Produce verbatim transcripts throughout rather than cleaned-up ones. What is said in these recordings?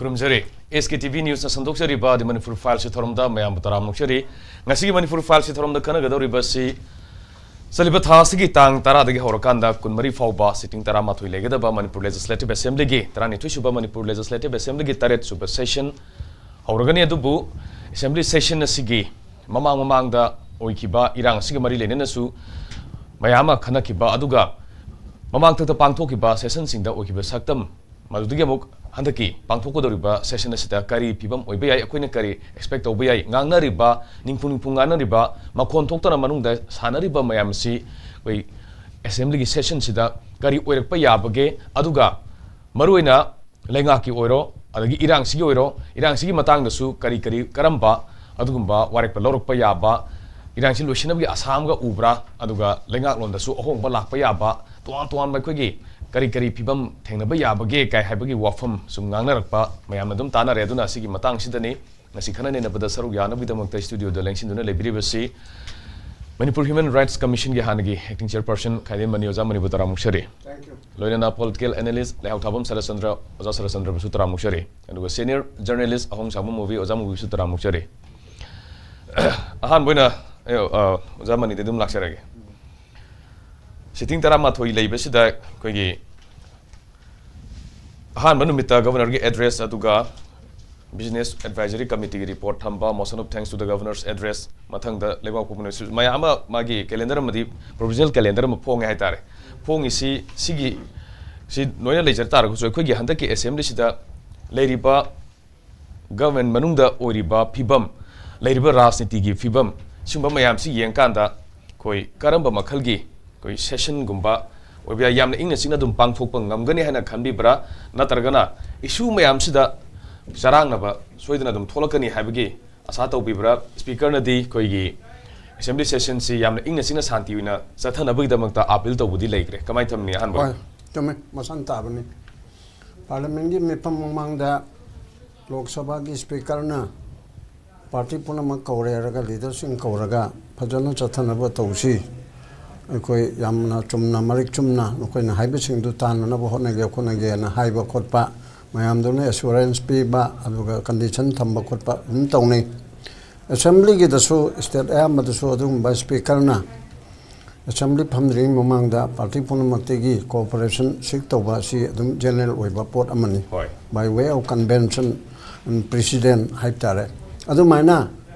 ꯈꯨꯔꯨꯝꯖꯔꯤ꯫ ꯑꯦꯁ ꯀꯦ T V ꯅ꯭ꯌꯨꯁꯅ ꯁꯟꯗꯣꯛꯆꯔꯤꯕ ꯗꯤ Manipur files ꯊꯧꯔꯝꯗ ꯃꯌꯥꯝꯕꯨ ꯇꯔꯥꯝꯅ ꯑꯣꯛꯆꯔꯤ꯫ ꯉꯁꯤꯒꯤ ꯃꯅꯤꯄꯨꯔ ꯐꯥꯏꯜꯁ ꯊꯧꯔꯝꯗ ꯈꯟꯅꯒꯗꯧꯔꯤꯕ ꯑꯁꯤ ꯆꯠꯂꯤꯕ ꯊꯥ ꯑꯁꯤꯒꯤ ꯇꯥꯡ ꯇꯔꯥꯗꯒꯤ ꯍꯧꯔꯀꯥꯟꯗ ꯀꯨꯟꯃꯔꯤ ꯐꯥꯎꯕ ꯁꯤꯇꯤꯡ ꯇꯔꯥꯃꯥꯊꯣꯏ ꯂꯩꯒꯗꯕ ꯃꯅꯤꯄꯨꯔ ꯂꯦꯖꯤꯁꯂꯦꯇꯤꯚ ꯑꯦꯁꯦꯝꯕ꯭ꯂꯤꯒꯤ ꯇꯔꯥꯅꯤꯊꯣꯏ ꯁꯨꯕ ꯃꯅꯤꯄꯨꯔ ꯂꯦꯖꯤꯁꯂꯦꯇꯤꯚ ꯑꯦꯁꯦꯝꯕ꯭ꯂꯤꯒꯤ ꯇꯔꯦꯠ ꯁꯨꯕ ꯁꯦꯁꯟ ꯍꯧꯔꯒꯅꯤ꯫ ꯑꯗꯨꯕꯨ ꯑꯦꯁꯦꯝꯕ꯭ꯂꯤ ꯁꯦꯁꯟ ꯑꯁꯤꯒꯤ ꯃꯃꯥꯡ ꯃꯃꯥꯡꯗ ꯑꯣꯏꯈꯤꯕ ꯏꯔꯥꯡ ꯑꯁꯤꯒ ꯃꯔꯤ ꯂꯩꯅꯅꯁꯨ ꯃꯌꯥꯝ ꯑꯃ ꯈꯟꯅꯈꯤꯕ, ꯑꯗꯨꯒ ꯃꯃꯥꯡꯊꯛꯇ ꯄꯥꯡꯊꯣꯛꯈꯤꯕ ꯁꯦꯁꯟꯁꯤꯡꯗ ꯑꯣꯏꯈꯤꯕ ꯁꯛꯇꯝ, ꯃꯗꯨꯗꯒꯤ ꯑꯃꯨꯛ ꯍꯟꯗꯛꯀꯤ ꯄꯥꯡꯊꯣꯛꯀꯗꯧꯔꯤꯕ ꯁꯦꯁꯟ ꯑꯁꯤꯗ ꯀꯔꯤ ꯐꯤꯕꯝ ꯑꯣꯏꯕ ꯌꯥꯏ, ꯑꯩꯈꯣꯏꯅ ꯀꯔꯤ ꯑꯦꯛꯁꯄꯦꯛ ꯇꯧꯕ ꯌꯥꯏ, ꯉꯥꯡꯅꯔꯤꯕ, ꯅꯤꯡꯐꯨ ꯅꯤꯡꯐꯨ ꯉꯥꯡꯅꯔꯤꯕ, ꯃꯈꯣꯟ ꯊꯣꯛꯇꯅ ꯃꯅꯨꯡꯗ ꯁꯥꯟꯅꯔꯤꯕ ꯃꯌꯥꯝ ꯑꯁꯤ ꯑꯩꯈꯣꯏ ꯑꯦꯁꯦꯝꯕ꯭ꯂꯤꯒꯤ ꯁꯦꯁꯟꯁꯤꯗ ꯀꯔꯤ ꯑꯣꯏꯔꯛꯄ ꯌꯥꯕꯒꯦ, ꯑꯗꯨꯒ ꯃꯔꯨꯑꯣꯏꯅ ꯂꯩꯉꯥꯛꯀꯤ ꯑꯣꯏꯔꯣ, ꯑꯗꯒꯤ ꯏꯔꯥꯡꯁꯤꯒꯤ ꯑꯣꯏꯔꯣ, ꯏꯔꯥꯡꯁꯤꯒꯤ ꯃꯇꯥꯡꯗꯁꯨ ꯀꯔꯤ ꯀꯔꯤ, ꯀꯔꯝꯕ ꯑꯗꯨꯒꯨꯝꯕ ꯋꯥꯔꯦꯞ ꯂꯧꯔꯛꯄ ꯌꯥꯕ, ꯏꯔꯥꯡꯁꯤ ꯂꯣꯏꯁꯤꯟꯅꯕꯒꯤ ꯑꯁꯥ ꯑꯃꯒ ꯎꯕ꯭ꯔꯥ, ꯑꯗꯨꯒ ꯂꯩꯉꯥꯛꯂꯣꯟꯗꯁꯨ ꯑꯍꯣꯡꯕ ꯂꯥꯛꯄ ꯌꯥꯕ, ꯇꯣꯉꯥꯟ ꯇꯣꯉꯥꯟꯕ ꯑꯩꯈꯣꯏꯒꯤ ꯀꯔꯤ ꯀꯔꯤ ꯐꯤꯕꯝ ꯊꯦꯡꯅꯕ ꯌꯥꯕꯒꯦ ꯀꯥꯏ ꯍꯥꯏꯕꯒꯤ ꯋꯥꯐꯝ ꯁꯨꯝ ꯉꯥꯡꯅꯔꯛꯄ ꯃꯌꯥꯝꯅ ꯑꯗꯨꯝ ꯇꯥꯅꯔꯦ꯫ ꯑꯗꯨꯅ ꯑꯁꯤꯒꯤ ꯃꯇꯥꯡꯁꯤꯗꯅꯤ ꯉꯁꯤ ꯈꯟꯅ ꯅꯩꯅꯕꯗ ꯁꯔꯨꯛ ꯌꯥꯅꯕꯒꯤꯗꯃꯛꯇ ꯁ꯭ꯇꯨꯗꯤꯑꯣꯗ ꯂꯦꯡꯁꯤꯟꯗꯨꯅ ꯂꯩꯕꯤꯔꯤꯕꯁꯤ ꯃꯅꯤꯄꯨꯔ ꯍ꯭ꯌꯨꯃꯦꯟ ꯔꯥꯏꯠꯁ ꯀꯃꯤꯁꯟꯒꯤ ꯍꯥꯟꯅꯒꯤ ꯑꯦꯛꯇꯤꯡ ꯆꯤꯌꯔꯄꯔꯁꯟ ꯈꯥꯏꯗꯦꯝ ꯃꯅꯤ꯫ ꯑꯣꯖꯥ ꯃꯅꯤꯕꯨ ꯇꯔꯥꯝꯅ ꯑꯣꯛꯆꯔꯤ꯫ Thank you. ꯂꯣꯏꯅꯅ ꯄꯣꯂꯤꯇꯤꯀꯦꯜ ꯑꯦꯅꯥꯂꯤꯁ ꯂꯩꯍꯥꯎ ꯊꯥꯕꯝ ꯁꯔꯠꯆꯟꯗ꯭ꯔ, ꯑꯣꯖꯥ ꯁꯔꯠꯆꯟꯗ꯭ꯔꯕꯨꯁꯨ ꯇꯔꯥꯝꯅ ꯑꯣꯛꯆꯔꯤ꯫ ꯑꯗꯨꯒ ꯁꯦꯅꯤꯌꯔ ꯖꯔꯅꯦꯂꯤꯁ ꯑꯍꯣꯡꯁꯥꯡꯕꯝ ꯃꯨꯕꯤ, ꯑꯣꯖꯥ ꯃꯨꯕꯤꯁꯨ ꯇꯔꯥꯝꯅ ꯑꯣꯛꯆꯔꯤ꯫ ꯑꯍꯥꯟꯕ ꯑꯣꯏꯅ ꯑꯩ, ꯑ, ꯑꯣꯖꯥ ꯃꯅꯤꯗ ꯑꯗꯨꯝ ꯂꯥꯛꯆꯔꯒꯦ꯫ ꯁꯤꯇꯤꯡ ꯇꯔꯥꯃꯥꯊꯣꯏ ꯂꯩꯕꯁꯤꯗ ꯑꯩꯈꯣꯏꯒꯤ ꯑꯍꯥꯟꯕ ꯅꯨꯃꯤꯠꯇ ꯒꯕꯔꯅꯔꯒꯤ ꯑꯦꯗ꯭ꯔꯦꯁ, ꯑꯗꯨꯒ ꯕꯤꯖꯤꯅꯦꯁ ꯑꯦꯗꯚꯥꯏꯖꯔꯤ ꯀꯃꯤꯇꯤꯒꯤ ꯔꯤꯄꯣꯔꯠ ꯊꯝꯕ, motion of thanks to the governor's address, ꯃꯊꯪꯗ ꯂꯩꯕꯥꯛ ꯄꯣꯛꯄ ꯅꯨꯃꯤꯠ, ꯃꯌꯥꯝ ꯑꯃ ꯃꯥꯒꯤ ꯀꯦꯂꯦꯟꯗꯔ ꯑꯃꯗꯤ ꯄ꯭ꯔꯣꯕꯤꯖꯅꯦꯜ ꯀꯦꯂꯦꯟꯗꯔ ꯑꯃ ꯐꯣꯡꯉꯦ ꯍꯥꯏꯇꯥꯔꯦ꯫ ꯐꯣꯡꯉꯤꯁꯤ ꯁꯤꯒꯤ ꯁꯤ ꯂꯣꯏꯅ ꯂꯩꯖ ꯇꯥꯔꯒꯁꯨ, ꯑꯩꯈꯣꯏꯒꯤ ꯍꯟꯗꯛꯀꯤ ꯑꯦꯁꯦꯝꯕ꯭ꯂꯤꯁꯤꯗ ꯂꯩꯔꯤꯕ ꯒꯚꯔꯟꯃꯦꯟ ꯃꯅꯨꯡꯗ ꯑꯣꯏꯔꯤꯕ ꯐꯤꯕꯝ, ꯂꯩꯔꯤꯕ ꯔꯥꯖꯅꯤꯇꯤꯒꯤ ꯐꯤꯕꯝ, ꯁꯤꯒꯨꯝꯕ ꯃꯌꯥꯝꯁꯤ ꯌꯦꯡꯀꯥꯟꯗ ꯑꯩꯈꯣꯏ ꯀꯔꯝꯕ ꯃꯈꯜꯒꯤ ꯑꯩꯈꯣꯏ ꯁꯦꯁꯟꯒꯨꯝꯕ ꯑꯣꯏꯕ ꯌꯥꯏ, ꯌꯥꯝꯅ ꯏꯪꯅ ꯆꯤꯛꯅ ꯑꯗꯨꯝ ꯄꯥꯡꯊꯣꯛꯄ ꯉꯝꯒꯅꯤ ꯍꯥꯏꯅ ꯈꯟꯕꯤꯕ꯭ꯔꯥ? ꯅꯠꯇ꯭ꯔꯒꯅ ꯏꯁꯨ ꯃꯌꯥꯝꯁꯤꯗ ꯆꯔꯥꯡꯅꯕ ꯁꯣꯏꯗꯅ ꯑꯗꯨꯝ ꯊꯣꯛꯂꯛꯀꯅꯤ ꯍꯥꯏꯕꯒꯤ ꯑꯁꯥ ꯇꯧꯕꯤꯕ꯭ꯔꯥ? ꯁ꯭ꯄꯤꯀꯔꯅꯗꯤ ꯑꯩꯈꯣꯏꯒꯤ ꯑꯦꯁꯦꯝꯕ꯭ꯂꯤ ꯁꯦꯁꯟꯁꯤ ꯌꯥꯝꯅ ꯏꯪꯅ ꯆꯤꯛꯅ ꯁꯥꯟꯇꯤ ꯑꯣꯏꯅ ꯆꯠꯊꯅꯕꯒꯤꯗꯃꯛꯇ ꯑꯥꯄꯤꯜ ꯇꯧꯕꯗꯤ ꯂꯩꯈ꯭ꯔꯦ꯫ ꯀꯃꯥꯏꯅ ꯊꯝꯅꯤ? ꯑꯍꯥꯟꯕ ꯍꯣꯏ, ꯆꯨꯝꯃꯦ, ꯃꯁꯥꯅ ꯇꯥꯕꯅꯤ꯫ ꯄꯥꯔꯂꯤꯌꯥꯃꯦꯟꯒꯤ ꯃꯤꯐꯝ ꯃꯃꯥꯡꯗ ꯂꯣꯛ ꯁꯚꯥꯒꯤ ꯁ꯭ꯄꯤꯀꯔꯅ ꯄꯥꯔꯇꯤ ꯄꯨꯝꯅꯃꯛ ꯀꯧꯔꯦ ꯍꯥꯏꯔꯒ, ꯂꯤꯗꯔꯁꯤꯡ ꯀꯧꯔꯒ ꯐꯖꯅ ꯆꯠꯊꯅꯕ ꯇꯧꯁꯤ, ꯑꯩꯈꯣꯏ ꯌꯥꯝꯅ ꯆꯨꯝꯅ, ꯃꯔꯤꯛ ꯆꯨꯝꯅ ꯅꯈꯣꯏꯅ ꯍꯥꯏꯕꯁꯤꯡꯗꯨ ꯇꯥꯟꯅꯅꯕ ꯍꯣꯠꯅꯒꯦ, ꯈꯣꯠꯅꯒꯦꯅ ꯍꯥꯏꯕ ꯈꯣꯠꯄ, ꯃꯌꯥꯝꯗꯨꯅ ꯑꯦꯁꯨꯔꯦꯟꯁ ꯄꯤꯕ, ꯑꯗꯨꯒ ꯀꯟꯗꯤꯁꯟ ꯊꯝꯕ ꯈꯣꯠꯄ ꯑꯗꯨꯝ ꯇꯧꯅꯩ꯫ ꯑꯦꯁꯦꯝꯕ꯭ꯂꯤꯒꯤꯗꯁꯨ, ꯁ꯭ꯇꯦꯠ ꯑꯌꯥꯝꯕꯗꯁꯨ ꯑꯗꯨꯒꯨꯝꯕ ꯁ꯭ꯄꯤꯀꯔꯅ ꯑꯦꯁꯦꯝꯕ꯭ꯂꯤ ꯐꯝꯗ꯭ꯔꯤꯉꯩ ꯃꯃꯥꯡꯗ ꯄꯥꯔꯇꯤ ꯄꯨꯝꯅꯃꯛꯇꯒꯤ ꯀꯣꯑꯣꯄꯔꯦꯁꯟ ꯁꯤꯛ ꯇꯧꯕ ꯑꯁꯤ ꯑꯗꯨꯝ ꯖꯦꯅꯔꯦꯜ ꯑꯣꯏꯕ ꯄꯣꯠ ꯑꯃꯅꯤ꯫ ꯍꯣꯏ꯫ By way of convention and precedent ꯍꯥꯏꯕ ꯇꯥꯔꯦ꯫ ꯑꯗꯨꯃꯥꯏꯅ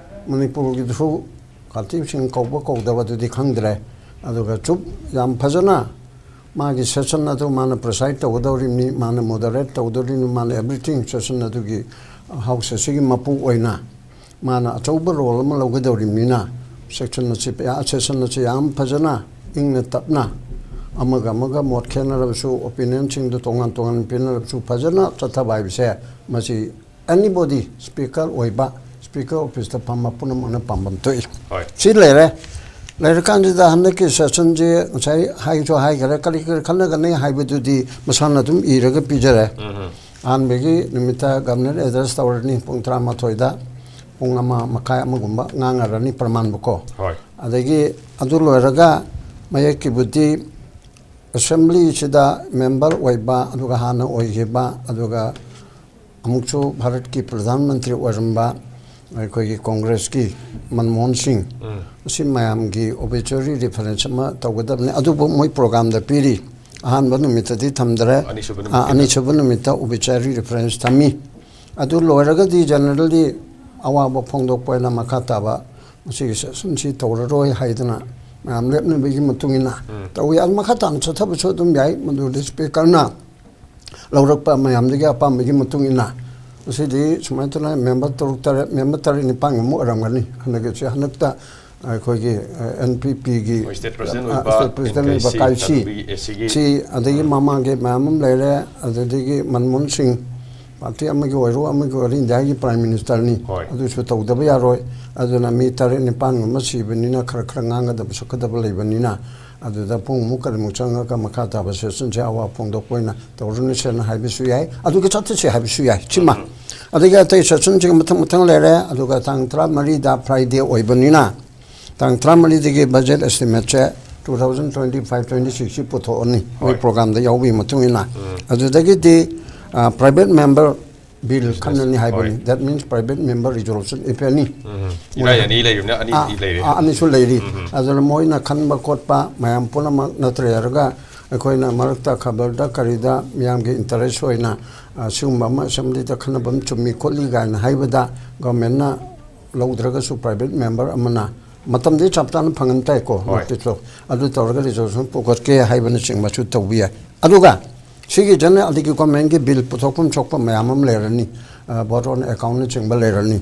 ꯃꯅꯤꯄꯨꯔꯒꯤꯗꯁꯨ ꯀꯥꯇꯤꯞꯁꯤꯡ ꯀꯧꯕ ꯀꯧꯗꯕꯗꯨꯗꯤ ꯈꯪꯗ꯭ꯔꯦ꯫ ꯑꯗꯨꯒ ꯆꯨꯞ ꯌꯥꯝ ꯐꯖꯅ ꯃꯥꯒꯤ ꯁꯦꯁꯟ ꯑꯗꯨ ꯃꯥꯅ ꯄ꯭ꯔꯤꯁꯥꯏꯗ ꯇꯧꯒꯗꯧꯔꯤꯕꯅꯤ, ꯃꯥꯅ ꯃꯣꯗꯔꯦꯠ ꯇꯧꯗꯧꯔꯤꯕꯅꯤ, ꯃꯥꯅ ꯑꯦꯚ꯭ꯔꯤꯊꯤꯡ ꯁꯦꯁꯟ ꯑꯗꯨꯒꯤ ꯍꯥꯎꯁ ꯑꯁꯤꯒꯤ ꯃꯄꯨ ꯑꯣꯏꯅ ꯃꯥꯅ ꯑꯆꯧꯕ ꯔꯣꯜ ꯑꯃ ꯂꯧꯒꯗꯧꯔꯤꯕꯅꯤꯅ ꯁꯦꯁꯟ ꯑꯁꯤ, ꯁꯦꯁꯟ ꯑꯁꯤ ꯌꯥꯝ ꯐꯖꯅ ꯏꯪꯅ ꯇꯞꯅ ꯑꯃꯒ ꯑꯃꯒ ꯃꯣꯠ ꯈꯦꯠꯅꯔꯕꯁꯨ, ꯑꯣꯄꯤꯅꯤꯌꯟꯁꯤꯡꯗꯨ ꯇꯣꯉꯥꯟ ꯇꯣꯉꯥꯟꯅ ꯄꯤꯅꯔꯕꯁꯨ ꯐꯖꯅ ꯆꯠꯊꯕ ꯍꯥꯏꯕꯁꯦ ꯃꯁꯤ ꯑꯦꯅꯤꯕꯣꯗꯤ ꯁ꯭ꯄꯤꯀꯔ ꯑꯣꯏꯕ, ꯁ꯭ꯄꯤꯀꯔ ꯑꯣꯐꯤꯁꯇ ꯐꯝꯕ ꯄꯨꯝꯅꯃꯛꯅ ꯄꯥꯝꯕꯝ ꯊꯣꯛꯏ꯫ ꯍꯣꯏ꯫ ꯁꯤ ꯂꯩꯔꯦ꯫ ꯂꯩꯔꯀꯥꯟꯁꯤꯗ ꯍꯟꯗꯛꯀꯤ ꯁꯦꯁꯟꯁꯤ ꯉꯁꯥꯏ ꯍꯥꯏꯁꯨ ꯍꯥꯏꯈꯔꯦ, ꯀꯔꯤ ꯀꯔꯤ ꯈꯟꯅꯒꯅꯤ ꯍꯥꯏꯕꯗꯨꯗꯤ ꯃꯁꯥꯅ ꯑꯗꯨꯝ ꯏꯔꯒ ꯄꯤꯖꯔꯦ꯫ ꯎꯝ꯫ ꯑꯍꯥꯟꯕꯒꯤ ꯅꯨꯃꯤꯠꯇ ꯒꯕꯔꯅꯔ ꯑꯦꯗ꯭ꯔꯦꯁ ꯇꯧꯔꯅꯤ ꯄꯨꯡ ꯇꯔꯥꯃꯥꯊꯣꯏꯗ, ꯄꯨꯡ ꯑꯃ ꯃꯈꯥꯏ ꯑꯃꯒꯨꯝꯕ ꯉꯥꯡꯉꯔꯅꯤ ꯄ꯭ꯔꯃꯥꯟꯕꯨꯀꯣ꯫ ꯍꯣꯏ꯫ ꯑꯗꯒꯤ ꯑꯗꯨ ꯂꯣꯏꯔꯒ ꯃꯌꯦꯛꯀꯤꯕꯨꯗꯤ ꯑꯦꯁꯦꯝꯕ꯭ꯂꯤꯁꯤꯗ ꯃꯦꯝꯕꯔ ꯑꯣꯏꯕ, ꯑꯗꯨꯒ ꯍꯥꯟꯅ ꯑꯣꯏꯈꯤꯕ, ꯑꯗꯨꯒ ꯑꯃꯨꯛꯁꯨ ꯚꯥꯔꯠꯀꯤ ꯄ꯭ꯔꯙꯥꯟ ꯃꯟꯇ꯭ꯔꯤ ꯑꯣꯏꯔꯝꯕ ꯑꯩꯈꯣꯏꯒꯤ ꯀꯣꯡꯒ꯭ꯔꯦꯁꯀꯤ ꯃꯟꯃꯣꯍꯟ ꯁꯤꯡ, ꯎꯝ꯫ ꯑꯁꯤ ꯃꯌꯥꯝꯒꯤ ꯑꯣꯕꯤꯆꯔꯤ ꯔꯤꯐꯔꯦꯟꯁ ꯑꯃ ꯇꯧꯒꯗꯕꯅꯤ꯫ ꯑꯗꯨꯕꯨ ꯃꯣꯏ ꯄ꯭ꯔꯣꯒ꯭ꯔꯥꯝꯗ ꯄꯤꯔꯤ꯫ ꯑꯍꯥꯟꯕ ꯅꯨꯃꯤꯠꯇꯗꯤ ꯊꯝꯗꯔꯦ꯫ ꯑꯅꯤꯁꯨꯕ ꯑ, ꯅꯨꯃꯤꯠꯀꯤꯗ꯫ ꯑꯅꯤꯁꯨꯕ ꯅꯨꯃꯤꯠꯇ ꯑꯣꯕꯤꯆꯔꯤ ꯔꯤꯐꯔꯦꯟꯁ ꯊꯝꯃꯤ꯫ ꯑꯗꯨ ꯂꯣꯏꯔꯒꯗꯤ ꯖꯦꯅꯔꯦꯜꯂꯤ ꯑꯋꯥꯕ ꯐꯣꯡꯗꯣꯛꯄ ꯑꯣꯏꯅ ꯃꯈꯥ ꯇꯥꯕ ꯃꯁꯤꯒꯤ ꯁꯦꯁꯟꯁꯤ ꯇꯧꯔꯔꯣꯏ ꯍꯥꯏꯗꯅ ꯃꯌꯥꯝ ꯂꯦꯞꯅꯕꯒꯤ ꯃꯇꯨꯡ ꯏꯟꯅ ꯎꯝ꯫ ꯇꯧꯏ꯫ ꯑꯗꯨ ꯃꯈꯥ ꯇꯥꯅ ꯆꯠꯊꯕꯁꯨ ꯑꯗꯨꯝ ꯌꯥꯏ, ꯃꯗꯨꯗꯤ ꯁ꯭ꯄꯤꯀꯔꯅ ꯂꯧꯔꯛꯄ ꯃꯌꯥꯝꯗꯒꯤ ꯑꯄꯥꯝꯕꯒꯤ ꯃꯇꯨꯡ ꯏꯟꯅ꯫ ꯉꯁꯤꯗꯤ ꯁꯨꯃꯥꯏꯅ ꯇꯧꯅ ꯃꯦꯝꯕꯔ ꯇꯔꯨꯛ ꯇꯔꯦꯠ, ꯃꯦꯝꯕꯔ ꯇꯔꯦꯠ ꯅꯤꯄꯥꯟꯒꯨꯝꯕ ꯑꯣꯏꯔꯝꯒꯅꯤ ꯍꯟꯗꯛꯀꯤꯁꯦ꯫ ꯍꯟꯗꯛꯇ ꯑꯩꯈꯣꯏꯒꯤ, ꯑ, ꯑꯦꯟ ꯄꯤ ꯄꯤꯒꯤ, ꯍꯣꯏ, ꯁ꯭ꯇꯦꯠ ꯄ꯭ꯔꯁꯤꯗꯦꯟ ꯑ, ꯑꯣꯏꯕ ꯁ꯭ꯇꯦꯠ ꯄ꯭ꯔꯁꯤꯗꯦꯟ ꯑꯦꯝ ꯀꯦ ꯑꯣꯏꯕ ꯁꯤ, ꯀꯥꯏꯁꯤ꯫ ꯑꯗꯨꯒꯤ ꯑꯦ ꯁꯤꯒꯤ꯫ ꯁꯤ, ꯑꯗꯒꯤ ꯃꯃꯥꯡꯒꯤ ꯃꯌꯥꯝ ꯑꯃ ꯂꯩꯔꯦ, ꯑꯗꯨꯗꯒꯤ ꯃꯟꯃꯣꯍꯟ ꯁꯤꯡ, ꯄꯥꯔꯇꯤ ꯑꯃꯒꯤ ꯑꯣꯏꯔꯣ ꯑꯃꯒꯤ ꯑꯣꯏꯔꯣ, ꯏꯟꯗꯤꯌꯥꯒꯤ ꯄ꯭ꯔꯥꯏꯝ ꯃꯤꯅꯤꯁꯇꯔꯅꯤ꯫ ꯍꯣꯏ꯫ ꯑꯗꯨꯁꯨ ꯇꯧꯗꯕ ꯌꯥꯔꯣꯏ꯫ ꯑꯗꯨꯅ ꯃꯤ ꯇꯔꯦꯠ ꯅꯤꯄꯥꯟꯒꯨꯝꯕ ꯁꯤꯕꯅꯤꯅ ꯈꯔ ꯈꯔ ꯉꯥꯡꯒꯗꯕ ꯁꯛꯀꯗꯕ ꯂꯩꯕꯅꯤꯅ ꯑꯗꯨꯗ ꯄꯨꯡꯃꯨꯛ ꯀꯔꯤꯃꯨꯛ ꯆꯪꯉꯒ ꯃꯈꯥ ꯇꯥꯕ ꯁꯦꯁꯟꯁꯦ ꯑꯋꯥ ꯐꯣꯡꯗꯣꯛꯄ ꯑꯣꯏꯅ ꯇꯧꯔꯨꯅꯁꯦꯅ ꯍꯥꯏꯕꯁꯨ ꯌꯥꯏ, ꯑꯗꯨꯒ ꯆꯠꯊꯁꯤ ꯍꯥꯏꯕꯁꯨ ꯌꯥꯏ꯫ ꯁꯤꯃ꯫ ꯑꯗꯒꯤ ꯑꯇꯩ ꯁꯦꯁꯟꯁꯤꯡ ꯃꯊꯪ ꯃꯊꯪ ꯂꯩꯔꯦ꯫ ꯑꯗꯨꯒ ꯇꯥꯡ ꯇꯔꯥꯃꯔꯤꯗ ꯐ꯭ꯔꯥꯏꯗꯦ ꯑꯣꯏꯕꯅꯤꯅ ꯇꯥꯡ ꯇꯔꯥꯃꯔꯤꯗꯒꯤ budget ꯑꯦꯁꯇꯤꯃꯦꯠꯁꯦ two thousand twenty five twenty six ꯁꯤ ꯄꯨꯊꯣꯛꯑꯅꯤ, ꯃꯣꯏ ꯍꯣꯏ꯫ ꯄ꯭ꯔꯣꯒ꯭ꯔꯥꯝꯗ ꯌꯥꯎꯕꯒꯤ ꯃꯇꯨꯡ ꯏꯟꯅ꯫ ꯑꯗꯨꯗꯒꯤꯗꯤ private member bill ꯈꯟꯅꯅꯤ ꯍꯥꯏꯕꯅꯤ꯫ That means private member resolution, if any. ꯏꯔꯥꯏ ꯑꯅꯤ ꯂꯩꯔꯤꯕꯅ ꯑꯅꯤ ꯑꯥ, ꯂꯩꯔꯦ꯫ ꯑꯥ, ꯑꯅꯤꯁꯨ ꯂꯩꯔꯤ꯫ ꯑꯗꯨꯅ ꯃꯣꯏꯅ ꯈꯟꯕ ꯈꯣꯠꯄ ꯃꯌꯥꯝ ꯄꯨꯝꯅꯃꯛ ꯅꯠꯇ꯭ꯔꯒ ꯑꯩꯈꯣꯏꯅ ꯃꯔꯛꯇ ꯈꯕꯔꯗ ꯀꯔꯤꯗ ꯃꯤꯌꯥꯝꯒꯤ interest ꯑꯣꯏꯅ, ꯑ, ꯁꯤꯒꯨꯝꯕ ꯑꯃ assemblyꯗ ꯈꯟꯅꯕ ꯑꯃ ꯆꯨꯝꯃꯤ ꯈꯣꯠꯂꯤ ꯀꯥꯏꯅ ꯍꯥꯏꯕꯗ governmentꯅ ꯂꯧꯗ꯭ꯔꯒꯁꯨ private member ꯑꯃꯅ ꯃꯇꯝꯗꯤ ꯆꯞ ꯆꯥꯅ ꯐꯪꯍꯟ ꯇꯥꯏꯀꯣ, ꯍꯣꯏ꯫ Noticeꯇꯣ꯫ ꯑꯗꯨ ꯇꯧꯔꯒ resolution ꯄꯨꯈꯠꯀꯦ ꯍꯥꯏꯕꯅꯆꯤꯡꯕꯁꯨ ꯇꯧꯕ ꯌꯥꯏ꯫ ꯑꯗꯨꯒ ꯁꯤꯒꯤ general ꯑꯗꯒꯤ governmentꯀꯤ bill ꯄꯨꯊꯣꯛꯐꯝ ꯊꯣꯛꯄ ꯃꯌꯥꯝ ꯑꯃ ꯂꯩꯔꯅꯤ, ꯑ, vote on accountꯅꯆꯤꯡꯕ ꯂꯩꯔꯅꯤ꯫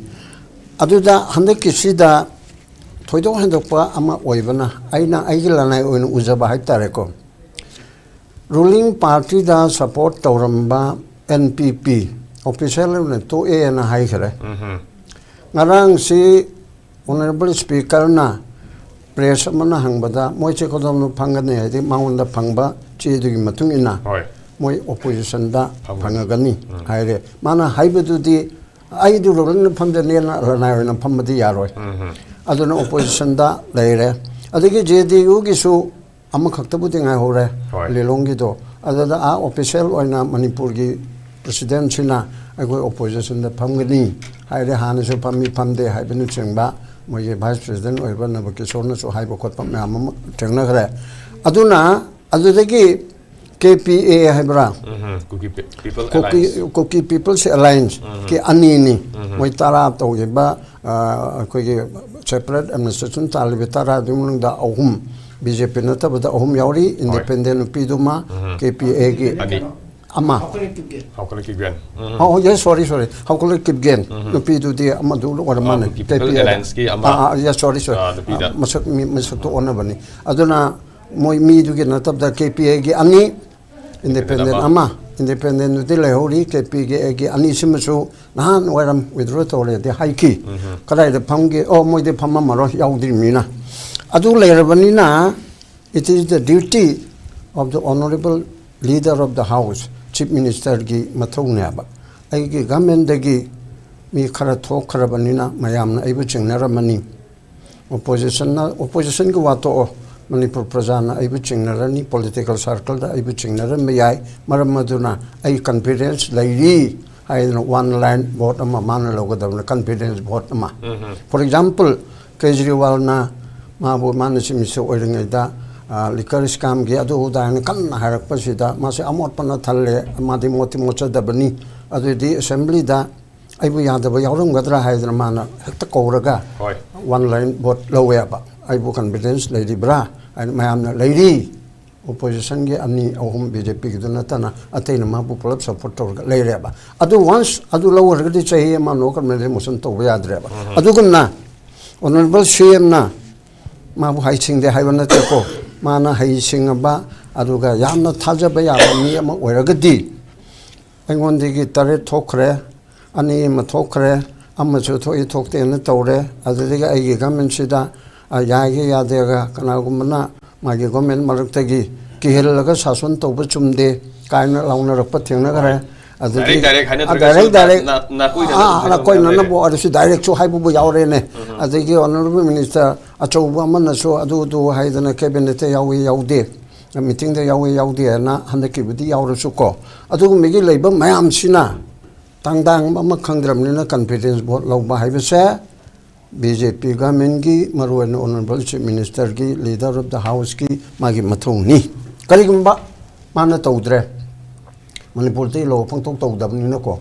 ꯑꯗꯨꯗ ꯍꯟꯗꯛꯀꯤꯁꯤꯗ ꯊꯣꯏꯗꯣꯛ ꯍꯦꯟꯗꯣꯛꯄ ꯑꯃ ꯑꯣꯏꯕꯅ ꯑꯩꯅ ꯑꯩꯒꯤ ꯂꯅꯥꯏ ꯑꯣꯏꯅ ꯎꯖꯕ ꯍꯥꯏꯇꯥꯔꯦꯀꯣ, ruling partyꯗ support ꯇꯧꯔꯝꯕ NPP official ꯑꯣꯏꯅ ꯇꯣꯛꯑꯦꯅ ꯍꯥꯏꯈ꯭ꯔꯦ꯫ ꯉꯔꯥꯡꯁꯤ Honourable Speakerꯅ press ꯑꯃꯅ ꯍꯪꯕꯗ ꯃꯣꯏꯁꯦ ꯀꯗꯣꯝꯅ ꯐꯪꯒꯅꯤ ꯍꯥꯏꯗꯤ ꯃꯉꯣꯟꯗ ꯐꯪꯕ ꯆꯦꯗꯨꯒꯤ ꯃꯇꯨꯡ ꯏꯟꯅ ꯍꯣꯏ꯫ ꯃꯣꯏ oppositionꯗ ꯐꯪꯒꯅꯤ꯫ ꯐꯪꯉꯒꯅꯤ ꯍꯥꯏꯔꯦ꯫ ꯃꯥꯅ ꯍꯥꯏꯕꯗꯨꯗꯤ ꯑꯩꯗꯨ ruling ꯐꯝꯗꯅꯦꯅ ꯂꯅꯥꯏ ꯑꯣꯏꯅ ꯐꯝꯕꯗꯤ ꯌꯥꯔꯣꯏ꯫ ꯑꯗꯨꯅ oppositionꯗ ꯂꯩꯔꯦ꯫ ꯑꯗꯒꯤ JDUꯒꯤꯁꯨ ꯑꯃꯈꯛꯇꯕꯨꯗꯤ ꯉꯥꯏꯍꯧꯔꯦ, ꯍꯣꯏ꯫ ꯂꯤꯂꯣꯡꯒꯤꯗꯣ꯫ ꯑꯗꯨꯗ ꯑꯥ official ꯑꯣꯏꯅ ꯃꯅꯤꯄꯨꯔꯒꯤ presidentꯁꯤꯅ ꯑꯩꯈꯣꯏ oppositionꯗ ꯐꯝꯒꯅꯤ ꯍꯥꯏꯔꯦ꯫ ꯍꯥꯟꯅꯁꯨ ꯐꯝꯃꯤ ꯐꯝꯗꯦ ꯍꯥꯏꯕꯅꯆꯤꯡꯕ ꯃꯣꯏꯒꯤ vice president ꯑꯣꯏꯕ ꯅꯕꯀꯤꯁꯣꯔꯅꯁꯨ ꯍꯥꯏꯕ ꯈꯣꯠꯄ ꯃꯌꯥꯝ ꯑꯃ ꯊꯦꯡꯅꯈ꯭ꯔꯦ꯫ ꯑꯗꯨꯅ ꯑꯗꯨꯗꯒꯤ KPA ꯍꯥꯏꯕ꯭ꯔꯥ, ꯎꯝ, Kuki Pe- People ꯀꯨꯀꯤ Alliance꯫ ꯀꯨꯀꯤ ꯄꯤꯄꯜꯁ ꯑꯦꯂꯥꯏꯟꯁꯀꯤ ꯑꯅꯤꯅꯤ꯫ ꯃꯣꯏ ꯇꯔꯥ ꯇꯧꯈꯤꯕ, ꯑ, ꯑꯩꯈꯣꯏꯒꯤ separate administration ꯇꯥꯜꯂꯤꯕ ꯇꯔꯥꯗꯨꯒꯤ ꯃꯅꯨꯡꯗ ꯑꯍꯨꯝ, BJP ꯅꯠꯇꯕꯗ ꯑꯍꯨꯝ ꯌꯥꯎꯔꯤ, independent ꯅꯨꯄꯤꯗꯨꯃ, KPAꯒꯤ ꯑꯅꯤ꯫ ꯑꯃ꯫ ꯍꯧꯒꯠꯂꯛꯈꯤꯕ ꯌꯥꯅꯤ꯫ ꯎꯝ꯫ Oh, yes, sorry, sorry. ꯍꯧꯒꯠꯂꯛꯈꯤꯕ ꯒꯦꯟ ꯅꯨꯄꯤꯗꯨꯗꯤ ꯑꯃꯗꯨ ꯑꯣꯏꯔꯝꯃꯥꯅꯦ꯫ ꯑꯥ, People Allianceꯀꯤ ꯑꯃ, ꯑꯥ, ꯑꯥ, yes, sorry, sorry. ꯑꯥ, ꯅꯨꯄꯤꯗ꯫ ꯃꯁꯛ, ꯃꯤ, ꯃꯁꯛꯇꯣ ꯑꯣꯟꯅꯕꯅꯤ꯫ ꯑꯗꯨꯅ ꯃꯣꯏ ꯃꯤꯗꯨꯒꯤ ꯅꯠꯇꯕꯗ KPAꯒꯤ ꯑꯅꯤ, independent ꯑꯃ꯫ ꯑꯃ, independentꯗꯨꯗꯤ ꯂꯩꯍꯧꯔꯤ, KPAꯒꯤ ꯑꯅꯤꯁꯤꯃꯁꯨ ꯅꯍꯥꯟ ꯋꯥꯏꯔꯝ withdraw ꯇꯧꯔꯦꯗꯤ ꯍꯥꯏꯈꯤ꯫ ꯀꯗꯥꯏꯗ ꯐꯝꯒꯦ? ꯑꯣ, ꯃꯣꯏꯗꯤ ꯐꯝꯃꯝꯃꯔꯣꯏ, ꯌꯥꯎꯗ꯭ꯔꯤꯕꯅꯤꯅ꯫ ꯑꯗꯨ ꯂꯩꯔꯕꯅꯤꯅ, it is the duty of the honourable leader of the house, Chief Ministerꯒꯤ ꯃꯊꯧꯅꯦꯕ꯫ ꯑꯩꯒꯤ governmentꯗꯒꯤ ꯃꯤ ꯈꯔ ꯊꯣꯛꯈ꯭ꯔꯕꯅꯤꯅ ꯃꯌꯥꯝꯅ ꯑꯩꯕꯨ ꯆꯤꯡꯅꯔꯝꯃꯅꯤ꯫ Oppositionꯅ, oppositionꯒꯤ ꯋꯥ ꯇꯣꯛꯑꯣ, ꯃꯅꯤꯄꯨꯔ ꯄ꯭ꯔꯖꯥꯅ ꯑꯩꯕꯨ ꯆꯤꯡꯅꯔꯅꯤ, ꯄꯣꯂꯤꯇꯤꯀꯦꯜ ꯁꯥꯔꯀꯜꯗ ꯑꯩꯕꯨ ꯆꯤꯡꯅꯔꯝꯕ ꯌꯥꯏ꯫ ꯃꯔꯝ ꯑꯗꯨꯅ ꯑꯩ ꯀꯟꯐꯤꯗꯦꯟꯁ ꯂꯩꯔꯤ ꯍꯥꯏꯗꯅ ꯋꯥꯟ ꯂꯥꯏꯟ ꯚꯣꯠ ꯑꯃ ꯃꯥꯅ ꯂꯧꯒꯗꯕꯅꯤ, ꯀꯟꯐꯤꯗꯦꯟꯁ ꯚꯣꯠ ꯑꯃ꯫ ꯐꯣꯔ ꯑꯦꯛꯖꯥꯝꯄꯜ, ꯀꯦꯖꯔꯤꯋꯥꯜꯅ ꯃꯥꯕꯨ, ꯃꯥꯅ ꯆꯤꯐ ꯃꯤꯅꯤꯁꯇꯔ ꯑꯣꯏꯔꯤꯉꯩꯗ, ꯑ, ꯂꯤꯀꯔ ꯁ꯭ꯀꯥꯝꯒꯤ ꯑꯗꯨ ꯑꯗꯥ ꯍꯥꯏꯅ ꯀꯟꯅ ꯍꯥꯏꯔꯛꯄꯁꯤꯗ, ꯃꯥꯁꯦ ꯑꯃꯣꯠꯄꯅ ꯊꯜꯂꯦ, ꯃꯥꯗꯤ ꯃꯣꯠꯇꯤ ꯃꯣꯠꯆꯗꯕꯅꯤ, ꯑꯗꯨꯗꯤ ꯑꯦꯁꯦꯝꯕ꯭ꯂꯤꯗ ꯑꯩꯕꯨ ꯌꯥꯗꯕ ꯌꯥꯎꯔꯝꯒꯗ꯭ꯔꯥ ꯍꯥꯏꯗꯅ ꯃꯥꯅ ꯍꯦꯛꯇ ꯀꯧꯔꯒ ꯍꯣꯏ꯫ ꯋꯥꯟ ꯂꯥꯏꯟ ꯚꯣꯠ ꯂꯧꯋꯦꯕ꯫ ꯑꯩꯕꯨ ꯀꯟꯐꯤꯗꯦꯟꯁ ꯂꯩꯔꯤꯕ꯭ꯔꯥ ꯍꯥꯏꯅ ꯃꯌꯥꯝꯅ ꯂꯩꯔꯤ꯫ ꯑꯣꯄꯣꯖꯤꯁꯟꯒꯤ ꯑꯅꯤ ꯑꯍꯨꯝ, ꯕꯤ ꯖꯦ ꯄꯤꯒꯤꯗꯨ ꯅꯠꯇꯅ ꯑꯇꯩꯅ ꯃꯥꯕꯨ ꯄꯨꯂꯞ ꯁꯄꯣꯔꯠ ꯇꯧꯔꯒ ꯂꯩꯔꯦꯕ꯫ ꯑꯗꯨ ꯋꯥꯟꯁ ꯑꯗꯨ ꯂꯧꯈ꯭ꯔꯒꯗꯤ ꯆꯍꯤ ꯑꯃ ꯅꯣ ꯀꯟꯐꯤꯗꯦꯟꯁ ꯃꯣꯁꯟ ꯇꯧꯕ ꯌꯥꯗ꯭ꯔꯦꯕ꯫ ꯑꯗꯨꯒꯨꯝꯅ ꯑꯣꯅꯔꯦꯕꯜ ꯁꯤ ꯑꯦꯝꯅ ꯃꯥꯕꯨ ꯍꯩꯁꯤꯡꯗꯦ ꯍꯥꯏꯕ ꯅꯠꯇꯦꯀꯣ, ꯃꯥꯅ ꯍꯩꯁꯤꯡꯉꯕ ꯑꯗꯨꯒ ꯌꯥꯝꯅ ꯊꯥꯖꯕ ꯌꯥꯕ ꯃꯤ ꯑꯃ ꯑꯣꯏꯔꯒꯗꯤ, ꯑꯩꯉꯣꯟꯗꯒꯤ ꯇꯔꯦꯠ ꯊꯣꯛꯈ꯭ꯔꯦ, ꯑꯅꯤ ꯑꯃ ꯊꯣꯛꯈ꯭ꯔꯦ, ꯑꯃꯁꯨ ꯊꯣꯛꯏ ꯊꯣꯛꯇꯦꯅ ꯇꯧꯔꯦ꯫ ꯑꯗꯨꯗꯒꯤ ꯑꯩꯒꯤ ꯒꯃꯦꯟꯁꯤꯗ, ꯑ, ꯌꯥꯏꯒ ꯌꯥꯗꯦꯒ, ꯀꯅꯥꯒꯨꯝꯕꯅ ꯃꯥꯒꯤ ꯒꯣꯔꯃꯦꯟ ꯃꯔꯛꯇꯒꯤ ꯀꯤꯍꯜꯂꯒ ꯁꯥꯁꯟ ꯇꯧꯕ ꯆꯨꯝꯗꯦ ꯀꯥꯏꯅ ꯂꯥꯎꯅꯔꯛꯄ ꯊꯦꯡꯅꯈ꯭ꯔꯦ꯫ ꯑꯗꯨꯗꯒꯤ ꯗꯥꯏꯔꯦꯛ ꯗꯥꯏꯔꯦꯛ ꯍꯥꯏꯅꯗ꯭ꯔꯒꯁꯨ ꯑ, ꯗꯥꯏꯔꯦꯛ ꯅꯥ-, ꯗꯥꯏꯔꯦꯛ ꯅꯥ-, ꯅꯥꯀꯣꯏꯅꯅ ꯑꯥ, ꯍꯥꯏꯅꯕ ꯅꯥꯀꯣꯏꯅꯅꯕꯨ ꯂꯩꯔꯦ꯫ ꯑꯣꯏꯔꯁꯨ ꯗꯥꯏꯔꯦꯛꯁꯨ ꯍꯥꯏꯕꯕꯨ ꯌꯥꯎꯔꯦꯅꯦ꯫ ꯑꯗꯒꯤ ꯑꯣꯅꯔꯦꯕꯜ ꯃꯤꯅꯤꯁꯇꯔ ꯑꯆꯧꯕ ꯑꯃꯅꯁꯨ ꯑꯗꯨ ꯑꯗꯨ ꯍꯥꯏꯗꯅ ꯀꯦꯕꯤꯅꯦꯠꯇ ꯌꯥꯎꯏ ꯌꯥꯎꯗꯦ, ꯃꯤꯇꯤꯡꯗ ꯌꯥꯎꯏ ꯌꯥꯎꯗꯦ ꯍꯥꯏꯅ ꯍꯟꯗꯛꯀꯤꯕꯨꯗꯤ ꯌꯥꯎꯔꯁꯨꯀꯣ, ꯑꯗꯨꯒꯨꯝꯕꯒꯤ ꯂꯩꯕ ꯃꯌꯥꯝꯁꯤꯅ ꯇꯥꯡꯗꯥꯡ ꯑꯃ ꯈꯪꯗ꯭ꯔꯕꯅꯤꯅ ꯀꯟꯐꯤꯗꯦꯟꯁ ꯚꯣꯠ ꯂꯧꯕ ꯍꯥꯏꯕꯁꯦ ꯕꯤ ꯖꯦ ꯄꯤ ꯒꯚꯔꯟꯃꯦꯟꯒꯤ, ꯃꯔꯨꯑꯣꯏꯅ ꯑꯣꯅꯔꯦꯕꯜ ꯆꯤꯐ ꯃꯤꯅꯤꯁꯇꯔꯒꯤ, ꯂꯤꯗꯔ ꯑꯣꯐ ꯗ ꯍꯥꯎꯁꯀꯤ ꯃꯥꯒꯤ ꯃꯊꯧꯅꯤ꯫ ꯀꯔꯤꯒꯨꯝꯕ ꯃꯥꯅ ꯇꯧꯗ꯭ꯔꯦ, ꯃꯅꯤꯄꯨꯔꯗ ꯂꯣ ꯄꯪꯇꯧ ꯇꯧꯗꯕꯅꯤꯅꯀꯣ,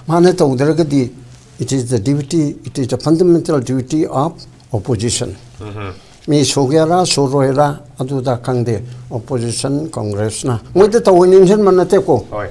ꯃꯥꯅ ꯇꯧꯗ꯭ꯔꯒꯗꯤ, it is the duty, it is the fundamental duty of opposition. ꯃꯤ ꯁꯨꯒꯦꯔꯥ ꯁꯨꯔꯣꯏꯔꯥ ꯑꯗꯨꯗ ꯈꯪꯗꯦ, ꯑꯣꯄꯣꯖꯤꯁꯟ ꯀꯣꯡꯒ꯭ꯔꯦꯁꯅ ꯃꯣꯏꯗ ꯇꯧꯍꯟꯅꯤꯡꯁꯤꯟꯕ ꯅꯠꯇꯦꯀꯣ꯫ ꯍꯣꯏ꯫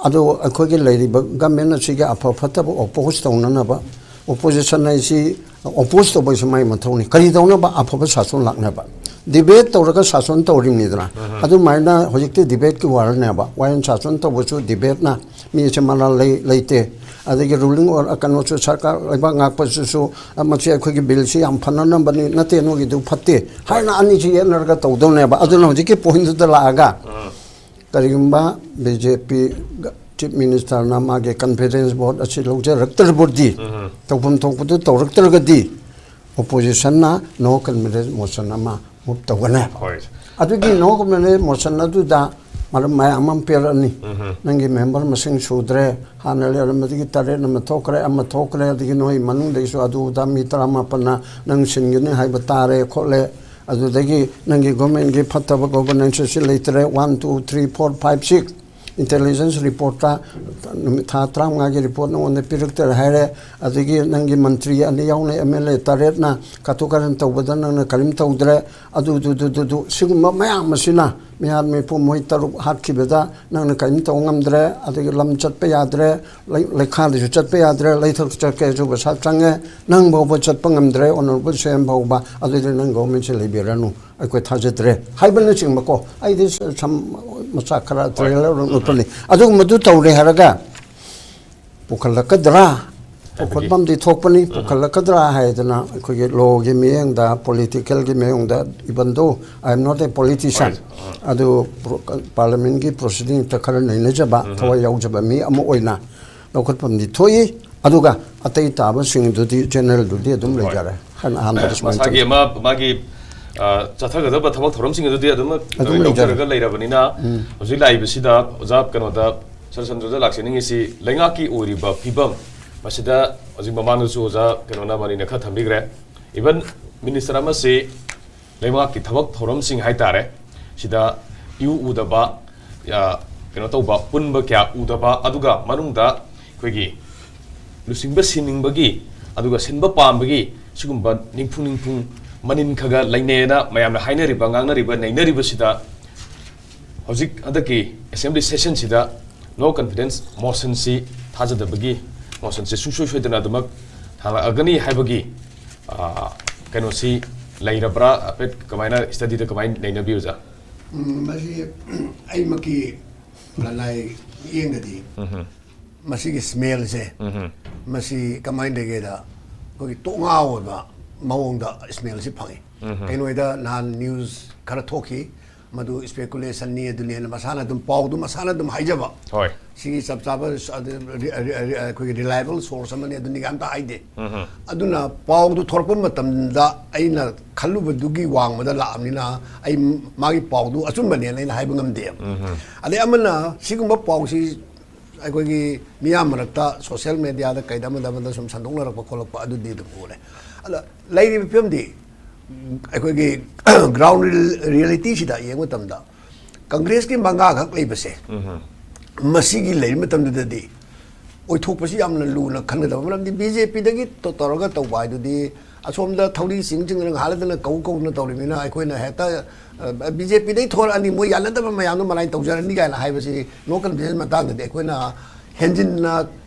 ꯑꯗꯨ ꯑꯩꯈꯣꯏꯒꯤ ꯂꯩꯔꯤꯕ ꯒꯃꯦꯟ ꯑꯁꯤꯒꯤ ꯑꯐ ꯐꯠꯇꯕ ꯑꯣꯄꯣꯖ ꯇꯧꯅꯅꯕ, ꯑꯣꯄꯣꯖꯤꯁꯟ ꯍꯥꯏꯁꯤ ꯑꯣꯄꯣꯖ ꯇꯧꯕꯁꯨ ꯃꯥꯏ ꯃꯊꯧꯅꯤ꯫ ꯀꯔꯤ ꯇꯧꯅꯕ? ꯑꯐꯕ ꯁꯥꯁꯟ ꯂꯥꯛꯅꯕ꯫ ꯗꯤꯕꯦꯠ ꯇꯧꯔꯒ ꯁꯥꯁꯟ ꯇꯧꯔꯤꯕꯅꯤꯗꯅ꯫ ꯑꯗꯨꯃꯥꯏꯅ ꯍꯧꯖꯤꯛꯇꯤ ꯗꯤꯕꯦꯠꯀꯤ ꯋꯥꯔꯜꯅꯦꯕ꯫ ꯋꯥꯌꯦꯜ ꯁꯥꯁꯟ ꯇꯧꯕꯁꯨ ꯗꯤꯕꯦꯠꯅ ꯃꯤꯁꯦ ꯃꯔꯥꯜ ꯂꯩ-, ꯂꯩꯇꯦ꯫ ꯑꯗꯒꯤ ꯔꯨꯂꯤꯡ ꯑꯣꯔ ꯀꯩꯅꯣꯁꯨ ꯁꯔꯀꯥꯔ ꯂꯩꯕꯥꯛ ꯉꯥꯛꯄꯁꯤꯁꯨ, "ꯑ, ꯃꯁꯤ ꯑꯩꯈꯣꯏꯒꯤ ꯕꯤꯜꯁꯤ ꯌꯥꯝ ꯐꯅꯅꯕꯅꯤ, ꯅꯠꯇꯦ ꯅꯣꯏꯒꯤꯗꯨ ꯐꯠꯇꯦ" ꯍꯥꯏꯅ ꯑꯅꯤꯁꯤ ꯌꯦꯠꯅꯔꯒ ꯇꯧꯗꯧꯅꯦꯕ꯫ ꯑꯗꯨꯅ ꯍꯧꯖꯤꯛꯀꯤ ꯄꯣꯏꯟꯗꯨꯗ ꯂꯥꯛꯑꯒ ꯀꯔꯤꯒꯨꯝꯕ ꯕꯤ ꯖꯦ ꯄꯤ ꯆꯤꯐ ꯃꯤꯅꯤꯁꯇꯔꯅ ꯃꯥꯒꯤ ꯀꯟꯐꯤꯗꯦꯟꯁ ꯚꯣꯠ ꯑꯁꯤ ꯂꯧꯖꯔꯛꯇ꯭ꯔꯕꯗꯤ, ꯇꯧꯐꯝ ꯊꯣꯛꯄꯗꯨ ꯇꯧꯔꯛꯇ꯭ꯔꯒꯗꯤ, ꯑꯣꯄꯣꯖꯤꯁꯟꯅ ꯅꯣ ꯀꯟꯐꯤꯗꯦꯟꯁ ꯃꯣꯁꯟ ꯑꯃ ꯃꯨꯚ ꯇꯧꯒꯅꯦꯕ꯫ ꯍꯣꯏ꯫ ꯑꯗꯨꯒꯤ ꯅꯣ ꯀꯝꯄ꯭ꯂꯦꯟ ꯃꯣꯁꯟ ꯑꯗꯨꯗ ꯃꯔꯝ ꯃꯌꯥꯝ ꯑꯃ ꯄꯤꯔꯛꯑꯅꯤ꯫ ꯅꯪꯒꯤ ꯃꯦꯝꯕꯔ ꯃꯁꯤꯡ ꯁꯨꯗ꯭ꯔꯦ, ꯍꯥꯟꯅ ꯂꯩꯔꯝꯕꯗꯒꯤ ꯇꯔꯦꯠ ꯑꯃ ꯊꯣꯛꯈ꯭ꯔꯦ, ꯑꯃ ꯊꯣꯛꯈ꯭ꯔꯦ, ꯑꯗꯒꯤ ꯅꯣꯏ ꯃꯅꯨꯡꯗꯒꯤꯁꯨ ꯑꯗꯨꯗ ꯃꯤ ꯇꯔꯥꯃꯥꯄꯟꯅ ꯅꯪ ꯁꯤꯟꯒꯅꯤ ꯍꯥꯏꯕ ꯇꯥꯔꯦ ꯈꯣꯠꯂꯦ, ꯑꯗꯨꯗꯒꯤ ꯅꯪꯒꯤ ꯒꯣꯔꯃꯦꯟꯒꯤ ꯐꯠꯇꯕ ꯒꯣꯚꯔꯅꯦꯟꯁ ꯑꯁꯤ ꯂꯩꯇ꯭ꯔꯦ, one two three four five six intelligence ꯔꯤꯄꯣꯔꯠꯇ ꯅꯨꯃꯤꯠ ꯊꯥ ꯇꯔꯥꯃꯉꯥꯒꯤ ꯔꯤꯄꯣꯔꯠ ꯅꯉꯣꯟꯗ ꯄꯤꯔꯛꯇꯔꯦ ꯍꯥꯏꯔꯦ, ꯑꯗꯒꯤ ꯅꯪꯒꯤ ꯃꯟꯇ꯭ꯔꯤ ꯑꯅꯤ ꯌꯥꯎꯅ ꯑꯦꯝ ꯑꯦꯜ ꯑꯦ ꯇꯔꯦꯠꯅ ꯀꯥꯇꯨ ꯀꯥꯔꯟ ꯇꯧꯕꯗ ꯅꯪꯅ ꯀꯔꯤꯝ ꯇꯧꯗ꯭ꯔꯦ, ꯑꯗꯨꯗꯨꯗꯨꯗꯨꯗꯨ ꯁꯤꯒꯨꯝꯕ ꯃꯌꯥꯝ ꯑꯁꯤꯅ ꯃꯤꯍꯥꯠ ꯃꯤꯄꯨ ꯃꯣꯏ ꯇꯔꯨꯛ ꯍꯥꯠꯈꯤꯕꯗ ꯅꯪꯅ ꯀꯔꯤꯝ ꯇꯧ ꯉꯝꯗ꯭ꯔꯦ, ꯑꯗꯒꯤ ꯂꯝ ꯆꯠꯄ ꯌꯥꯗ꯭ꯔꯦ, ꯂꯩ- ꯂꯩꯈꯥꯗꯁꯨ ꯆꯠꯄ ꯌꯥꯗ꯭ꯔꯦ, ꯂꯩꯊꯛ ꯆꯠꯀꯦꯁꯨ ꯄꯩꯁꯥ ꯆꯪꯉꯦ, ꯅꯪ ꯐꯥꯎꯕ ꯆꯠꯄ ꯉꯝꯗ꯭ꯔꯦ, ꯑꯣꯅꯔꯦꯕꯜ ꯁꯤ ꯑꯦꯝ ꯐꯥꯎꯕ, ꯑꯗꯨꯗꯤ ꯅꯪ ꯒꯣꯚꯔꯟꯃꯦꯟꯁꯦ ꯂꯩꯕꯤꯔꯅꯨ, ꯑꯩꯈꯣꯏ ꯊꯥꯖꯗ꯭ꯔꯦ ꯍꯥꯏꯕꯅꯆꯤꯡꯕꯀꯣ꯫ ꯑꯩꯗꯤ ꯁ- ꯁꯝ ꯃꯆꯥ ꯈꯔ ꯇ꯭ꯔꯦꯂꯔ ꯎꯠꯄꯅꯤ꯫ ꯑꯗꯨꯒꯨꯝꯕꯗꯨ ꯇꯧꯔꯦ ꯍꯥꯏꯔꯒ ꯄꯨꯈꯠꯂꯛꯀꯗ꯭ꯔꯥ? ꯄꯨꯈꯠꯐꯝꯗꯤ ꯊꯣꯛꯄꯅꯤ꯫ ꯄꯨꯈꯠꯂꯛꯀꯗ꯭ꯔꯥ ꯍꯥꯏꯗꯅ ꯑꯩꯈꯣꯏꯒꯤ ꯂꯣꯒꯤ ꯃꯤꯠꯌꯦꯡꯗ, ꯄꯣꯂꯤꯇꯤꯀꯦꯜꯒꯤ ꯃꯤꯠꯌꯦꯡꯗ, even though I am not a politician, ꯑꯗꯨ ꯄ꯭ꯔꯣ- ꯄꯥꯔꯂꯤꯌꯥꯃꯦꯟꯒꯤ ꯄ꯭ꯔꯣꯁꯤꯗꯤꯡꯇ ꯈꯔ ꯅꯩꯅꯖꯕ, ꯊꯋꯥꯏ ꯌꯥꯎꯖꯕ ꯃꯤ ꯑꯃ ꯑꯣꯏꯅ ꯂꯧꯈꯠꯐꯝꯗꯤ ꯊꯣꯛꯏ꯫ ꯑꯗꯨꯒ ꯑꯇꯩ ꯇꯥꯕꯁꯤꯡꯗꯨꯗꯤ, ꯖꯦꯅꯔꯦꯜꯗꯨꯗꯤ ꯑꯗꯨꯝ ꯂꯩꯖꯔꯦ꯫ ꯍꯥꯏꯅ ꯑꯍꯥꯟꯕꯗ ꯁꯨꯃꯥꯏꯅ ꯃꯁꯥꯒꯤ ꯇꯧꯖꯩ꯫ ꯑꯃ ꯃꯥꯒꯤ ꯑ, ꯆꯠꯊꯒꯗꯕ ꯊꯕꯛ ꯊꯧꯔꯝꯁꯤꯡ ꯑꯗꯨꯗꯤ ꯑꯗꯨꯝ ꯑꯗꯨꯝ ꯌꯥꯎꯖꯔꯒ ꯂꯩꯖꯔꯦ꯫ ꯂꯩꯔꯕꯅꯤꯅ, ꯍꯧꯖꯤꯛ ꯂꯥꯛꯏꯕꯁꯤꯗ ꯑꯣꯖꯥ ꯀꯩꯅꯣꯗ ꯁꯔ ꯁꯟꯖꯨꯗ ꯂꯥꯛꯆꯅꯤꯡꯉꯤꯁꯤ, ꯂꯩꯉꯥꯛꯀꯤ ꯑꯣꯏꯔꯤꯕ ꯐꯤꯕꯝ ꯃꯁꯤꯗ ꯍꯧꯖꯤꯛ ꯃꯃꯥꯡꯗꯁꯨ ꯑꯣꯖꯥ ꯀꯩꯅꯣꯅ ꯃꯅꯤꯅ ꯈꯔ ꯊꯝꯕꯤꯈ꯭ꯔꯦ꯫ ꯏꯚꯟ ꯃꯤꯅꯤꯁꯇꯔ ꯑꯃꯁꯤ ꯂꯩꯉꯥꯛꯀꯤ ꯊꯕꯛ ꯊꯧꯔꯝꯁꯤꯡ ꯍꯥꯏꯇꯥꯔꯦ, ꯁꯤꯗ ꯏꯎ ꯎꯗꯕ, ꯑ, ꯀꯩꯅꯣ ꯇꯧꯕ, ꯄꯨꯟꯕ ꯀꯌꯥ ꯎꯗꯕ, ꯑꯗꯨꯒ ꯃꯅꯨꯡꯗ ꯑꯩꯈꯣꯏꯒꯤ ꯂꯨꯆꯤꯡꯕ ꯁꯤꯟꯅꯤꯡꯕꯒꯤ, ꯑꯗꯨꯒ ꯁꯤꯟꯕ ꯄꯥꯝꯕꯒꯤ ꯁꯤꯒꯨꯝꯕ ꯅꯤꯡꯐꯨꯡ ꯅꯤꯡꯐꯨꯡ ꯃꯅꯤꯟ ꯈꯔ ꯂꯩꯅꯩꯅ ꯃꯌꯥꯝꯅ ꯍꯥꯏꯅꯔꯤꯕ, ꯉꯥꯡꯅꯔꯤꯕ, ꯅꯩꯅꯔꯤꯕꯁꯤꯗ ꯍꯧꯖꯤꯛ ꯍꯟꯗꯛꯀꯤ ꯑꯦꯁꯦꯝꯕ꯭ꯂꯤ ꯁꯦꯁꯟꯁꯤꯗ ꯅꯣ ꯀꯟꯐꯤꯗꯦꯟꯁ ꯃꯣꯁꯟꯁꯤ, ꯊꯥꯖꯗꯕꯒꯤ ꯃꯣꯁꯟꯁꯤ ꯁꯨꯡꯁꯣꯏ ꯁꯣꯏꯗꯅ ꯑꯗꯨꯃꯛ ꯊꯥꯡꯂꯛꯑꯒꯅꯤ ꯍꯥꯏꯕꯒꯤ, ꯑ, ꯀꯩꯅꯣꯁꯤ ꯂꯩꯔꯕ꯭ꯔꯥ? ꯍꯥꯏꯐꯦꯠ ꯀꯃꯥꯏꯅ, ꯁ꯭ꯇꯗꯤꯗ ꯀꯃꯥꯏꯅ ꯅꯩꯅꯕꯤ, ꯑꯣꯖꯥ? ꯎꯝ, ꯃꯁꯤ ꯑꯩꯃꯛꯀꯤ ꯂꯅꯥꯏ ꯃꯤꯠꯌꯦꯡꯗꯗꯤ ꯃꯁꯤꯒꯤ ꯁ꯭ꯃꯦꯜꯁꯦ, ꯃꯁꯤ ꯀꯃꯥꯏꯅ ꯂꯩꯒꯦꯗ, ꯑꯩꯈꯣꯏꯒꯤ ꯇꯣꯛꯉꯥ ꯑꯣꯏꯕ ꯃꯑꯣꯡꯗ ꯁ꯭ꯃꯦꯜꯁꯤ ꯐꯪꯉꯤ꯫ ꯀꯩꯅꯣꯗ ꯅꯍꯥꯟ ꯅ꯭ꯌꯨꯁ ꯈꯔ ꯊꯣꯛꯈꯤ, ꯃꯗꯨ ꯏꯁꯄꯦꯀꯨꯂꯦꯁꯟꯅꯤ, ꯑꯗꯨꯅꯤ ꯍꯥꯏꯅ ꯃꯁꯥꯅ ꯑꯗꯨꯝ, ꯄꯥꯎꯗꯨ ꯃꯁꯥꯅ ꯑꯗꯨꯝ ꯍꯥꯏꯖꯕ꯫ ꯍꯣꯏ꯫ ꯁꯤꯒꯤ ꯆꯞ ꯆꯥꯕ ꯁ-, ꯑꯗꯨ ꯔꯤ-, ꯔꯤ-, ꯔꯤ-, ꯑꯩꯈꯣꯏꯒꯤ ꯔꯤꯂꯥꯏꯕꯜ ꯁꯣꯔꯁ ꯑꯃꯅꯤ, ꯑꯗꯨꯅꯤꯒ ꯑꯝꯇ ꯍꯥꯏꯗꯦ꯫ ꯎꯝ꯫ ꯑꯗꯨꯅ ꯄꯥꯎꯗꯨ ꯊꯣꯔꯛꯄ ꯃꯇꯝꯗ ꯑꯩꯅ ꯈꯜꯂꯨꯕꯗꯨꯒꯤ ꯋꯥꯡꯃꯗ ꯂꯥꯛꯑꯕꯅꯤꯅ ꯑꯩ ꯃꯥꯒꯤ ꯄꯥꯎꯗꯨ ꯑꯆꯨꯝꯕꯅꯦꯅ ꯑꯩꯅ ꯍꯥꯏꯕ ꯉꯝꯗꯦꯕ꯫ ꯑꯗꯩ ꯑꯃꯅ ꯁꯤꯒꯨꯝꯕ ꯄꯥꯎꯁꯤ ꯑꯩꯈꯣꯏꯒꯤ ꯃꯤꯌꯥꯝ ꯃꯔꯛꯇ ꯁꯣꯁꯤꯌꯦꯜ ꯃꯦꯗꯤꯌꯥꯗ ꯀꯩꯗ ꯑꯃꯗ ꯑꯃꯗ ꯁꯨꯝ ꯁꯟꯗꯣꯛꯅꯔꯛꯄ ꯈꯣꯠꯂꯛꯄ ꯑꯗꯨꯗꯤ ꯑꯗꯨꯝ ꯎꯔꯦ꯫ ꯑꯗ ꯂꯩꯔꯤꯕ ꯐꯤꯕꯝꯗꯤ, ꯎꯝ, ꯑꯩꯈꯣꯏꯒꯤ ꯒ꯭ꯔꯥꯎꯟ ꯔꯤꯌꯦꯂꯤꯇꯤꯁꯤꯗ ꯌꯦꯡꯕ ꯃꯇꯝꯗ ꯀꯪꯒ꯭ꯔꯦꯁꯀꯤ ꯃꯉꯥꯈꯛ ꯂꯩꯕꯁꯦ, ꯃꯁꯤꯒꯤ ꯂꯩꯔꯤꯕ ꯃꯇꯝꯗꯨꯗꯗꯤ ꯑꯣꯏꯊꯣꯛꯄꯁꯤ ꯌꯥꯝꯅ ꯂꯨꯅ ꯈꯟꯒꯗꯕ꯫ ꯃꯔꯝꯗꯤ ꯕꯤ ꯖꯦ ꯄꯤꯗꯒꯤ ꯇꯧꯔꯒ ꯇꯧꯕ ꯍꯥꯏꯗꯨꯗꯤ, ꯑꯁꯣꯝꯗ ꯊꯧꯔꯤ ꯆꯤꯡ ꯆꯤꯡꯗꯅ ꯉꯍꯥꯜꯂꯗꯅ ꯀꯧ ꯀꯧꯗꯅ ꯇꯧꯔꯤꯕꯅꯤꯅ, ꯑꯩꯈꯣꯏꯅ ꯍꯦꯛꯇ, ꯑ, ꯕꯤ ꯖꯦ ꯄꯤꯗꯩ ꯊꯣꯔꯛꯑꯅꯤ, ꯃꯣꯏ ꯌꯥꯅꯗꯕ ꯃꯌꯥꯝꯗꯣ ꯃꯔꯥꯏꯅ ꯇꯧꯖꯔꯅꯤ ꯀꯥꯏꯅ ꯍꯥꯏꯕꯁꯤ ꯅꯣ ꯀꯟꯐꯤꯗꯦꯟꯁ ꯃꯇꯥꯡꯗꯗꯤ ꯑꯩꯈꯣꯏꯅ ꯍꯦꯟꯖꯤꯟꯅ,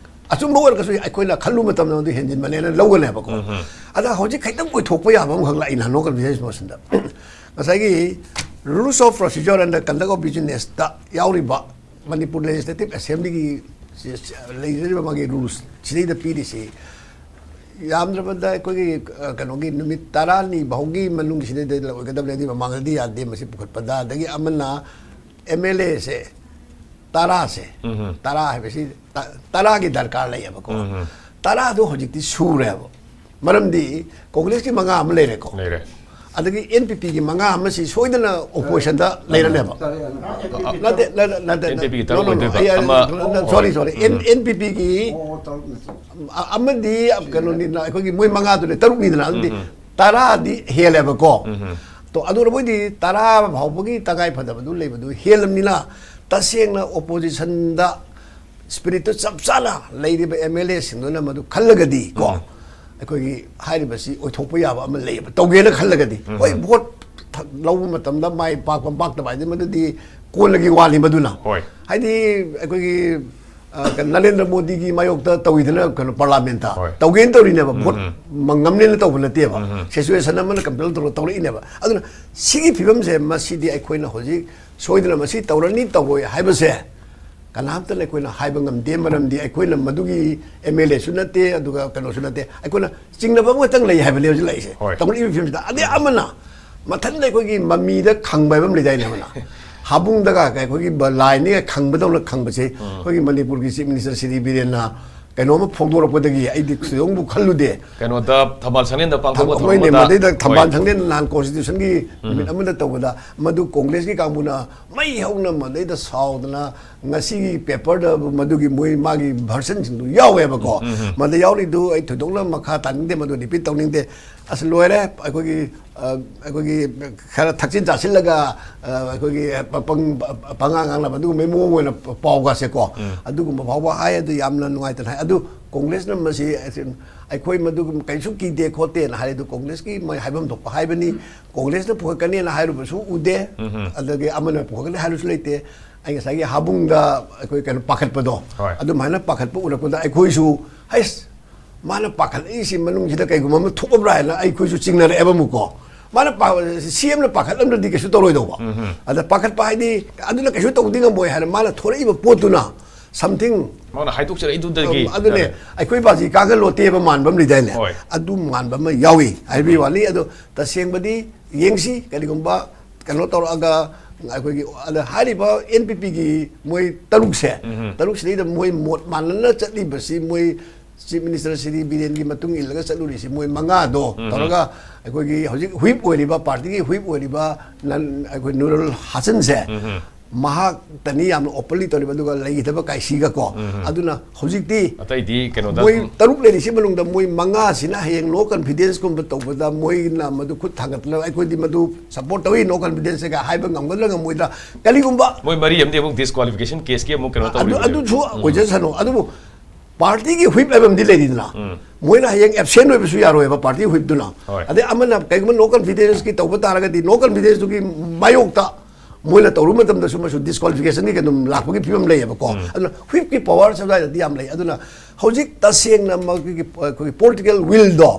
ꯑꯆꯨꯝꯕ ꯑꯣꯏꯔꯒꯁꯨ ꯑꯩꯈꯣꯏꯅ ꯈꯜꯂꯨꯕ ꯃꯇꯝꯗ ꯃꯗꯨ ꯍꯦꯟꯖꯤꯟꯕꯅꯦꯅ ꯂꯧꯒꯅꯦꯕꯀꯣ꯫ ꯑꯗ ꯍꯧꯖꯤꯛ ꯈꯤꯇꯪ ꯑꯣꯏꯊꯣꯛꯄ ꯌꯥꯕ ꯑꯃꯈꯛ ꯂꯥꯛꯏ ꯅꯍꯥꯟ ꯅꯣ ꯀꯟꯐꯤꯗꯦꯟꯁ ꯃꯣꯁꯟꯗ꯫ ꯉꯁꯥꯏꯒꯤ Rules of Procedure and Conduct of Businessꯇ ꯌꯥꯎꯔꯤꯕ ꯃꯅꯤꯄꯨꯔ ꯂꯦꯖꯤꯁꯂꯦꯇꯤꯚ ꯑꯦꯁꯦꯝꯕ꯭ꯂꯤꯒꯤ ꯂꯩꯖꯔꯤꯕ ꯃꯥꯒꯤ ꯔꯨꯜꯁ ꯁꯤꯗꯩꯗ ꯄꯤꯔꯤꯁꯤ, ꯌꯥꯝꯗ꯭ꯔꯕꯗ ꯑꯩꯈꯣꯏꯒꯤ, ꯑ, ꯀꯩꯅꯣꯒꯤ ꯅꯨꯃꯤꯠ ꯇꯔꯥꯅꯤ ꯐꯥꯎꯒꯤ ꯃꯅꯨꯡꯁꯤꯗꯩꯗ ꯑꯣꯏꯒꯗꯕꯅꯦ, ꯑꯗꯨꯒꯤ ꯃꯃꯥꯡꯗꯗꯤ ꯌꯥꯗꯦ꯫ ꯃꯁꯤ ꯄꯨꯈꯠꯄꯗ, ꯑꯗꯒꯤ ꯑꯃꯅ ꯑꯦꯝ ꯑꯦꯜ ꯑꯦꯁꯦ ꯇꯔꯥꯁꯦ, ꯇꯔꯥ ꯍꯥꯏꯕꯁꯤ ꯇ-, ꯇꯔꯥꯒꯤ ꯗꯔꯀꯥꯔ ꯂꯩꯌꯦꯕꯀꯣ꯫ ꯇꯔꯥꯗꯣ ꯍꯧꯖꯤꯛꯇꯤ ꯁꯨꯔꯦꯕ꯫ ꯃꯔꯝꯗꯤ ꯀꯣꯡꯒ꯭ꯔꯦꯁꯀꯤ ꯃꯉꯥ ꯑꯃ ꯂꯩꯔꯦꯀꯣ꯫ ꯂꯩꯔꯦ꯫ ꯑꯗꯒꯤ ꯑꯦꯟ ꯄꯤ ꯄꯤꯒꯤ ꯃꯉꯥ ꯑꯃꯁꯤ ꯁꯣꯏꯗꯅ ꯑꯣꯄꯣꯖꯤꯁꯟꯗ ꯂꯩꯔꯅꯦꯕ꯫ ꯅꯠꯇꯦ, ꯅꯠꯇꯦ, ꯅꯠꯇꯦ, ꯑꯦꯟ ꯄꯤ ꯄꯤꯒꯤ no, no, ꯇꯔꯨꯛ no, ꯑꯣꯏꯗꯣꯏꯕ꯫ ꯑꯩ, ꯑꯩ, ꯑꯃ no, no, sorry, sorry. N-, N P ꯄꯤꯒꯤ ꯑ-, ꯑꯃꯗꯤ ꯀꯩꯅꯣꯅꯤꯅ, ꯑꯩꯈꯣꯏꯒꯤ ꯃꯣꯏ ꯃꯉꯥꯗꯨꯅꯦ, ꯇꯔꯨꯛꯅꯤꯗꯅ, ꯑꯗꯨꯗꯤ ꯇꯔꯥꯗꯤ ꯍꯦꯜꯂꯦꯕꯀꯣ꯫ ꯇꯣ, ꯑꯗꯨꯅ ꯃꯣꯏꯗꯤ ꯇꯔꯥ ꯐꯥꯎꯕꯒꯤ ꯇꯉꯥꯏ ꯐꯗꯕꯗꯨ ꯂꯩꯕꯗꯨ ꯍꯦꯜꯂꯝꯅꯤꯅ, ꯇꯁꯦꯡꯅ ꯑꯣꯄꯣꯖꯤꯁꯟꯗ ꯁ꯭ꯄꯤꯔꯤꯠꯇꯨ ꯆꯞ ꯆꯥꯅ ꯂꯩꯔꯤꯕ ꯑꯦꯝ ꯑꯦꯜ ꯑꯦꯁꯤꯡꯗꯨꯅ ꯃꯗꯨ ꯈꯜꯂꯒꯗꯤ ꯀꯣ, ꯑꯩꯈꯣꯏꯒꯤ ꯍꯥꯏꯔꯤꯕꯁꯤ ꯑꯣꯏꯊꯣꯛꯄ ꯌꯥꯕ ꯑꯃ ꯂꯩꯌꯦꯕ, ꯇꯧꯒꯦꯅ ꯈꯜꯂꯒꯗꯤ꯫ ꯍꯣꯏ, ꯚꯣꯠ ꯊ-, ꯂꯧꯕ ꯃꯇꯝꯗ ꯃꯥꯏ ꯄꯥꯛꯄ ꯄꯥꯛꯇꯕ ꯍꯥꯏꯗꯤ ꯃꯗꯨꯗꯤ ꯀꯣꯟꯅꯒꯤ ꯋꯥꯅꯤ ꯃꯗꯨꯅ꯫ ꯍꯣꯏ꯫ ꯍꯥꯏꯗꯤ ꯑꯩꯈꯣꯏꯒꯤ, ꯑ, ꯀꯩꯅꯣ, ꯅꯔꯦꯟꯗ꯭ꯔ ꯃꯣꯗꯤꯒꯤ ꯃꯥꯌꯣꯛꯇ ꯇꯧꯋꯤꯗꯅ, ꯀꯩꯅꯣ, ꯄꯥꯔꯂꯥꯃꯦꯟꯠꯇ ꯍꯣꯏ꯫ ꯇꯧꯒꯦꯅ ꯇꯧꯔꯤꯅꯦꯕ, ꯚꯣꯠ ꯃ-, ꯉꯝꯅꯦꯅ ꯇꯧꯕ ꯅꯠꯇꯦꯕ꯫ ꯁꯤꯆꯨꯋꯦꯁꯟ ꯑꯃꯅ ꯀꯝꯄꯦꯜ ꯇꯧꯔ ꯇꯧꯔꯛꯏꯅꯦꯕ꯫ ꯑꯗꯨꯅ ꯁꯤꯒꯤ ꯐꯤꯕꯝꯁꯦ, ꯃꯁꯤꯗꯤ ꯑꯩꯈꯣꯏꯅ ꯍꯧꯖꯤꯛ ꯁꯣꯏꯗꯅ ꯃꯁꯤ ꯇꯧꯔꯅꯤ ꯇꯧꯔꯣꯏ ꯍꯥꯏꯕꯁꯦ ꯀꯅꯥꯝꯇꯅ ꯑꯩꯈꯣꯏꯅ ꯍꯥꯏꯕ ꯉꯝꯗꯦ꯫ ꯃꯔꯝꯗꯤ ꯑꯩꯈꯣꯏꯅ ꯃꯗꯨꯒꯤ ꯑꯦꯝ ꯑꯦꯜ ꯑꯦꯁꯨ ꯅꯠꯇꯦ, ꯑꯗꯨꯒ ꯀꯩꯅꯣꯁꯨ ꯅꯠꯇꯦ꯫ ꯑꯩꯈꯣꯏꯅ ꯆꯤꯡꯅꯕ ꯑꯃꯈꯛꯇꯪ ꯂꯩ ꯍꯥꯏꯕꯅꯦ ꯍꯧꯖꯤꯛ ꯂꯥꯛꯏꯁꯦ꯫ ꯍꯣꯏ꯫ ꯇꯧꯔꯛꯏꯕ ꯐꯤꯕꯝꯁꯤꯗ꯫ ꯑꯗꯩ ꯑꯃꯅ ꯃꯊꯟꯗ ꯑꯩꯈꯣꯏꯒꯤ ꯃꯃꯤꯗ ꯈꯪꯕ ꯍꯥꯏꯕ ꯑꯃ ꯂꯩꯗꯥꯏꯅꯦ, ꯑꯃꯅ ꯍꯥꯕꯨꯡꯗꯒ ꯑꯩꯈꯣꯏꯒꯤ ꯕ-, ꯂꯥꯏꯅꯤꯒ ꯈꯪꯕꯗꯧꯅ ꯈꯪꯕꯁꯦ, ꯑꯩꯈꯣꯏꯒꯤ ꯃꯅꯤꯄꯨꯔꯒꯤ ꯆꯤꯐ ꯃꯤꯅꯤꯁꯇꯔ ꯁꯤꯔꯤ ꯕꯤꯔꯦꯟꯅ ꯀꯩꯅꯣꯝꯃ ꯐꯣꯡꯗꯣꯔꯛꯄꯗꯒꯤ ꯑꯩꯗꯤ ꯊꯣꯏꯗꯣꯛꯄꯨ ꯈꯜꯂꯨꯗꯦ꯫ ꯀꯩꯅꯣꯗ ꯊꯝꯕꯥꯜ ꯁꯪꯂꯦꯟꯗ ꯄꯥꯡꯊꯣꯛꯄ ꯊꯝ-, ꯍꯣꯏꯅꯦ, ꯊꯧꯔꯝ ꯑꯃꯗ꯫ ꯃꯗꯩꯗ ꯊꯝꯕꯥꯜ ꯍꯣꯏ꯫ ꯁꯪꯂꯦꯟ ꯅꯍꯥꯟ ꯀꯣꯟꯁꯇꯤꯇ꯭ꯌꯨꯁꯟꯒꯤ ꯅꯨꯃꯤꯠ ꯑꯃꯗ ꯇꯧꯕꯗ, ꯃꯗꯨ ꯀꯣꯡꯒ꯭ꯔꯦꯁꯀꯤ ꯀꯥꯡꯕꯨꯅ ꯃꯩ ꯍꯧꯅ ꯃꯗꯩꯗ ꯁꯥꯎꯗꯅ, ꯉꯁꯤꯒꯤ ꯄꯦꯄꯔꯗ ꯃꯗꯨꯒꯤ ꯃꯣꯏ ꯃꯥꯒꯤ ꯚꯔꯁꯟꯁꯤꯡꯗꯨ ꯌꯥꯎꯋꯦꯕꯀꯣ꯫ ꯃꯗ ꯌꯥꯎꯔꯤꯗꯨ ꯑꯩ ꯊꯣꯏꯗꯣꯛꯅ ꯃꯈꯥ ꯇꯥꯅꯤꯡꯗꯦ, ꯃꯗꯨ ꯔꯤꯄꯤꯠ ꯇꯧꯅꯤꯡꯗꯦ꯫ ꯑꯁ, ꯂꯣꯏꯔꯦ꯫ ꯑꯩꯈꯣꯏꯒꯤ, ꯑ, ꯑꯩꯈꯣꯏꯒꯤ ꯈꯔ ꯊꯛꯆꯤꯟ ꯆꯥꯁꯤꯜꯂꯒ, ꯑ, ꯑꯩꯈꯣꯏꯒꯤ ꯄ-, ꯄꯪ-, ꯄ-, ꯄꯉꯥꯡ ꯉꯥꯡꯅꯕ ꯑꯗꯨꯒꯨꯝꯕꯒꯤ ꯃꯑꯣꯡ ꯑꯣꯏꯅ ꯄ-, ꯄꯥꯎꯒꯁꯦꯀꯣ, ꯑꯗꯨꯒꯨꯝꯕ ꯐꯥꯎꯕ ꯍꯥꯏ꯫ ꯑꯗꯨ ꯌꯥꯝꯅ ꯅꯨꯡꯉꯥꯏꯇꯅ ꯍꯥꯏ꯫ ꯑꯗꯨ ꯀꯣꯡꯒ꯭ꯔꯦꯁꯅ ꯃꯁꯤ, ꯑꯩꯈꯣꯏ ꯃꯗꯨ ꯀꯩꯁꯨ ꯀꯤꯗꯦ ꯈꯣꯠꯇꯦꯅ ꯍꯥꯏ꯫ ꯑꯗꯨ ꯀꯣꯡꯒ꯭ꯔꯦꯁꯀꯤ ꯃꯣꯏ ꯍꯥꯏꯐꯝ ꯊꯣꯛꯄ ꯍꯥꯏꯕꯅꯤ꯫ ꯀꯣꯡꯒ꯭ꯔꯦꯁꯅ ꯄꯨꯈꯠꯀꯅꯦꯅ ꯍꯥꯏꯔꯨꯕꯁꯨ ꯎꯗꯦ, ꯑꯗꯒꯤ ꯑꯃꯅ ꯄꯨꯈꯠꯀꯅꯤ ꯍꯥꯏꯔꯨꯕꯁꯨ ꯂꯩꯇꯦ꯫ ꯑꯩ ꯉꯁꯥꯏꯒꯤ ꯍꯥꯕꯨꯡꯗ ꯑꯩꯈꯣꯏ ꯀꯩꯅꯣ ꯄꯥꯈꯠꯄꯗꯣ, ꯍꯣꯏ꯫ ꯑꯗꯨꯃꯥꯏꯅ ꯄꯥꯈꯠꯄ ꯎꯔꯛꯄꯗ ꯑꯩꯈꯣꯏꯁꯨ, "ꯍꯩꯁ, ꯃꯥꯅ ꯄꯥꯈꯠꯂꯛꯏꯁꯤ ꯃꯅꯨꯡꯁꯤꯗ ꯀꯩꯒꯨꯝꯕ ꯑꯃ ꯊꯣꯛꯑꯕ꯭ꯔꯥ?" ꯍꯥꯏꯅ ꯑꯩꯈꯣꯏꯁꯨ ꯆꯤꯡꯅꯔꯛꯑꯦꯕ ꯑꯃꯨꯛꯀꯣ꯫ ꯃꯥꯅ ꯄꯥ-, ꯁꯤ ꯑꯦꯝꯅ ꯄꯥꯈꯠꯂꯝꯗ꯭ꯔꯗꯤ ꯀꯩꯁꯨ ꯇꯧꯔꯣꯏꯗꯧꯕ꯫ ꯑꯗ ꯄꯥꯈꯠꯄ ꯍꯥꯏꯗꯤ ꯑꯗꯨꯅ ꯀꯩꯁꯨ ꯇꯧꯕꯗꯤ ꯉꯝꯃꯣꯏ ꯍꯥꯏꯅ ꯃꯥꯅ ꯊꯣꯔꯛꯏꯕ ꯄꯣꯠꯇꯨꯅ something, ꯃꯥꯅ ꯍꯥꯏꯗꯣꯛꯆꯔꯛꯏꯗꯨꯗꯒꯤ ꯑꯗꯨꯅꯦ, ꯑꯩꯈꯣꯏ ꯕꯥꯖꯤ ꯀꯥꯒ ꯂꯣꯠꯇꯦꯕ ꯃꯥꯟꯕ ꯑꯃ ꯂꯩꯗꯥꯏꯅꯦ? ꯍꯣꯏ꯫ ꯑꯗꯨ ꯃꯥꯟꯕ ꯑꯃ ꯌꯥꯎꯏ ꯍꯥꯏꯕꯒꯤ ꯋꯥꯅꯤ꯫ ꯑꯗꯣ ꯇꯁꯦꯡꯕꯗꯤ ꯌꯦꯡꯁꯤ, ꯀꯔꯤꯒꯨꯝꯕ ꯀꯩꯅꯣ ꯇꯧꯔꯛꯑꯒ ꯑꯩꯈꯣꯏꯒꯤ, ꯑꯗ ꯍꯥꯏꯔꯤꯕ ꯑꯦꯟ ꯄꯤ ꯄꯤꯒꯤ ꯃꯣꯏ ꯇꯔꯨꯛꯁꯦ, ꯇꯔꯨꯛꯁꯤꯗꯩꯗ ꯃꯣꯏ ꯃꯣꯠ ꯃꯥꯟꯅꯅ ꯆꯠꯂꯤꯕꯁꯤ, ꯃꯣꯏ ꯆꯤꯐ ꯃꯤꯅꯤꯁꯇꯔ ꯁꯤꯔꯤ ꯕꯤꯔꯦꯟꯒꯤ ꯃꯇꯨꯡ ꯏꯜꯂꯒ ꯆꯠꯂꯨꯔꯤꯁꯤ ꯃꯣꯏ ꯃꯉꯥꯗꯣ ꯇꯧꯔꯒ ꯑꯩꯈꯣꯏꯒꯤ ꯍꯧꯖꯤꯛ ꯍꯨꯏꯞ ꯑꯣꯏꯔꯤꯕ, ꯄꯥꯔꯇꯤꯒꯤ ꯍꯨꯏꯞ ꯑꯣꯏꯔꯤꯕ ꯅꯟ-, ꯑꯩꯈꯣꯏ ꯅꯨꯔꯨꯜ ꯍꯥꯁꯟꯁꯦ, ꯃꯍꯥꯛꯇꯅꯤ ꯌꯥꯝꯅ ꯑꯣꯄꯟꯂꯤ ꯇꯧꯔꯤꯕ, ꯑꯗꯨꯒ ꯂꯩꯈꯤꯗꯕ ꯀꯥꯏꯁꯤꯒ ꯀꯣ꯫ ꯑꯗꯨꯅ ꯍꯧꯖꯤꯛꯇꯤ ꯑꯇꯩꯗꯤ ꯀꯩꯅꯣꯗ ꯃꯣꯏ ꯁꯨꯝ ꯇꯔꯨꯛ ꯂꯩꯔꯤꯁꯤ ꯃꯅꯨꯡꯗ ꯃꯣꯏ ꯃꯉꯥꯁꯤꯅ ꯍꯌꯦꯡ ꯅꯣ ꯀꯟꯐꯤꯗꯦꯟꯁꯀꯨꯝꯕ ꯇꯧꯕꯗ ꯃꯣꯏꯅ ꯃꯗꯨ ꯈꯨꯠ ꯊꯥꯡꯒꯠꯂꯒ "ꯑꯩꯈꯣꯏꯗꯤ ꯃꯗꯨ ꯁꯄꯣꯔꯠ ꯇꯧꯏ, ꯅꯣ ꯀꯟꯐꯤꯗꯦꯟꯁ" ꯀꯥꯏ ꯍꯥꯏꯕ ꯉꯝꯒꯗ꯭ꯔꯥ ꯉꯝꯃꯣꯏꯗ꯭ꯔꯥ, ꯀꯔꯤꯒꯨꯝꯕ ꯃꯣꯏ ꯃꯔꯤ ꯑꯃꯗꯤ ꯑꯃꯨꯛ ꯗꯤꯁꯀ꯭ꯋꯥꯂꯤꯐꯤꯀꯦꯁꯟ ꯀꯦꯁꯀꯤ ꯑꯃꯨꯛ ꯀꯩꯅꯣ ꯑꯗꯨ, ꯇꯧꯔꯤꯕꯅꯦꯕ꯫ ꯑꯗꯨꯁꯨ ꯑꯣꯏꯖꯁꯅꯨ꯫ ꯑꯗꯨꯕꯨ ꯄꯥꯔꯇꯤꯒꯤ ꯍꯨꯏꯞ ꯍꯥꯏꯕ ꯑꯃꯗꯤ ꯂꯩꯔꯤꯗꯅ, ꯃꯣꯏꯅ ꯍꯌꯦꯡ ꯑꯦꯕꯁꯦꯟ ꯑꯣꯏꯕꯁꯨ ꯌꯥꯔꯣꯏꯕ ꯄꯥꯔꯇꯤ ꯍꯨꯏꯞꯇꯨꯅ꯫ ꯍꯣꯏ꯫ ꯑꯗꯩ ꯑꯃꯅ ꯀꯩꯒꯨꯝꯕ ꯅꯣ ꯀꯟꯐꯤꯗꯦꯟꯁꯀꯤ ꯇꯧꯕ ꯇꯥꯔꯒꯗꯤ ꯅꯣ ꯀꯟꯐꯤꯗꯦꯟꯁꯇꯨꯒꯤ ꯃꯥꯌꯣꯛꯇ ꯃꯣꯏꯅ ꯇꯧꯔꯨꯕ ꯃꯇꯝꯗꯁꯨ ꯃꯁꯨ ꯗꯤꯁꯀ꯭ꯋꯥꯂꯤꯐꯤꯀꯦꯁꯟꯒꯤ ꯀꯩꯅꯣ ꯂꯥꯛꯄꯒꯤ ꯐꯤꯕꯝ ꯂꯩꯌꯦꯕꯀꯣ꯫ ꯑꯗꯨꯅ ꯍꯨꯏꯞꯀꯤ ꯄꯋꯥꯔꯁꯦ ꯑꯗꯨꯋꯥꯏꯗꯗꯤ ꯌꯥꯝ ꯂꯩ꯫ ꯑꯗꯨꯅ ꯍꯧꯖꯤꯛ ꯇꯁꯦꯡꯅ ꯃꯈꯣꯏꯒꯤ, ꯑꯩꯈꯣꯏꯒꯤ ꯄꯣꯂꯤꯇꯤꯀꯦꯜ ꯋꯤꯜꯗꯣ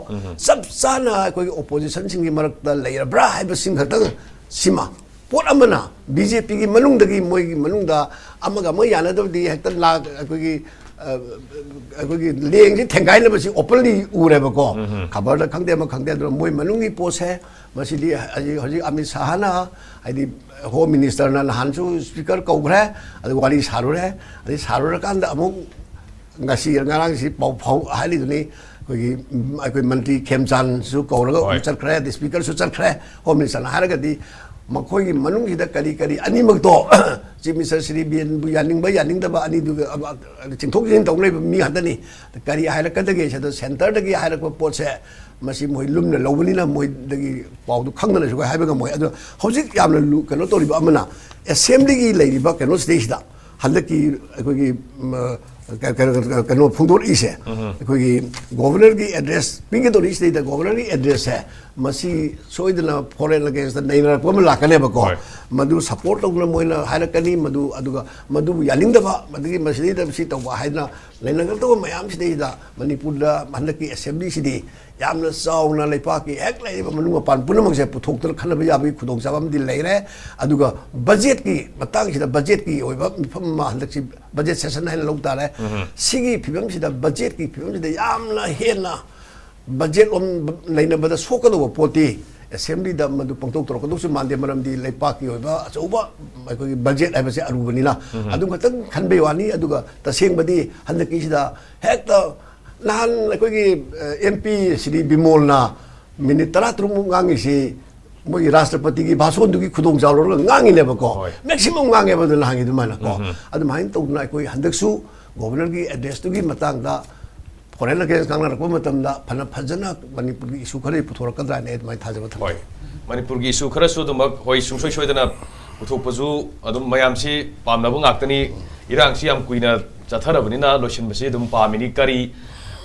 ꯆꯞ ꯆꯥꯅ ꯑꯩꯈꯣꯏꯒꯤ ꯑꯣꯄꯣꯖꯤꯁꯟꯁꯤꯡꯒꯤ ꯃꯔꯛꯇ ꯂꯩꯔꯕ꯭ꯔꯥ ꯍꯥꯏꯕꯁꯤꯡ ꯈꯛꯇꯪ ꯁꯤꯃ꯫ ꯄꯣꯠ ꯑꯃꯅ ꯕꯤ ꯖꯦ ꯄꯤꯒꯤ ꯃꯅꯨꯡꯗꯒꯤ, ꯃꯣꯏꯒꯤ ꯃꯅꯨꯡꯗ ꯑꯃꯒ ꯑꯃꯒ ꯌꯥꯅꯗꯕꯗꯤ ꯍꯦꯛꯇ ꯂꯥꯛ-, ꯑꯩꯈꯣꯏꯒꯤ, ꯑ, ꯑꯩꯈꯣꯏꯒꯤ ꯂꯦꯡꯁꯤ ꯊꯦꯡꯒꯥꯏꯅꯕꯁꯤ ꯑꯣꯄꯟꯂꯤ ꯎꯔꯦꯕꯀꯣ꯫ ꯈꯕꯔꯗ ꯈꯪꯗꯦ, ꯑꯃ ꯈꯪꯗꯦ꯫ ꯑꯗꯨꯅ ꯃꯣꯏ ꯃꯅꯨꯡꯒꯤ ꯄꯣꯠꯁꯦ ꯃꯁꯤꯗꯤ ꯍꯧꯖꯤꯛ ꯍꯧꯖꯤꯛ ꯑꯃꯤꯠ ꯁꯥꯍꯅ, ꯍꯥꯏꯗꯤ ꯍꯣꯝ ꯃꯤꯅꯤꯁꯇꯔꯅ ꯅꯍꯥꯟꯁꯨ ꯁ꯭ꯄꯤꯀꯔ ꯀꯧꯈ꯭ꯔꯦ, ꯑꯗꯨ ꯋꯥꯔꯤ ꯁꯥꯔꯨꯔꯦ꯫ ꯑꯗꯩ ꯁꯥꯔꯨꯔꯀꯥꯟꯗ ꯑꯃꯨꯛ ꯉꯁꯤ ꯉꯔꯥꯡꯁꯤ ꯄꯥꯎ ꯐꯥꯎ ꯍꯥꯏꯔꯤꯗꯨꯅꯤ, ꯑꯩꯈꯣꯏꯒꯤ, ꯎꯝ, ꯑꯩꯈꯣꯏ ꯃꯟꯇ꯭ꯔꯤ ꯈꯦꯝꯆꯥꯟꯁꯨ ꯀꯧꯔꯒ ꯍꯣꯏ꯫ ꯑꯃꯨꯛ ꯆꯠꯈ꯭ꯔꯦ, ꯑꯗꯩ ꯁ꯭ꯄꯤꯀꯔꯁꯨ ꯆꯠꯈ꯭ꯔꯦ꯫ ꯍꯣꯝ ꯃꯤꯅꯤꯁꯇꯔꯅ ꯍꯥꯏꯔꯒꯗꯤ ꯃꯈꯣꯏꯒꯤ ꯃꯅꯨꯡꯁꯤꯗ ꯀꯔꯤ ꯀꯔꯤ ꯑꯅꯤꯃꯛꯇꯣ ꯆꯤꯐ ꯃꯤꯅꯤꯁꯇꯔ ꯁ꯭ꯔꯤ ꯕꯤꯔꯦꯟꯕꯨ ꯌꯥꯅꯤꯡꯕ ꯌꯥꯅꯤꯡꯗꯕ ꯑꯅꯤꯗꯨꯒ, ꯑ, ꯑ, ꯆꯤꯡꯊꯣꯛ ꯆꯤꯡꯁꯤꯟ ꯇꯧ ꯂꯩꯕ ꯃꯤ ꯉꯥꯛꯇꯅꯤ꯫ ꯀꯔꯤ ꯍꯥꯏꯔꯛꯀꯗꯒꯦ ꯁꯤꯗ ꯁꯦꯟꯇꯔꯗꯒꯤ ꯍꯥꯏꯔꯛꯄ ꯄꯣꯠꯁꯦ, ꯃꯁꯤ ꯃꯣꯏ ꯂꯨꯝꯅ ꯂꯧꯕꯅꯤꯅ ꯃꯣꯏꯗꯒꯤ ꯄꯥꯎꯗꯨ ꯈꯪꯗꯅꯁꯨ ꯑꯩꯈꯣꯏ ꯍꯥꯏꯕ ꯉꯝꯃꯣꯏ꯫ ꯑꯗꯣ ꯍꯧꯖꯤꯛ ꯌꯥꯝꯅ ꯂꯨ-, ꯀꯩꯅꯣ ꯇꯧꯔꯤꯕ ꯑꯃꯅ ꯑꯦꯁꯦꯝꯕ꯭ꯂꯤꯒꯤ ꯂꯩꯔꯤꯕ ꯀꯩꯅꯣꯁꯤꯗꯩꯁꯤꯗ ꯍꯟꯗꯛꯀꯤ ꯑꯩꯈꯣꯏꯒꯤ, ꯎꯝ, ꯀ-, ꯀ-, ꯀ-, ꯀꯩꯅꯣ ꯐꯣꯡꯗꯣꯔꯛꯏꯁꯦ, ꯎꯝ꯫ ꯑꯩꯈꯣꯏꯒꯤ ꯒꯣꯕꯔꯅꯔꯒꯤ ꯑꯦꯗ꯭ꯔꯦꯁ ꯄꯤꯒꯗꯧꯔꯤꯁꯤꯗꯩꯗ ꯒꯣꯕꯔꯅꯔꯒꯤ ꯑꯦꯗ꯭ꯔꯦꯁꯁꯦ ꯃꯁꯤ ꯁꯣꯏꯗꯅ ꯐꯣꯔꯦꯟ ꯑꯒꯦꯟꯁꯇ ꯅꯩꯅꯔꯛꯄ ꯑꯃ ꯂꯥꯛꯀꯅꯦꯕꯀꯣ꯫ ꯍꯣꯏ꯫ ꯃꯗꯨ ꯁꯄꯣꯔꯠ ꯇꯧꯗꯅ ꯃꯣꯏꯅ ꯍꯥꯏꯔꯛꯀꯅꯤ, ꯃꯗꯨ, ꯑꯗꯨꯒ ꯃꯗꯨꯕꯨ ꯌꯥꯅꯤꯡꯗꯕ, ꯃꯗꯨꯒꯤ ꯃꯁꯤꯗꯩꯗ ꯁꯤ ꯇꯧꯕ ꯍꯥꯏꯗꯅ ꯂꯩꯅꯒꯗꯧꯕ ꯃꯌꯥꯝꯁꯤꯗꯩꯗ ꯃꯅꯤꯄꯨꯔꯗ ꯍꯟꯗꯛꯀꯤ ꯑꯦꯁꯦꯝꯕ꯭ꯂꯤꯁꯤꯗꯤ ꯌꯥꯝꯅ ꯆꯥꯎꯅ ꯂꯩꯄꯥꯛꯀꯤ ꯍꯦꯛ ꯂꯩꯔꯤꯕ ꯃꯅꯨꯡ ꯃꯄꯥꯟ ꯄꯨꯝꯅꯃꯛꯁꯦ ꯄꯨꯊꯣꯛꯇꯅ ꯈꯟꯅꯕ ꯌꯥꯕꯒꯤ ꯈꯨꯗꯣꯡꯆꯥꯕ ꯑꯃꯗꯤ ꯂꯩꯔꯦ꯫ ꯑꯗꯨꯒ ꯕꯖꯦꯠꯀꯤ ꯃꯇꯥꯡꯁꯤꯗ, ꯕꯖꯦꯠꯀꯤ ꯑꯣꯏꯕ ꯃꯤꯐꯝ ꯑꯃ ꯍꯟꯗꯛꯁꯤ ꯕꯖꯦꯠ ꯁꯦꯁꯟ ꯍꯥꯏꯅ ꯂꯧ ꯇꯥꯔꯦ꯫ ꯎꯝ꯫ ꯁꯤꯒꯤ ꯐꯤꯕꯝꯁꯤꯗ, ꯕꯖꯦꯠꯀꯤ ꯐꯤꯕꯝꯁꯤꯗ ꯌꯥꯝꯅ ꯍꯦꯟꯅ ꯕꯖꯦꯠ ꯂꯣꯝ ꯅꯩꯅꯕꯗ ꯁꯣꯛꯀꯗꯧꯕ ꯄꯣꯠꯇꯤ ꯑꯦꯁꯦꯝꯕ꯭ꯂꯤꯗ ꯃꯗꯨ ꯄꯥꯡꯊꯣꯛ ꯇꯧꯔꯛꯀꯗꯧꯁꯨ ꯃꯥꯟꯗꯦ, ꯃꯔꯝꯗꯤ ꯂꯩꯄꯥꯛꯀꯤ ꯑꯣꯏꯕ ꯑꯆꯧꯕ ꯑꯩꯈꯣꯏꯒꯤ ꯕꯖꯦꯠ ꯍꯥꯏꯕꯁꯦ ꯑꯔꯨꯕꯅꯤꯅ꯫ ꯎꯝ꯫ ꯑꯗꯨ ꯈꯛꯇꯪ ꯈꯟꯕꯩ ꯋꯥꯅꯤ꯫ ꯑꯗꯨꯒ ꯇꯁꯦꯡꯕꯗꯤ ꯍꯟꯗꯛꯀꯤꯁꯤꯗ ꯍꯦꯛꯇ ꯅꯍꯥꯟ ꯑꯩꯈꯣꯏꯒꯤ, ꯑ, ꯑꯦꯝ ꯄꯤ ꯁ꯭ꯔꯤ ꯕꯤꯃꯣꯜꯅ ꯃꯤꯅꯤꯠ ꯇꯔꯥ ꯇꯔꯨꯛꯃꯨꯛ ꯉꯥꯡꯉꯤꯁꯤ ꯃꯣꯏꯒꯤ ꯔꯥꯁꯇ꯭ꯔꯄꯇꯤꯒꯤ ꯚꯥꯁꯣꯟꯗꯨꯒꯤ ꯈꯨꯗꯣꯡꯆꯥꯕ ꯂꯧꯔꯒ ꯉꯥꯡꯉꯤꯅꯦꯕꯀꯣ꯫ ꯍꯣꯏ꯫ ꯃꯦꯛꯁꯤꯃꯝ ꯉꯥꯡꯉꯦꯕ ꯑꯗꯨ ꯅꯍꯥꯟꯒꯤ ꯑꯗꯨꯃꯥꯏꯅ ꯀꯣ꯫ ꯎꯝ꯫ ꯑꯗꯨꯃꯥꯏꯅ ꯇꯧꯗꯅ ꯑꯩꯈꯣꯏ ꯍꯟꯗꯛꯁꯨ ꯒꯣꯕꯔꯅꯔꯒꯤ ꯑꯦꯗ꯭ꯔꯦꯁꯇꯨꯒꯤ ꯃꯇꯥꯡꯗ ꯐꯣꯔꯦꯟ ꯑꯒꯦꯟꯁ ꯉꯥꯡꯅꯔꯛꯄ ꯃꯇꯝꯗ ꯐꯅ ꯐꯖꯅ ꯃꯅꯤꯄꯨꯔꯒꯤ ꯏꯁꯨ ꯈꯔꯗꯤ ꯄꯨꯊꯣꯔꯛꯀꯗ꯭ꯔꯥ ꯍꯥꯏꯅ ꯑꯩ ꯑꯗꯨꯃꯥꯏꯅ ꯊꯥꯖꯕ ꯊꯝꯖꯩ꯫ ꯍꯣꯏ꯫ ꯃꯅꯤꯄꯨꯔꯒꯤ ꯏꯁꯨ ꯈꯔꯁꯨ ꯑꯗꯨꯃꯛ, ꯍꯣꯏ, ꯁꯨꯡꯁꯣꯏ ꯁꯣꯏꯗꯅ ꯄꯨꯊꯣꯛꯄꯁꯨ ꯑꯗꯨꯝ ꯃꯌꯥꯝꯁꯤ ꯄꯥꯝꯅꯕ ꯉꯥꯛꯇꯅꯤ꯫ ꯏꯔꯥꯡꯁꯤ ꯌꯥꯝ ꯀꯨꯏꯅ ꯆꯠꯊꯔꯕꯅꯤꯅ ꯂꯣꯏꯁꯤꯟꯕꯁꯤ ꯑꯗꯨꯝ ꯄꯥꯝꯃꯤꯅꯤ꯫ ꯀꯔꯤ,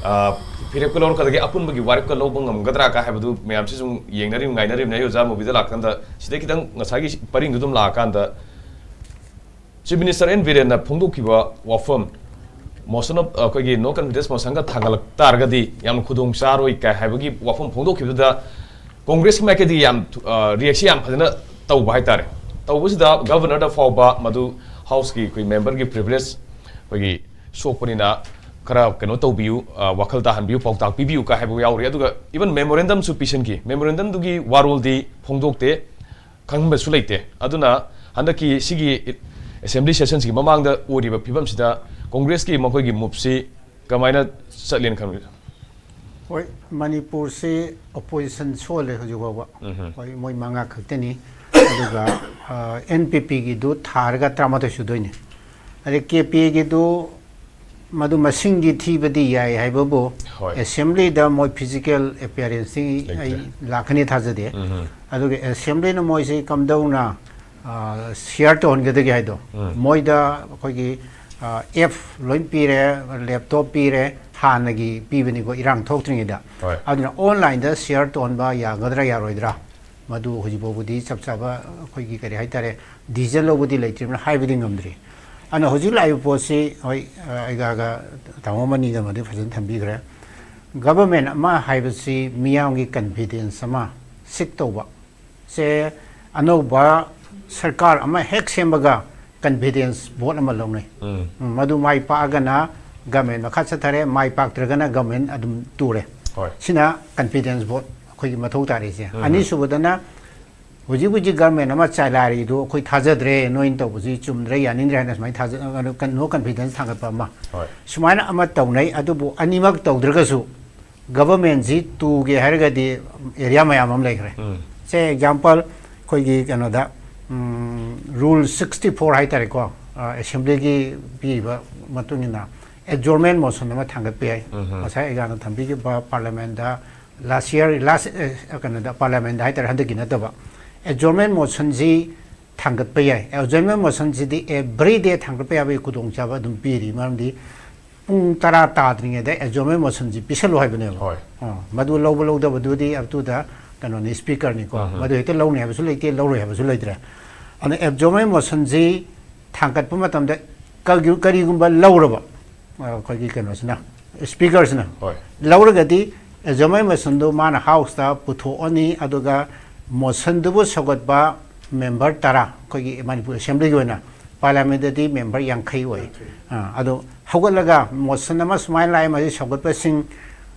ꯑ, ꯐꯤꯔꯦꯞꯀ ꯂꯧꯔꯛꯀꯗꯒꯦ, ꯑꯄꯨꯟꯕꯒꯤ ꯋꯥꯔꯦꯞꯀ ꯂꯧꯕ ꯉꯝꯒꯗ꯭ꯔꯥ ꯀ ꯍꯥꯏꯕꯗꯨ ꯃꯌꯥꯝꯁꯤ ꯁꯨꯝ ꯌꯦꯡꯅꯔꯤꯕ, ꯉꯥꯏꯅꯔꯤꯕꯅꯤ꯫ ꯑꯩ ꯑꯣꯖꯥ ꯃꯨꯕꯤꯗ ꯂꯥꯛꯀꯥꯟꯗ ꯁꯤꯗꯩ ꯈꯤꯇꯪ ꯉꯁꯥꯏꯒꯤ ꯄꯔꯤꯡꯗꯨ ꯑꯗꯨꯝ ꯂꯥꯛꯑꯀꯥꯟꯗ ꯆꯤꯐ ꯃꯤꯅꯤꯁꯇꯔ ꯑꯦꯟ ꯕꯤꯔꯦꯟꯅ ꯐꯣꯡꯗꯣꯛꯈꯤꯕ ꯋꯥꯐꯝ, motion of, ꯑꯩꯈꯣꯏꯒꯤ no confidence motion ꯒ ꯊꯥꯡꯒꯠꯂꯛ ꯇꯥꯔꯒꯗꯤ ꯌꯥꯝꯅ ꯈꯨꯗꯣꯡ ꯆꯥꯔꯣꯏ ꯀꯥꯏ ꯍꯥꯏꯕꯒꯤ ꯋꯥꯐꯝ ꯐꯣꯡꯗꯣꯛꯈꯤꯕꯗꯨꯗ ꯀꯣꯡꯒ꯭ꯔꯦꯁꯀꯤ ꯃꯥꯏꯀꯩꯗꯒꯤ ꯌꯥꯝ ꯊꯨ-, ꯑ, reaction ꯌꯥꯝ ꯐꯖꯅ ꯇꯧꯕ ꯍꯥꯏꯇꯥꯔꯦ꯫ ꯇꯧꯕꯁꯤꯗ ꯒꯕꯔꯅꯔꯗ ꯐꯥꯎꯕ ꯃꯗꯨ ꯍꯥꯎꯁꯀꯤ ꯑꯩꯈꯣꯏ ꯃꯦꯝꯕꯔꯒꯤ privilege ꯑꯩꯈꯣꯏꯒꯤ ꯁꯣꯛꯄꯅꯤꯅ ꯈꯔ ꯀꯩꯅꯣ ꯇꯧꯕꯤꯌꯨ, ꯑ, ꯋꯥꯈꯜ ꯇꯥꯍꯟꯕꯤꯌꯨ, ꯄꯥꯎꯇꯥꯛ ꯄꯤꯕꯤꯌꯨ ꯀꯥꯏ ꯍꯥꯏꯕ ꯌꯥꯎꯔꯤ꯫ ꯑꯗꯨꯒ even memorandum ꯁꯨ ꯄꯤꯁꯤꯟꯈꯤ꯫ Memorandum ꯗꯨꯒꯤ ꯋꯥꯔꯣꯜꯗꯤ ꯐꯣꯡꯗꯣꯛꯇꯦ, ꯈꯪꯕꯁꯨ ꯂꯩꯇꯦ꯫ ꯑꯗꯨꯅ ꯍꯟꯗꯛꯀꯤ ꯁꯤꯒꯤ assembly session ꯁꯤꯒꯤ ꯃꯃꯥꯡꯗ ꯑꯣꯏꯔꯤꯕ ꯐꯤꯕꯝꯁꯤꯗ Congress ꯀꯤ ꯃꯈꯣꯏꯒꯤ move ꯁꯤ ꯀꯃꯥꯏꯅ ꯆꯠꯂꯦꯅ ꯈꯟꯕꯤꯕ? ꯍꯣꯏ, ꯃꯅꯤꯄꯨꯔꯁꯤ opposition ꯁꯣꯜꯂꯦ ꯍꯧꯖꯤꯛ ꯐꯥꯎꯕ꯫ ꯎꯝ꯫ ꯍꯣꯏ, ꯃꯣꯏ ꯃꯉꯥ ꯈꯛꯇꯅꯤ꯫ ꯑꯗꯨꯒ, ꯑ, N P P ꯒꯤꯗꯨ ꯊꯥꯔꯒ ꯇꯔꯥꯃꯥꯊꯣꯏ ꯁꯨꯗꯣꯏꯅꯤ꯫ ꯑꯗꯩ K P A ꯒꯤꯗꯨ ꯃꯗꯨ ꯃꯁꯤꯡꯗꯤ ꯊꯤꯕꯗꯤ ꯌꯥꯏ ꯍꯥꯏꯕꯕꯨ, ꯍꯣꯏ꯫ Assembly ꯗ ꯃꯣꯏ physical appearance ꯇꯤ ꯑꯩ ꯂꯩꯇ꯭ꯔꯦ꯫ ꯂꯥꯛꯀꯅꯤ ꯊꯥꯖꯗꯦ꯫ ꯎꯝ꯫ ꯑꯗꯨꯒ Assembly ꯅ ꯃꯣꯏꯁꯤ ꯀꯝꯗꯧꯅ, ꯑ, share ꯇꯧꯍꯟꯒꯗꯒꯦ ꯍꯥꯏꯗꯣ, ꯎꯝ꯫ ꯃꯣꯏꯗ ꯑꯩꯈꯣꯏꯒꯤ, ꯑ, app ꯂꯣꯏ ꯄꯤꯔꯦ, laptop ꯄꯤꯔꯦ, ꯍꯥꯟꯅꯒꯤ ꯄꯤꯕꯅꯤꯀꯣ, ꯏꯔꯥꯡ ꯊꯣꯛꯇ꯭ꯔꯤꯉꯩꯗ꯫ ꯍꯣꯏ꯫ ꯑꯗꯨꯅ online ꯗ share ꯇꯧꯍꯟꯕ ꯌꯥꯒꯗ꯭ꯔꯥ ꯌꯥꯔꯣꯏꯗ꯭ꯔꯥ, ꯃꯗꯨ ꯍꯧꯖꯤꯛ ꯐꯥꯎꯕꯗꯤ ꯆꯞ ꯆꯥꯕ ꯑꯩꯈꯣꯏꯒꯤ ꯀꯔꯤ ꯍꯥꯏꯇꯥꯔꯦ, decision ꯂꯧꯕꯗꯤ ꯂꯩꯇ꯭ꯔꯤꯕꯅꯤꯅ ꯍꯥꯏꯕꯗꯤ ꯉꯝꯗ꯭ꯔꯤ꯫ ꯑꯗꯨꯅ ꯍꯧꯖꯤꯛ ꯂꯥꯛꯏꯕ ꯄꯣꯠꯁꯤ, ꯍꯣꯏ, ꯑ, ꯑꯩꯒꯥꯒ ꯇꯥꯃꯣ ꯑꯃꯅꯤꯒ ꯃꯗꯨ ꯐꯖꯅ ꯊꯝꯕꯤꯈ꯭ꯔꯦ꯫ Government ꯑꯃ ꯍꯥꯏꯕꯁꯤ ꯃꯤꯌꯥꯝꯒꯤ confidence ꯑꯃ seek ꯇꯧꯕ꯫ ꯁꯦ, ꯑꯅꯧꯕ ꯁꯔꯀꯥꯔ ꯑꯃ ꯍꯦꯛ ꯁꯦꯝꯕꯒ confidence vote ꯑꯃ ꯂꯧꯅꯩ꯫ ꯎꯝ꯫ ꯎꯝ, ꯃꯗꯨ ꯃꯥꯏ ꯄꯥꯛꯑꯒꯅ government ꯃꯈꯥ ꯆꯠꯊꯔꯦ, ꯃꯥꯏ ꯄꯥꯛꯇ꯭ꯔꯒꯅ government ꯑꯗꯨꯝ ꯇꯨꯔꯦ꯫ ꯍꯣꯏ꯫ ꯁꯤꯅ confidence vote ꯑꯩꯈꯣꯏꯒꯤ ꯃꯊꯧ ꯇꯥꯔꯤꯁꯦ꯫ ꯎꯝ꯫ ꯑꯅꯤꯁꯨꯕꯗꯅ ꯍꯧꯖꯤꯛ ꯍꯧꯖꯤꯛ government ꯑꯃ ꯆꯂꯥꯏꯔꯤꯗꯨ ꯑꯩꯈꯣꯏ ꯊꯥꯖꯗ꯭ꯔꯦ, ꯅꯣꯏꯅ ꯇꯧꯕꯁꯤ ꯆꯨꯝꯗ꯭ꯔꯦ, ꯌꯥꯅꯤꯡꯗ꯭ꯔꯦ ꯍꯥꯏꯅ ꯁꯨꯃꯥꯏꯅ ꯊꯥꯖ-, no confidence ꯊꯥꯡꯒꯠꯄ ꯑꯃ꯫ ꯍꯣꯏ꯫ ꯁꯨꯃꯥꯏꯅ ꯑꯃ ꯇꯧꯅꯩ, ꯑꯗꯨꯕꯨ ꯑꯅꯤꯃꯛ ꯇꯧꯗ꯭ꯔꯒꯁꯨ government ꯁꯤ ꯇꯨꯒꯦ ꯍꯥꯏꯔꯒꯗꯤ area ꯃꯌꯥꯝ ꯑꯃ ꯂꯩꯈ꯭ꯔꯦ꯫ ꯎꯝ꯫ Say example, ꯑꯩꯈꯣꯏꯒꯤ ꯀꯩꯅꯣꯗ, ꯎꯝ, rule sixty four ꯍꯥꯏꯇꯥꯔꯦꯀꯣ, ꯑ, Assembly ꯒꯤ ꯄꯤꯔꯤꯕ ꯃꯇꯨꯡ ꯏꯟꯅ adjournment motion ꯑꯃ ꯊꯥꯡꯒꯠꯄ ꯌꯥꯏ꯫ ꯎꯝ꯫ ꯉꯁꯥꯏ ꯑꯩꯒꯥꯅ ꯊꯝꯕꯤꯈꯤꯕ parliament ꯗ last year, last, ꯑ, ꯀꯩꯅꯣꯗ parliament ꯗ ꯍꯥꯏꯇꯥꯔꯦ, ꯍꯟꯗꯛꯀꯤ ꯅꯠꯇꯕ, adjournment motion ꯁꯤ ꯊꯥꯡꯒꯠꯄ ꯌꯥꯏ꯫ Adjournment motion ꯁꯤꯗꯤ every day ꯊꯥꯡꯒꯠꯄ ꯌꯥꯕꯒꯤ ꯈꯨꯗꯣꯡꯆꯥꯕ ꯑꯗꯨꯝ ꯄꯤꯔꯤ, ꯃꯔꯝꯗꯤ ꯄꯨꯡ ꯇꯔꯥ ꯇꯥꯗ꯭ꯔꯤꯉꯩꯗ adjournment motion ꯁꯤ ꯄꯤꯁꯜꯂꯨ ꯍꯥꯏꯕꯅꯦꯕ꯫ ꯍꯣꯏ꯫ ꯑ, ꯃꯗꯨ ꯂꯧꯕ ꯂꯧꯗꯕꯗꯨꯗꯤ up to the ꯀꯩꯅꯣꯅꯤ, speaker ꯅꯤꯀꯣ꯫ ꯎꯝ꯫ ꯃꯗꯨ ꯍꯦꯛꯇ ꯂꯧꯅꯤ ꯍꯥꯏꯕꯁꯨ ꯂꯩꯇꯦ, ꯂꯧꯔꯣꯏ ꯍꯥꯏꯕꯁꯨ ꯂꯩꯇ꯭ꯔꯦ꯫ ꯑꯗꯨꯅ adjournment motion ꯁꯤ ꯊꯥꯡꯒꯠꯄ ꯃꯇꯝꯗ ꯀꯔꯤ-, ꯀꯔꯤꯒꯨꯝꯕ ꯂꯧꯔꯕ, ꯑ, ꯑꯩꯈꯣꯏꯒꯤ ꯀꯩꯅꯣꯁꯤꯅ, speaker ꯁꯤꯅ ꯍꯣꯏ꯫ ꯂꯧꯔꯒꯗꯤ adjournment motion ꯗꯨ ꯃꯥꯅ house ꯇ ꯄꯨꯊꯣꯛꯑꯅꯤ, ꯑꯗꯨꯒ motion ꯗꯨꯕꯨ ꯁꯧꯒꯠꯄ member ꯇꯔꯥ, ꯑꯩꯈꯣꯏꯒꯤ ꯃꯅꯤꯄꯨꯔ Assembly ꯒꯤ ꯑꯣꯏꯅ, parliament ꯗꯗꯤ member ꯌꯥꯡꯈꯩ ꯑꯣꯏ꯫ ꯑ, ꯑꯗꯣ ꯍꯧꯒꯠꯂꯒ ꯃꯣꯁꯟ ꯑꯃ ꯁꯨꯃꯥꯏꯅ ꯂꯥꯛꯑꯦ, ꯃꯁꯤ ꯁꯧꯒꯠꯄꯁꯤꯡ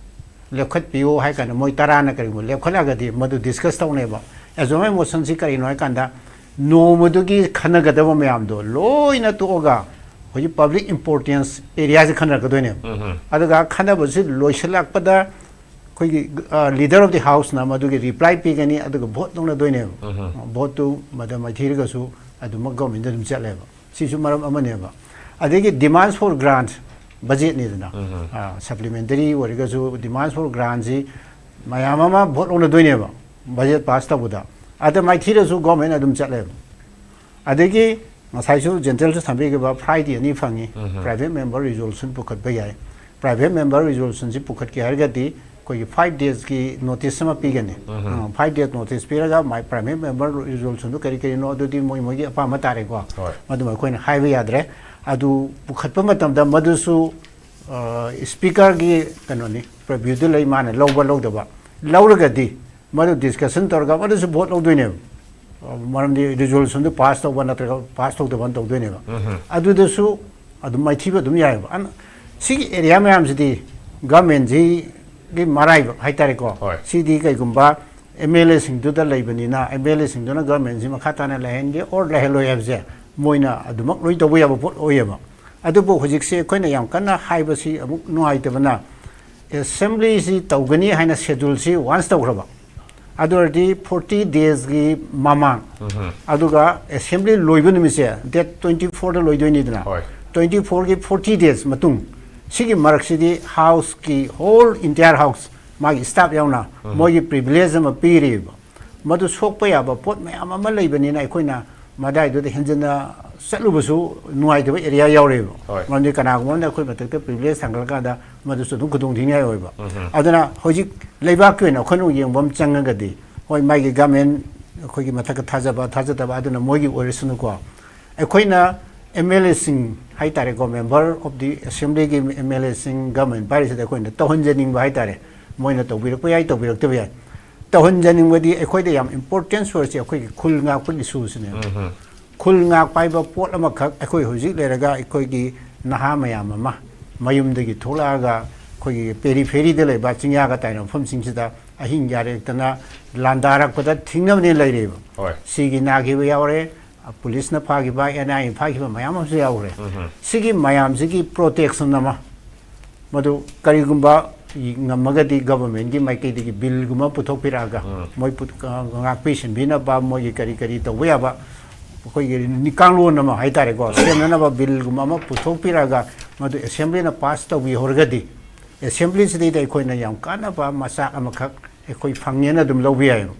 ꯂꯦꯞꯈꯠꯄꯤꯌꯨ ꯍꯥꯏ ꯀꯥꯟꯗ ꯃꯣꯏ ꯇꯔꯥꯅ ꯀꯔꯤꯒꯨꯝꯕ ꯂꯦꯞꯈꯠꯂꯒꯗꯤ ꯃꯗꯨ ꯗꯤꯁꯀꯁ ꯇꯧꯅꯦꯕ꯫ ꯑꯦꯖꯣꯃꯦꯟ ꯃꯣꯁꯟꯁꯤ ꯀꯔꯤꯅꯣ ꯍꯥꯏ ꯀꯥꯟꯗ ꯅꯣꯡꯃꯗꯨꯒꯤ ꯈꯟꯅꯒꯗꯕ ꯃꯌꯥꯝꯗꯣ ꯂꯣꯏꯅ ꯇꯣꯛꯑꯒ ꯍꯧꯖꯤꯛ ꯄꯕ꯭ꯂꯤꯛ ꯏꯝꯄꯣꯔꯇꯦꯟꯁ ꯑꯦꯔꯤꯌꯥꯁꯤ ꯈꯟꯅꯔꯛꯀꯗꯣꯏꯅꯦꯕ꯫ ꯑꯗꯨꯒ ꯈꯟꯅꯕꯁꯤ ꯂꯣꯏꯁꯤꯜꯂꯛꯄꯗ ꯑꯩꯈꯣꯏꯒꯤ ꯂꯤꯗꯔ ꯑꯣꯐ ꯗꯤ ꯍꯥꯎꯁꯅ ꯃꯗꯨꯒꯤ ꯔꯤꯄ꯭ꯂꯥꯏ ꯄꯤꯒꯅꯤ, ꯑꯗꯨꯒ ꯚꯣꯠ ꯂꯧꯅꯗꯣꯏꯅꯦꯕ꯫ ꯚꯣꯠꯇꯨ ꯃꯗ ꯃꯥꯏꯊꯤꯔꯒꯁꯨ ꯑꯗꯨꯃꯛ ꯒꯚꯔꯟꯃꯦꯟꯗ ꯑꯗꯨꯝ ꯆꯠꯂꯦꯕ꯫ ꯁꯤꯁꯨ ꯃꯔꯝ ꯑꯃꯅꯦꯕ꯫ ꯑꯗꯒꯤ ꯗꯤꯃꯥꯟꯁ ꯐꯣꯔ ꯒ꯭ꯔꯥꯟ ꯕꯖꯦꯠꯅꯤꯗꯅ, ꯁꯄ꯭ꯂꯤꯃꯦꯟꯇꯔꯤ ꯑꯣꯏꯔꯒꯁꯨ ꯗꯤꯃꯥꯟꯁ ꯐꯣꯔ ꯒ꯭ꯔꯥꯟꯁꯤ ꯃꯌꯥꯝ ꯑꯃ ꯚꯣꯠ ꯂꯧꯅꯗꯣꯏꯅꯦꯕ ꯕꯖꯦꯠ ꯄꯥꯁ ꯇꯧꯕꯗ꯫ ꯑꯗ ꯃꯥꯏꯊꯤꯔꯁꯨ ꯒꯣꯔꯃꯦꯟ ꯑꯗꯨꯝ ꯆꯠꯂꯦꯕ꯫ ꯑꯗꯒꯤ ꯉꯁꯥꯏꯁꯨ ꯖꯦꯟꯇꯦꯜꯁꯨ ꯊꯝꯕꯤꯈꯤꯕ ꯐ꯭ꯔꯥꯏꯗꯦ ꯑꯅꯤ ꯐꯪꯉꯤ꯫ ꯄ꯭ꯔꯥꯏꯚꯦꯠ ꯃꯦꯝꯕꯔ ꯔꯤꯖꯣꯂꯨꯁꯟ ꯄꯨꯈꯠꯄ ꯌꯥꯏ꯫ ꯄ꯭ꯔꯥꯏꯚꯦꯠ ꯃꯦꯝꯕꯔ ꯔꯤꯖꯣꯂꯨꯁꯟꯁꯤ ꯄꯨꯈꯠꯀꯦ ꯍꯥꯏꯔꯒꯗꯤ ꯑꯩꯈꯣꯏꯒꯤ ꯐꯥꯏꯚ ꯗꯦꯖꯀꯤ ꯅꯣꯇꯤꯁ ꯑꯃ ꯄꯤꯒꯅꯤ꯫ ꯐꯥꯏꯚ ꯗꯦꯖ ꯅꯣꯇꯤꯁ ꯄꯤꯔꯒ ꯃꯥꯏ ꯄ꯭ꯔꯥꯏꯚꯦꯠ ꯃꯦꯝꯕꯔ ꯔꯤꯖꯣꯂꯨꯁꯟꯗꯨ ꯀꯔꯤ ꯀꯔꯤꯅꯣ ꯑꯗꯨꯗꯤ ꯃꯣꯏ ꯃꯣꯏꯒꯤ ꯑꯄꯥꯝꯕ ꯇꯥꯔꯦꯀꯣ꯫ ꯍꯣꯏ꯫ ꯃꯗꯨꯃ ꯑꯩꯈꯣꯏꯅ ꯍꯥꯏꯕ ꯌꯥꯗ꯭ꯔꯦ꯫ ꯑꯗꯨ ꯄꯨꯈꯠꯄ ꯃꯇꯝꯗ ꯃꯗꯨꯁꯨ ꯁ꯭ꯄꯤꯀꯔꯒꯤ ꯀꯩꯅꯣꯅꯤ, ꯄ꯭ꯔꯚ꯭ꯌꯨꯗ ꯂꯩ, ꯃꯥꯅ ꯂꯧꯕ ꯂꯧꯗꯕ꯫ ꯂꯧꯔꯒꯗꯤ ꯃꯗꯨ ꯗꯤꯁꯀꯁꯟ ꯇꯧꯔꯒ ꯃꯗꯨꯁꯨ ꯚꯣꯠ ꯂꯧꯗꯣꯏꯅꯦꯕ꯫ ꯃꯔꯝꯗꯤ ꯔꯤꯖꯣꯂꯨꯁꯟꯗꯨ ꯄꯥꯁ ꯇꯧꯕ ꯅꯠꯇ꯭ꯔꯒ ꯄꯥꯁ ꯇꯧꯗꯕ ꯇꯧꯗꯣꯏꯅꯦꯕ꯫ ꯑꯗꯨꯗꯁꯨ ꯑꯗꯨꯝ ꯃꯥꯏꯊꯤꯕ ꯑꯗꯨꯝ ꯌꯥꯏꯑꯕ꯫ ꯑꯟ-, ꯁꯤꯒꯤ ꯑꯦꯔꯤꯌꯥ ꯃꯌꯥꯝꯁꯤꯗꯤ ꯒꯚꯔꯟꯃꯦꯟꯁꯤꯒꯤ ꯃꯔꯥꯏꯕꯛ ꯍꯥꯏꯇꯥꯔꯦꯀꯣ꯫ ꯍꯣꯏ꯫ ꯁꯤꯗꯤ ꯀꯩꯒꯨꯝꯕ ꯑꯦꯝ ꯑꯦꯜ ꯑꯦꯁꯤꯡꯗꯨꯗ ꯂꯩꯕꯅꯤꯅ ꯑꯦꯝ ꯑꯦꯜ ꯑꯦꯁꯤꯡꯗꯨꯅ ꯒꯚꯔꯟꯃꯦꯟꯁꯤ ꯃꯈꯥ ꯇꯥꯅ ꯂꯩꯍꯟꯒꯦ ꯑꯣꯔ ꯂꯩꯍꯜꯂꯣꯏ ꯍꯥꯏꯕꯁꯦ ꯃꯣꯏꯅ ꯑꯗꯨꯃꯛ ꯂꯣꯏ ꯇꯧꯕ ꯌꯥꯕ ꯄꯣꯠ ꯑꯣꯏꯌꯦꯕ꯫ ꯑꯗꯨꯕꯨ ꯍꯧꯖꯤꯛꯁꯦ ꯑꯩꯈꯣꯏꯅ ꯌꯥꯝ ꯀꯟꯅ ꯍꯥꯏꯕꯁꯤ ꯑꯃꯨꯛ ꯅꯨꯡꯉꯥꯏꯇꯕꯅ, ꯑꯦꯁꯦꯝꯕ꯭ꯂꯤꯁꯤ ꯇꯧꯒꯅꯤ ꯍꯥꯏꯅ ꯁꯦꯗꯨꯜꯁꯤ ꯋꯥꯟꯁ ꯇꯧꯈ꯭ꯔꯕ, ꯑꯗꯨ ꯑꯣꯏꯔꯗꯤ ꯐꯣꯔꯇꯤ ꯗꯦꯖꯀꯤ ꯃꯃꯥꯡ, ꯑꯗꯨꯒ ꯑꯦꯁꯦꯝꯕ꯭ꯂꯤ ꯂꯣꯏꯕ ꯅꯨꯃꯤꯠꯁꯦ ꯗꯦꯠ ꯇ꯭ꯋꯦꯟꯇꯤ ꯐꯣꯔꯗ ꯂꯣꯏꯗꯣꯏꯅꯤꯗꯅ꯫ ꯍꯣꯏ꯫ ꯇ꯭ꯋꯦꯟꯇꯤ ꯐꯣꯔꯒꯤ ꯐꯣꯔꯇꯤ ꯗꯦꯖ ꯃꯇꯨꯡ, ꯁꯤꯒꯤ ꯃꯔꯛꯁꯤꯗꯤ ꯍꯥꯎꯁꯀꯤ ꯍꯣꯜ ꯏꯟꯇꯤꯌꯥꯔ ꯍꯥꯎꯁ ꯃꯥꯒꯤ ꯁ꯭ꯇꯥꯐ ꯌꯥꯎꯅ ꯃꯣꯏꯒꯤ ꯄ꯭ꯔꯤꯚꯤꯂꯦꯖ ꯑꯃ ꯄꯤꯔꯤꯕ꯫ ꯃꯗꯨ ꯁꯣꯛꯄ ꯌꯥꯕ ꯄꯣꯠ ꯃꯌꯥꯝ ꯑꯃ ꯂꯩꯕꯅꯤꯅ ꯑꯩꯈꯣꯏꯅ ꯃꯗꯥꯏꯗꯨꯗ ꯍꯦꯟꯖꯤꯟꯅ ꯆꯠꯂꯨꯕꯁꯨ ꯅꯨꯡꯉꯥꯏꯇꯕ ꯑꯦꯔꯤꯌꯥ ꯌꯥꯎꯔꯦꯕ꯫ ꯍꯣꯏ꯫ ꯃꯔꯝꯗꯤ ꯀꯅꯥꯒꯨꯝꯕ ꯑꯃꯅ ꯑꯩꯈꯣꯏ ꯃꯊꯛꯇ ꯄ꯭ꯔꯤꯚꯤꯂꯦꯖ ꯊꯥꯡꯒꯠꯂꯀꯥꯟꯗ ꯃꯗꯨꯁꯨ ꯑꯗꯨꯝ ꯈꯨꯗꯣꯡ ꯊꯤꯅꯤꯡꯉꯥꯏ ꯑꯣꯏꯕ꯫ ꯑꯗꯨꯅ ꯍꯧꯖꯤꯛ ꯂꯩꯕꯥꯛꯀꯤ ꯑꯣꯏꯅ ꯑꯩꯈꯣꯏꯅ ꯌꯦꯡꯕ ꯑꯃ ꯆꯪꯉꯒꯗꯤ, ꯍꯣꯏ, ꯃꯥꯒꯤ ꯒꯃꯦꯟ ꯑꯩꯈꯣꯏꯒꯤ ꯃꯊꯛꯇ ꯊꯥꯖꯕ ꯊꯥꯖꯗꯕ ꯑꯗꯨꯅ ꯃꯣꯏꯒꯤ ꯑꯣꯏꯔꯁꯅꯨꯀꯣ, ꯑꯩꯈꯣꯏꯅ ꯑꯦꯝ ꯑꯦꯜ ꯑꯦꯁꯤꯡ ꯍꯥꯏꯇꯥꯔꯦꯀꯣ, ꯃꯦꯝꯕꯔ ꯑꯣꯐ ꯗꯤ ꯑꯦꯁꯦꯝꯕ꯭ꯂꯤꯒꯤ ꯑꯦꯝ ꯑꯦꯜ ꯑꯦꯁꯤꯡ ꯒꯃꯦꯟ ꯄꯥꯏꯔꯤꯁꯤꯗ ꯑꯩꯈꯣꯏꯅ ꯇꯧꯍꯟꯖꯅꯤꯡꯕ ꯍꯥꯏꯇꯥꯔꯦ, ꯃꯣꯏꯅ ꯇꯧꯕꯤꯔꯛꯄ ꯌꯥꯏ, ꯇꯧꯕꯤꯔꯛꯇꯕ ꯌꯥꯏ꯫ ꯇꯧꯍꯟꯖꯅꯤꯡꯕꯗꯤ ꯑꯩꯈꯣꯏꯗ ꯌꯥꯝ ꯏꯝꯄꯣꯔꯇꯦꯟꯁ ꯑꯣꯏꯔꯤꯁꯦ ꯑꯩꯈꯣꯏꯒꯤ ꯈꯨꯜ ꯉꯥꯛꯄꯒꯤ ꯏꯁꯨꯁꯤꯅꯦꯕ꯫ ꯈꯨꯜ ꯉꯥꯛꯄ ꯍꯥꯏꯕ ꯄꯣꯠ ꯑꯃꯈꯛ ꯑꯩꯈꯣꯏ ꯍꯧꯖꯤꯛ ꯂꯩꯔꯒ ꯑꯩꯈꯣꯏꯒꯤ ꯅꯍꯥ ꯃꯌꯥꯝ ꯑꯃ ꯃꯌꯨꯝꯗꯒꯤ ꯊꯣꯛꯂꯛꯑꯒ ꯑꯩꯈꯣꯏꯒꯤ ꯄꯦꯔꯤꯐꯦꯔꯤꯗ ꯂꯩꯕ ꯆꯤꯡꯌꯥꯒ ꯇꯥꯏꯅꯕ ꯃꯐꯝꯁꯤꯡꯁꯤꯗ ꯑꯍꯤꯡ ꯌꯥꯔꯦꯛꯇꯅ ꯂꯥꯟꯗꯥꯔꯛꯄꯗ ꯊꯤꯡꯅꯕꯅꯦ ꯂꯩꯔꯤꯕ꯫ ꯍꯣꯏ꯫ ꯁꯤꯒꯤ ꯅꯥꯈꯤꯕ ꯌꯥꯎꯔꯦ, ꯄꯨꯂꯤꯁꯅ ꯐꯥꯈꯤꯕ, ꯑꯦꯟ ꯑꯥꯏ ꯑꯦ ꯐꯥꯈꯤꯕ ꯃꯌꯥꯝ ꯑꯃꯁꯨ ꯌꯥꯎꯔꯦ꯫ ꯁꯤꯒꯤ ꯃꯌꯥꯝꯁꯤꯒꯤ ꯄ꯭ꯔꯣꯇꯦꯛꯁꯟ ꯑꯃ, ꯃꯗꯨ ꯀꯔꯤꯒꯨꯝꯕ ꯉꯝꯃꯒꯗꯤ ꯒꯚꯔꯟꯃꯦꯟꯒꯤ ꯃꯥꯏꯀꯩꯗꯒꯤ ꯕꯤꯜꯒꯨꯝꯕ ꯄꯨꯊꯣꯛꯄꯤꯔꯛꯑꯒ, ꯎꯝ꯫ ꯃꯣꯏ ꯄꯨ-, ꯑ, ꯉꯥꯛꯄꯤ ꯁꯦꯟꯕꯤꯅꯕ, ꯃꯣꯏꯒꯤ ꯀꯔꯤ ꯀꯔꯤ ꯇꯧꯕ ꯌꯥꯕ, ꯑꯩꯈꯣꯏꯒꯤ ꯅꯤꯀꯥꯡꯂꯣꯟ ꯑꯃ ꯍꯥꯏꯇꯥꯔꯦꯀꯣ, ꯁꯦꯝꯅꯅꯕ ꯕꯤꯜꯒꯨꯝꯕ ꯑꯃ ꯄꯨꯊꯣꯛꯄꯤꯔꯛꯑꯒ, ꯃꯗꯨ ꯑꯦꯁꯦꯝꯕ꯭ꯂꯤꯅ ꯄꯥꯁ ꯇꯧꯕꯤꯍꯧꯔꯒꯗꯤ, ꯑꯦꯁꯦꯝꯕ꯭ꯂꯤꯁꯤꯗꯩꯗ ꯑꯩꯈꯣꯏꯅ ꯌꯥꯝ ꯀꯥꯟꯅꯕ ꯃꯆꯥꯛ ꯑꯃꯈꯛ ꯑꯩꯈꯣꯏ ꯐꯪꯉꯦꯅ ꯑꯗꯨꯝ ꯂꯧꯕ ꯌꯥꯏꯑꯕ꯫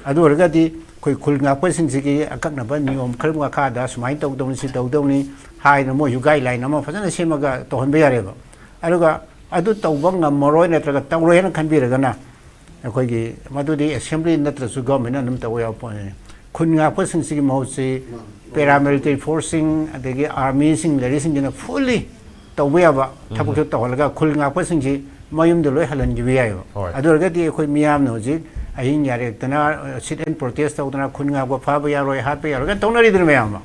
ꯑꯗꯨ ꯑꯣꯏꯔꯒꯗꯤ ꯑꯩꯈꯣꯏ ꯈꯨꯜ ꯉꯥꯛꯄꯁꯤꯡꯁꯤꯒꯤ ꯑꯀꯛꯅꯕ ꯅꯤꯌꯣꯝ ꯈꯔ ꯃꯈꯥꯗ ꯁꯨꯃꯥꯏꯅ ꯇꯧꯗꯧꯅꯤ, ꯁꯤ ꯇꯧꯗꯧꯅꯤ ꯍꯥꯏꯅ ꯃꯣꯏꯁꯨ ꯒꯥꯏꯗꯂꯥꯏꯟ ꯑꯃ ꯐꯖꯅ ꯁꯦꯝꯃꯒ ꯇꯧꯍꯟꯕ ꯌꯥꯔꯦꯕ꯫ ꯑꯗꯨꯒ ꯑꯗꯨ ꯇꯧꯕ ꯉꯝꯃꯔꯣꯏ ꯅꯠꯇ꯭ꯔꯒ ꯇꯧꯔꯣꯏ ꯍꯥꯏꯅ ꯈꯟꯕꯤꯔꯒꯅ, ꯑꯩꯈꯣꯏꯒꯤ ꯃꯗꯨꯗꯤ ꯑꯦꯁꯦꯝꯕ꯭ꯂꯤ ꯅꯠꯇ꯭ꯔꯁꯨ ꯒꯚꯔꯟꯃꯦꯟꯅ ꯑꯗꯨꯝ ꯇꯧꯕ ꯌꯥꯕ ꯄꯣꯠꯅꯤ꯫ ꯈꯨꯟ ꯉꯥꯛꯄꯁꯤꯡꯁꯤꯒꯤ ꯃꯍꯨꯠꯁꯤ ꯄꯦꯔꯥꯃꯤꯂꯤꯇꯔꯤ ꯐꯣꯔꯁꯁꯤꯡ, ꯑꯗꯒꯤ ꯑꯥꯔꯃꯤꯁꯤꯡ, ꯂꯩꯔꯤꯁꯤꯡꯁꯤꯅ ꯐꯨꯜꯂꯤ ꯇꯧꯕ ꯌꯥꯕ ꯊꯕꯛꯇꯣ ꯇꯧꯍꯜꯂꯒ ꯈꯨꯜ ꯉꯥꯛꯄꯁꯤꯡꯁꯤ ꯃꯌꯨꯝꯗ ꯂꯣꯏ ꯍꯜꯍꯟꯈꯤꯕ ꯌꯥꯏꯑꯕ꯫ ꯍꯣꯏ꯫ ꯑꯗꯨ ꯑꯣꯏꯔꯒꯗꯤ ꯑꯩꯈꯣꯏ ꯃꯤꯌꯥꯝꯅ ꯍꯧꯖꯤꯛ ꯑꯍꯤꯡ ꯌꯥꯔꯦꯛꯇꯅ, ꯁꯤꯠ ꯑꯦꯟ ꯄ꯭ꯔꯣꯇꯦꯁ ꯇꯧꯗꯅ, ꯈꯨꯟ ꯉꯥꯛꯄ ꯐꯥꯕ ꯌꯥꯔꯣꯏ, ꯍꯥꯠꯄ ꯌꯥꯔꯣꯏ ꯀꯥꯏꯅ ꯇꯧꯅꯔꯤꯗꯅ ꯃꯌꯥꯝ ꯑꯃ꯫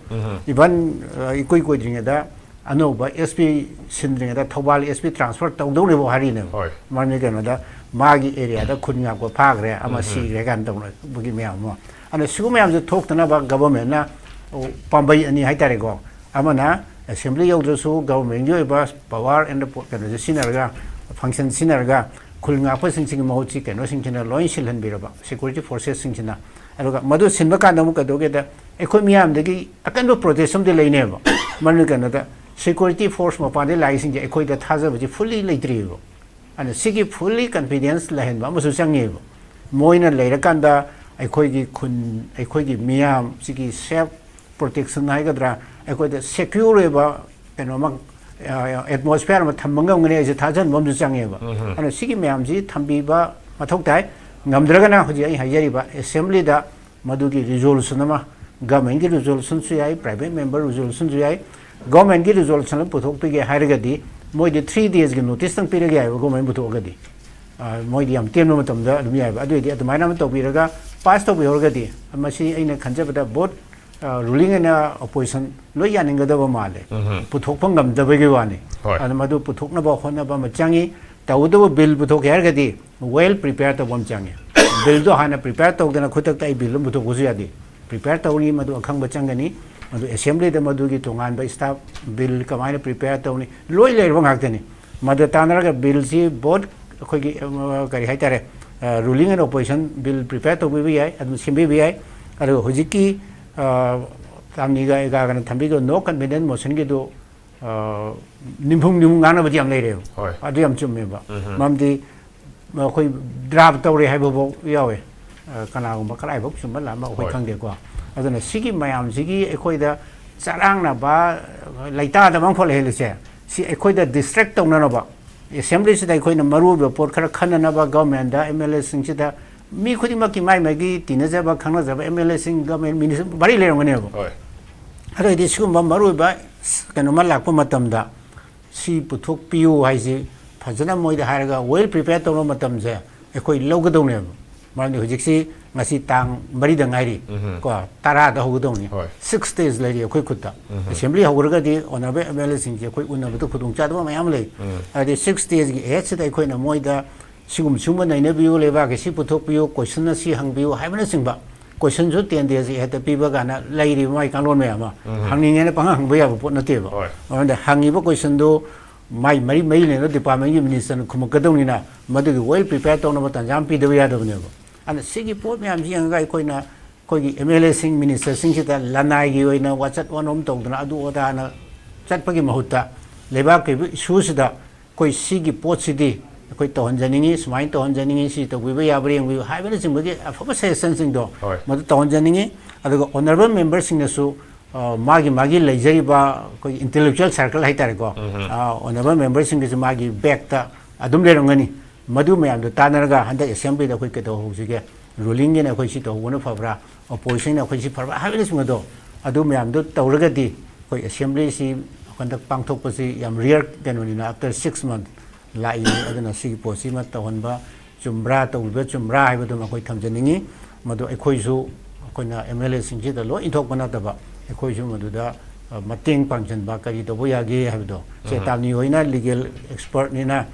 ꯏꯚꯟ, ꯑ, ꯏꯀꯨꯏ ꯀꯨꯏꯗ꯭ꯔꯤꯉꯩꯗ ꯑꯅꯧꯕ S P ꯁꯤꯟꯗ꯭ꯔꯤꯉꯩꯗ Thoubal S P transfer ꯇꯧꯗꯧꯅꯦꯕ ꯍꯥꯏꯔꯤꯅꯦꯕ꯫ ꯍꯣꯏ꯫ ꯃꯔꯝꯗꯤ ꯀꯩꯅꯣꯗ, ꯃꯥꯒꯤ ꯑꯦꯔꯤꯌꯥꯗ ꯈꯨꯟ ꯉꯥꯛꯄ ꯐꯥꯈ꯭ꯔꯦ, ꯑꯃ ꯁꯤꯈ꯭ꯔꯦ ꯀꯥꯏꯅ ꯇꯧꯅꯕꯒꯤ ꯃꯌꯥꯝ ꯑꯃ꯫ ꯑꯗꯨꯅ ꯁꯤꯒꯨꯝꯕ ꯃꯌꯥꯝꯁꯦ ꯊꯣꯛꯇꯅꯕ ꯒꯚꯔꯟꯃꯦꯟꯅ, ꯑꯣ, ꯄꯥꯝꯕꯩ ꯑꯅꯤ ꯍꯥꯏꯇꯥꯔꯦꯀꯣ, ꯑꯃꯅ ꯑꯦꯁꯦꯝꯕ꯭ꯂꯤ ꯌꯧꯗ꯭ꯔꯁꯨ ꯒꯚꯔꯟꯃꯦꯟꯒꯤ ꯑꯣꯏꯕ ꯄꯋꯥꯔ ꯑꯦꯟ ꯀꯩꯅꯣꯁꯦ ꯁꯤꯖꯤꯟꯅꯔꯒ, ꯐꯪꯁꯟ ꯁꯤꯖꯤꯟꯅꯔꯒ ꯈꯨꯜ ꯉꯥꯛꯄꯁꯤꯡꯁꯤꯒꯤ ꯃꯍꯨꯠꯁꯤ ꯀꯩꯅꯣꯁꯤꯡꯁꯤꯅ ꯂꯣꯏ ꯁꯤꯜꯍꯟꯕꯤꯔꯕ, ꯁꯦꯀ꯭ꯌꯨꯔꯤꯇꯤ ꯐꯣꯔꯁꯦꯁꯁꯤꯡꯁꯤꯅ꯫ ꯑꯗꯨꯒ ꯃꯗꯨ ꯁꯤꯟꯕ ꯀꯥꯟꯗ ꯑꯃꯨꯛ ꯀꯩꯗꯧꯒꯦꯗ, ꯑꯩꯈꯣꯏ ꯃꯤꯌꯥꯝꯗꯒꯤ ꯑꯀꯟꯕ ꯄ꯭ꯔꯣꯇꯦꯁ ꯑꯃꯗꯤ ꯂꯩꯅꯦꯕ꯫ ꯃꯔꯝꯗꯤ ꯀꯩꯅꯣꯗ, ꯁꯦꯀ꯭ꯌꯨꯔꯤꯇꯤ ꯐꯣꯔꯁ ꯃꯄꯥꯟꯗꯒꯤ ꯂꯥꯛꯏꯁꯤꯡꯁꯦ ꯑꯩꯈꯣꯏꯗ ꯊꯥꯖꯕꯁꯤ ꯐꯨꯜꯂꯤ ꯂꯩꯇ꯭ꯔꯤꯑꯕ꯫ ꯑꯗꯨꯅ ꯁꯤꯒꯤ ꯐꯨꯜꯂꯤ ꯀꯟꯐꯤꯗꯦꯟꯁ ꯂꯩꯍꯟꯕ ꯑꯃꯁꯨ ꯆꯪꯉꯦꯕ꯫ ꯃꯣꯏꯅ ꯂꯩꯔꯀꯥꯟꯗ ꯑꯩꯈꯣꯏꯒꯤ ꯈꯨꯟ, ꯑꯩꯈꯣꯏꯒꯤ ꯃꯤꯌꯥꯝ ꯁꯤꯒꯤ ꯁꯦꯜꯐ ꯄ꯭ꯔꯣꯇꯦꯛꯁꯟ ꯍꯥꯏꯒꯗ꯭ꯔꯥ, ꯑꯩꯈꯣꯏꯗ ꯁꯦꯀ꯭ꯌꯨꯔ ꯑꯣꯏꯕ ꯀꯩꯅꯣꯃ, ꯑꯦꯠꯃꯣꯁꯐꯤꯌꯥꯔ ꯑꯃ ꯊꯝꯕ ꯉꯝꯒꯅꯤ ꯍꯥꯏꯁꯦ ꯊꯥꯖꯍꯟꯕ ꯑꯃꯁꯨ ꯆꯪꯉꯦꯕ꯫ ꯑꯗꯨꯅ ꯁꯤꯒꯤ ꯃꯌꯥꯝꯁꯤ ꯊꯝꯕꯤꯕ ꯃꯊꯧ ꯇꯥꯏ꯫ ꯉꯝꯗ꯭ꯔꯒꯅ ꯍꯧꯖꯤꯛ ꯑꯩ ꯍꯥꯏꯖꯔꯤꯕ ꯑꯦꯁꯦꯝꯕ꯭ꯂꯤꯗ ꯃꯗꯨꯒꯤ ꯔꯤꯖꯣꯂꯨꯁꯟ ꯑꯃ, ꯒꯚꯔꯟꯃꯦꯟꯒꯤ ꯔꯤꯖꯣꯂꯨꯁꯟꯁꯨ ꯌꯥꯏ, ꯄ꯭ꯔꯥꯏꯚꯦꯠ ꯃꯦꯝꯕꯔ ꯔꯤꯖꯣꯂꯨꯁꯟꯁꯨ ꯌꯥꯏ, ꯒꯚꯔꯟꯃꯦꯟꯒꯤ ꯔꯤꯖꯣꯂꯨꯁꯟ ꯑꯃ ꯄꯨꯊꯣꯛꯄꯤꯒꯦ ꯍꯥꯏꯔꯒꯗꯤ ꯃꯣꯏꯗꯤ ꯊ꯭ꯔꯤ ꯗꯦꯖꯀꯤ ꯅꯣꯇꯤꯁꯇꯪ ꯄꯤꯔꯒ ꯌꯥꯏꯕ, ꯒꯚꯔꯟꯃꯦꯟ ꯄꯨꯊꯣꯛꯑꯒꯗꯤ꯫ ꯑ, ꯃꯣꯏꯗꯤ ꯌꯥꯝ ꯇꯦꯟꯕ ꯃꯇꯝꯗ ꯑꯗꯨꯝ ꯌꯥꯏꯕ꯫ ꯑꯗꯨ ꯑꯣꯏꯔꯗꯤ ꯑꯗꯨꯃꯥꯏꯅ ꯑꯃ ꯇꯧꯕꯤꯔꯒ ꯄꯥꯁ ꯇꯧꯕꯤꯍꯧꯔꯒꯗꯤ, ꯃꯁꯤ ꯑꯩꯅ ꯈꯟꯖꯕꯗ ꯚꯣꯠ ꯔꯨꯂꯤꯡ ꯑꯦꯟ ꯑꯣꯄꯣꯖꯤꯁꯟ ꯂꯣꯏ ꯌꯥꯅꯤꯡꯒꯗꯕ ꯃꯥꯜꯂꯦ꯫ ꯎꯝ꯫ ꯄꯨꯊꯣꯛꯄ ꯉꯝꯗꯕꯒꯤ ꯋꯥꯅꯤ꯫ ꯍꯣꯏ꯫ ꯑꯗꯨꯅ ꯃꯗꯨ ꯄꯨꯊꯣꯛꯅꯕ ꯍꯣꯠꯅꯕ ꯑꯃ ꯆꯪꯉꯤ꯫ ꯇꯧꯒꯗꯕ ꯕꯤꯜ ꯄꯨꯊꯣꯛꯀꯦ ꯍꯥꯏꯔꯒꯗꯤ ꯋꯦꯜ ꯄ꯭ꯔꯤꯄꯦꯌꯔ ꯇꯧꯕ ꯑꯃ ꯆꯪꯉꯤ꯫ ꯕꯤꯜꯗꯣ ꯍꯥꯟꯅ ꯄ꯭ꯔꯤꯄꯦꯌꯔ ꯇꯧꯗꯅ ꯈꯨꯗꯛꯇ ꯑꯩ ꯕꯤꯜ ꯑꯃ ꯄꯨꯊꯣꯛꯄꯁꯨ ꯌꯥꯗꯦ꯫ ꯄ꯭ꯔꯤꯄꯦꯌꯔ ꯇꯧꯅꯤ, ꯃꯗꯨ ꯑꯈꯪꯕ ꯆꯪꯒꯅꯤ꯫ ꯃꯗꯨ ꯑꯦꯁꯦꯝꯕ꯭ꯂꯤꯗ ꯃꯗꯨꯒꯤ ꯇꯣꯉꯥꯟꯕ ꯁ꯭ꯇꯥꯐ ꯕꯤꯜ ꯀꯃꯥꯏꯅ ꯄ꯭ꯔꯤꯄꯦꯌꯔ ꯇꯧꯅꯤ, ꯂꯣꯏ ꯂꯩꯔꯕ ꯉꯥꯛꯇꯅꯤ꯫ ꯃꯗꯨ ꯇꯥꯟꯅꯔꯒ ꯕꯤꯜꯁꯤ ꯕꯣꯠ ꯑꯩꯈꯣꯏꯒꯤ, ꯑ, ꯀꯔꯤ ꯍꯥꯏꯇꯥꯔꯦ, ruling and opposition bill prepare ꯇꯧꯕꯤꯕ ꯌꯥꯏ, ꯑꯗꯨꯝ ꯁꯦꯝꯕꯤꯕ ꯌꯥꯏ꯫ ꯑꯗꯨꯒ ꯍꯧꯖꯤꯛꯀꯤ, ꯑ, ꯇꯥꯝꯅꯤꯒ ꯑꯦꯒꯥꯒꯅ ꯊꯝꯕꯤꯈꯤꯕ ꯅꯣ ꯀꯟꯐꯤꯗꯦꯟꯁ ꯃꯣꯁꯟꯒꯤꯗꯨ, ꯑ, ꯅꯤꯡꯐꯨꯡ ꯅꯤꯡꯐꯨꯡ ꯉꯥꯡꯅꯕꯗꯤ ꯌꯥꯝ ꯂꯩꯔꯦꯕ꯫ ꯍꯣꯏ꯫ ꯑꯗꯨ ꯌꯥꯝ ꯆꯨꯝꯃꯦꯕ꯫ ꯎꯝ꯫ ꯃꯔꯝꯗꯤ ꯑꯩꯈꯣꯏ ꯗ꯭ꯔꯥꯐ ꯇꯧꯔꯦ ꯍꯥꯏꯕꯐꯥꯎ ꯌꯥꯎꯋꯦ꯫ ꯑ, ꯀꯅꯥꯒꯨꯝꯕ ꯀꯗꯥꯏꯐꯥꯎ ꯆꯨꯝꯕ ꯂꯥꯟꯕ ꯑꯩꯈꯣꯏ ꯍꯣꯏ꯫ ꯈꯪꯗꯦꯀꯣ꯫ ꯑꯗꯨꯅ ꯁꯤꯒꯤ ꯃꯌꯥꯝꯁꯤꯒꯤ ꯑꯩꯈꯣꯏꯗ ꯆꯔꯥꯡꯅꯕ, ꯂꯩꯇꯥꯗꯕ ꯑꯃꯈꯛ ꯂꯩꯍꯜꯂꯤꯁꯦ, ꯁꯤ ꯑꯩꯈꯣꯏꯗ ꯗꯤꯁꯇ꯭ꯔꯦꯛ ꯇꯧꯅꯅꯕ, ꯑꯦꯁꯦꯝꯕ꯭ꯂꯤꯁꯤꯗ ꯑꯩꯈꯣꯏꯅ ꯃꯔꯨ ꯑꯣꯏꯕ ꯄꯣꯠ ꯈꯔ ꯈꯟꯅꯅꯕ ꯒꯚꯔꯟꯃꯦꯟꯗ, ꯑꯦꯝ ꯑꯦꯜ ꯑꯦꯁꯤꯡꯁꯤꯗ, ꯃꯤ ꯈꯨꯗꯤꯡꯃꯛꯀꯤ ꯃꯥꯏ ꯃꯥꯏꯒꯤ ꯇꯤꯟꯅꯖꯕ, ꯈꯪꯅꯖꯕ ꯑꯦꯝ ꯑꯦꯜ ꯑꯦꯁꯤꯡ, ꯒꯚꯔꯟꯃꯦꯟ ꯃꯤꯅꯤꯁꯇꯔ ꯃꯔꯤ ꯂꯩꯔꯝꯒꯅꯦꯕ꯫ ꯍꯣꯏ꯫ ꯑꯗꯨ ꯑꯣꯏꯔꯗꯤ ꯁꯤꯒꯨꯝꯕ ꯃꯔꯨ ꯑꯣꯏꯕ ꯀꯩꯅꯣꯝꯃ ꯂꯥꯛꯄ ꯃꯇꯝꯗ ꯁꯤ ꯄꯨꯊꯣꯛꯄꯤꯌꯨ ꯍꯥꯏꯁꯤ ꯐꯖꯅ ꯃꯣꯏꯗ ꯍꯥꯏꯔꯒ ꯋꯦꯜ ꯄ꯭ꯔꯤꯄꯦꯌꯔ ꯇꯧꯅꯕ ꯃꯇꯝꯁꯦ ꯑꯩꯈꯣꯏ ꯂꯧꯒꯗꯧꯅꯦꯕ꯫ ꯃꯔꯝꯗꯤ ꯍꯧꯖꯤꯛꯁꯤ ꯉꯁꯤ ꯇꯥꯡ ꯃꯔꯤꯗ ꯉꯥꯏꯔꯤ, ꯎꯝ꯫ ꯀꯣ, ꯇꯔꯥꯗ ꯍꯧꯒꯗꯧꯅꯤ꯫ ꯍꯣꯏ꯫ ꯁꯤꯛꯁ ꯗꯦꯖ ꯂꯩꯔꯤ ꯑꯩꯈꯣꯏ ꯈꯨꯠꯇ꯫ ꯎꯝ꯫ ꯑꯦꯁꯦꯝꯕ꯭ꯂꯤ ꯍꯧꯈ꯭ꯔꯒꯗꯤ ꯑꯣꯅꯔꯦꯕꯜ ꯑꯦꯝ ꯑꯦꯜ ꯑꯦꯁꯤꯡꯁꯦ ꯑꯩꯈꯣꯏ ꯎꯅꯕꯗ ꯈꯨꯗꯣꯡꯆꯥꯗꯕ ꯃꯌꯥꯝ ꯂꯩ꯫ ꯎꯝ꯫ ꯍꯥꯏꯗꯤ ꯁꯤꯛꯁ ꯗꯦꯖꯀꯤ ꯑꯦꯍꯦꯠꯁꯤꯗ ꯑꯩꯈꯣꯏꯅ ꯃꯣꯏꯗ ꯁꯤꯒꯨꯝ ꯁꯤꯒꯨꯝꯕ ꯅꯩꯅꯕꯤꯌꯨ, ꯂꯩꯕꯥꯛꯀꯤ ꯁꯤ ꯄꯨꯊꯣꯛꯄꯤꯌꯨ, ꯀꯣꯏꯁꯟ ꯑꯁꯤ ꯍꯪꯕꯤꯌꯨ ꯍꯥꯏꯕꯅꯆꯤꯡꯕ, ꯀꯣꯏꯁꯟꯁꯨ ꯇꯦꯟ ꯗꯦꯖ ꯑꯦꯍꯦꯠꯇ ꯄꯤꯕ ꯀꯥꯏꯅ ꯂꯩꯔꯤꯕ ꯃꯥꯏ ꯀꯥꯡꯂꯣꯟ ꯃꯌꯥꯝ ꯑꯃ꯫ ꯎꯝ꯫ ꯍꯪꯅꯤꯡꯉꯦꯅ ꯄꯪꯍꯪ ꯍꯪꯕ ꯌꯥꯕ ꯄꯣꯠ ꯅꯠꯇꯦꯕ꯫ ꯍꯣꯏ꯫ ꯑꯗꯨꯅ ꯍꯪꯉꯤꯕ ꯀꯣꯏꯁꯟꯗꯨ ꯃꯥꯏ ꯃꯔꯤ ꯃꯔꯤ ꯂꯩꯅꯕ ꯗꯤꯄꯥꯔꯠꯃꯦꯟꯒꯤ ꯃꯤꯅꯤꯁꯇꯔꯅ ꯈꯨꯝꯃꯛꯀꯗꯧꯅꯤꯅ ꯃꯗꯨꯒꯤ ꯋꯦꯜ ꯄ꯭ꯔꯤꯄꯦꯌꯔ ꯇꯧꯅꯕ ꯇꯥꯟꯖꯥ ꯑꯃ ꯄꯤꯗꯕ ꯌꯥꯗꯕꯅꯦꯕ꯫ ꯑꯗꯨꯅ ꯁꯤꯒꯤ ꯄꯣꯠ ꯃꯌꯥꯝꯁꯤ ꯌꯦꯡꯉꯒ ꯑꯩꯈꯣꯏꯅ ꯑꯩꯈꯣꯏꯒꯤ ꯑꯦꯝ ꯑꯦꯜ ꯑꯦꯁꯤꯡ, ꯃꯤꯅꯤꯁꯇꯔꯁꯤꯡꯁꯤꯗ ꯂꯅꯥꯏꯒꯤ ꯑꯣꯏꯅ ꯋꯥꯆꯠ ꯋꯥꯅꯣꯝ ꯇꯧꯗꯅ ꯑꯗꯨ ꯑꯗꯥꯅ ꯆꯠꯄꯒꯤ ꯃꯍꯨꯠꯇ ꯂꯩꯕꯥꯛꯀꯤ ꯑꯣꯏꯕ ꯏꯁꯨꯁꯤꯗ ꯑꯩꯈꯣꯏ ꯁꯤꯒꯤ ꯄꯣꯠꯁꯤꯗꯤ ꯑꯩꯈꯣꯏ ꯇꯧꯍꯟꯖꯅꯤꯡꯉꯤ, ꯁꯨꯃꯥꯏꯅ ꯇꯧꯍꯟꯖꯅꯤꯡꯉꯤ, ꯁꯤ ꯇꯧꯕꯤꯕ ꯌꯥꯕ꯭ꯔꯥ ꯌꯦꯡꯕꯤꯌꯨ ꯍꯥꯏꯕꯅꯆꯤꯡꯕꯒꯤ ꯑꯐꯕ ꯁꯖꯦꯁꯟꯁꯤꯡꯗꯣ ꯍꯣꯏ꯫ ꯃꯗꯨ ꯇꯧꯍꯟꯖꯅꯤꯡꯉꯤ꯫ ꯑꯗꯨꯒ ꯑꯣꯅꯔꯦꯕꯜ ꯃꯦꯝꯕꯔꯁꯤꯡꯅꯁꯨ, ꯑ, ꯃꯥꯒꯤ ꯃꯥꯒꯤ ꯂꯩꯖꯔꯤꯕ ꯑꯩꯈꯣꯏꯒꯤ ꯏꯟꯇꯦꯂꯦꯛꯆꯨꯋꯦꯜ ꯁꯥꯔꯀꯜ ꯍꯥꯏꯇꯥꯔꯦꯀꯣ, ꯎꯝ꯫ ꯑ, ꯑꯣꯅꯔꯦꯕꯜ ꯃꯦꯝꯕꯔꯁꯤꯡꯒꯤꯁꯨ ꯃꯥꯒꯤ ꯕꯦꯛꯇ ꯑꯗꯨꯝ ꯂꯩꯔꯝꯒꯅꯤ꯫ ꯃꯗꯨ ꯃꯌꯥꯝꯗꯣ ꯇꯥꯟꯅꯔꯒ ꯍꯟꯗꯛ ꯑꯦꯁꯦꯝꯕ꯭ꯂꯤꯗ ꯑꯩꯈꯣꯏ ꯀꯩꯗꯧꯍꯧꯁꯤꯒꯦ, ꯔꯨꯂꯤꯡꯒꯤꯅ ꯑꯩꯈꯣꯏ ꯁꯤ ꯇꯧꯍꯧꯕꯅ ꯐꯕ꯭ꯔꯥ, ꯑꯣꯄꯣꯖꯤꯁꯟꯅ ꯑꯩꯈꯣꯏ ꯁꯤ ꯐꯕ꯭ꯔꯥ ꯍꯥꯏꯕꯅꯆꯤꯡꯕꯗꯣ, ꯑꯗꯨ ꯃꯌꯥꯝꯗꯣ ꯇꯧꯔꯒꯗꯤ ꯑꯩꯈꯣꯏ ꯑꯦꯁꯦꯝꯕ꯭ꯂꯤꯁꯤ ꯍꯟꯗꯛ ꯄꯥꯡꯊꯣꯛꯄꯁꯤ ꯌꯥꯝ ꯔꯤꯌꯔ ꯀꯩꯅꯣꯅꯤꯅ, ꯑꯥꯐꯇꯔ ꯁꯤꯛꯁ ꯃꯟꯊ ꯂꯥꯛꯏ꯫ ꯑꯗꯨꯅ ꯁꯤꯒꯤ ꯄꯣꯠꯁꯤꯃ ꯇꯧꯍꯟꯕ ꯆꯨꯝꯕ꯭ꯔꯥ, ꯇꯧꯕꯤꯕ ꯆꯨꯝꯕ꯭ꯔꯥ ꯍꯥꯏꯕꯗꯨꯃ ꯑꯩꯈꯣꯏ ꯊꯝꯖꯅꯤꯡꯉꯤ꯫ ꯃꯗꯨ ꯑꯩꯈꯣꯏꯁꯨ ꯑꯩꯈꯣꯏꯅ ꯑꯦꯝ ꯑꯦꯜ ꯑꯦꯁꯤꯡꯁꯤꯗ ꯂꯣꯏ ꯏꯟꯊꯣꯛꯄ ꯅꯠꯇꯕ, ꯑꯩꯈꯣꯏꯁꯨ ꯃꯗꯨꯗ ꯑ, ꯃꯇꯦꯡ ꯄꯥꯡꯁꯤꯟꯕ, ꯀꯔꯤ ꯇꯧꯕ ꯌꯥꯒꯦ ꯍꯥꯏꯕꯗꯣ꯫ ꯁꯦ, ꯎꯝ꯫ ꯇꯥꯝꯅꯤ ꯍꯣꯏꯅ ꯂꯤꯒꯦꯜ ꯑꯦꯛꯁꯄꯔꯠꯅꯤꯅ,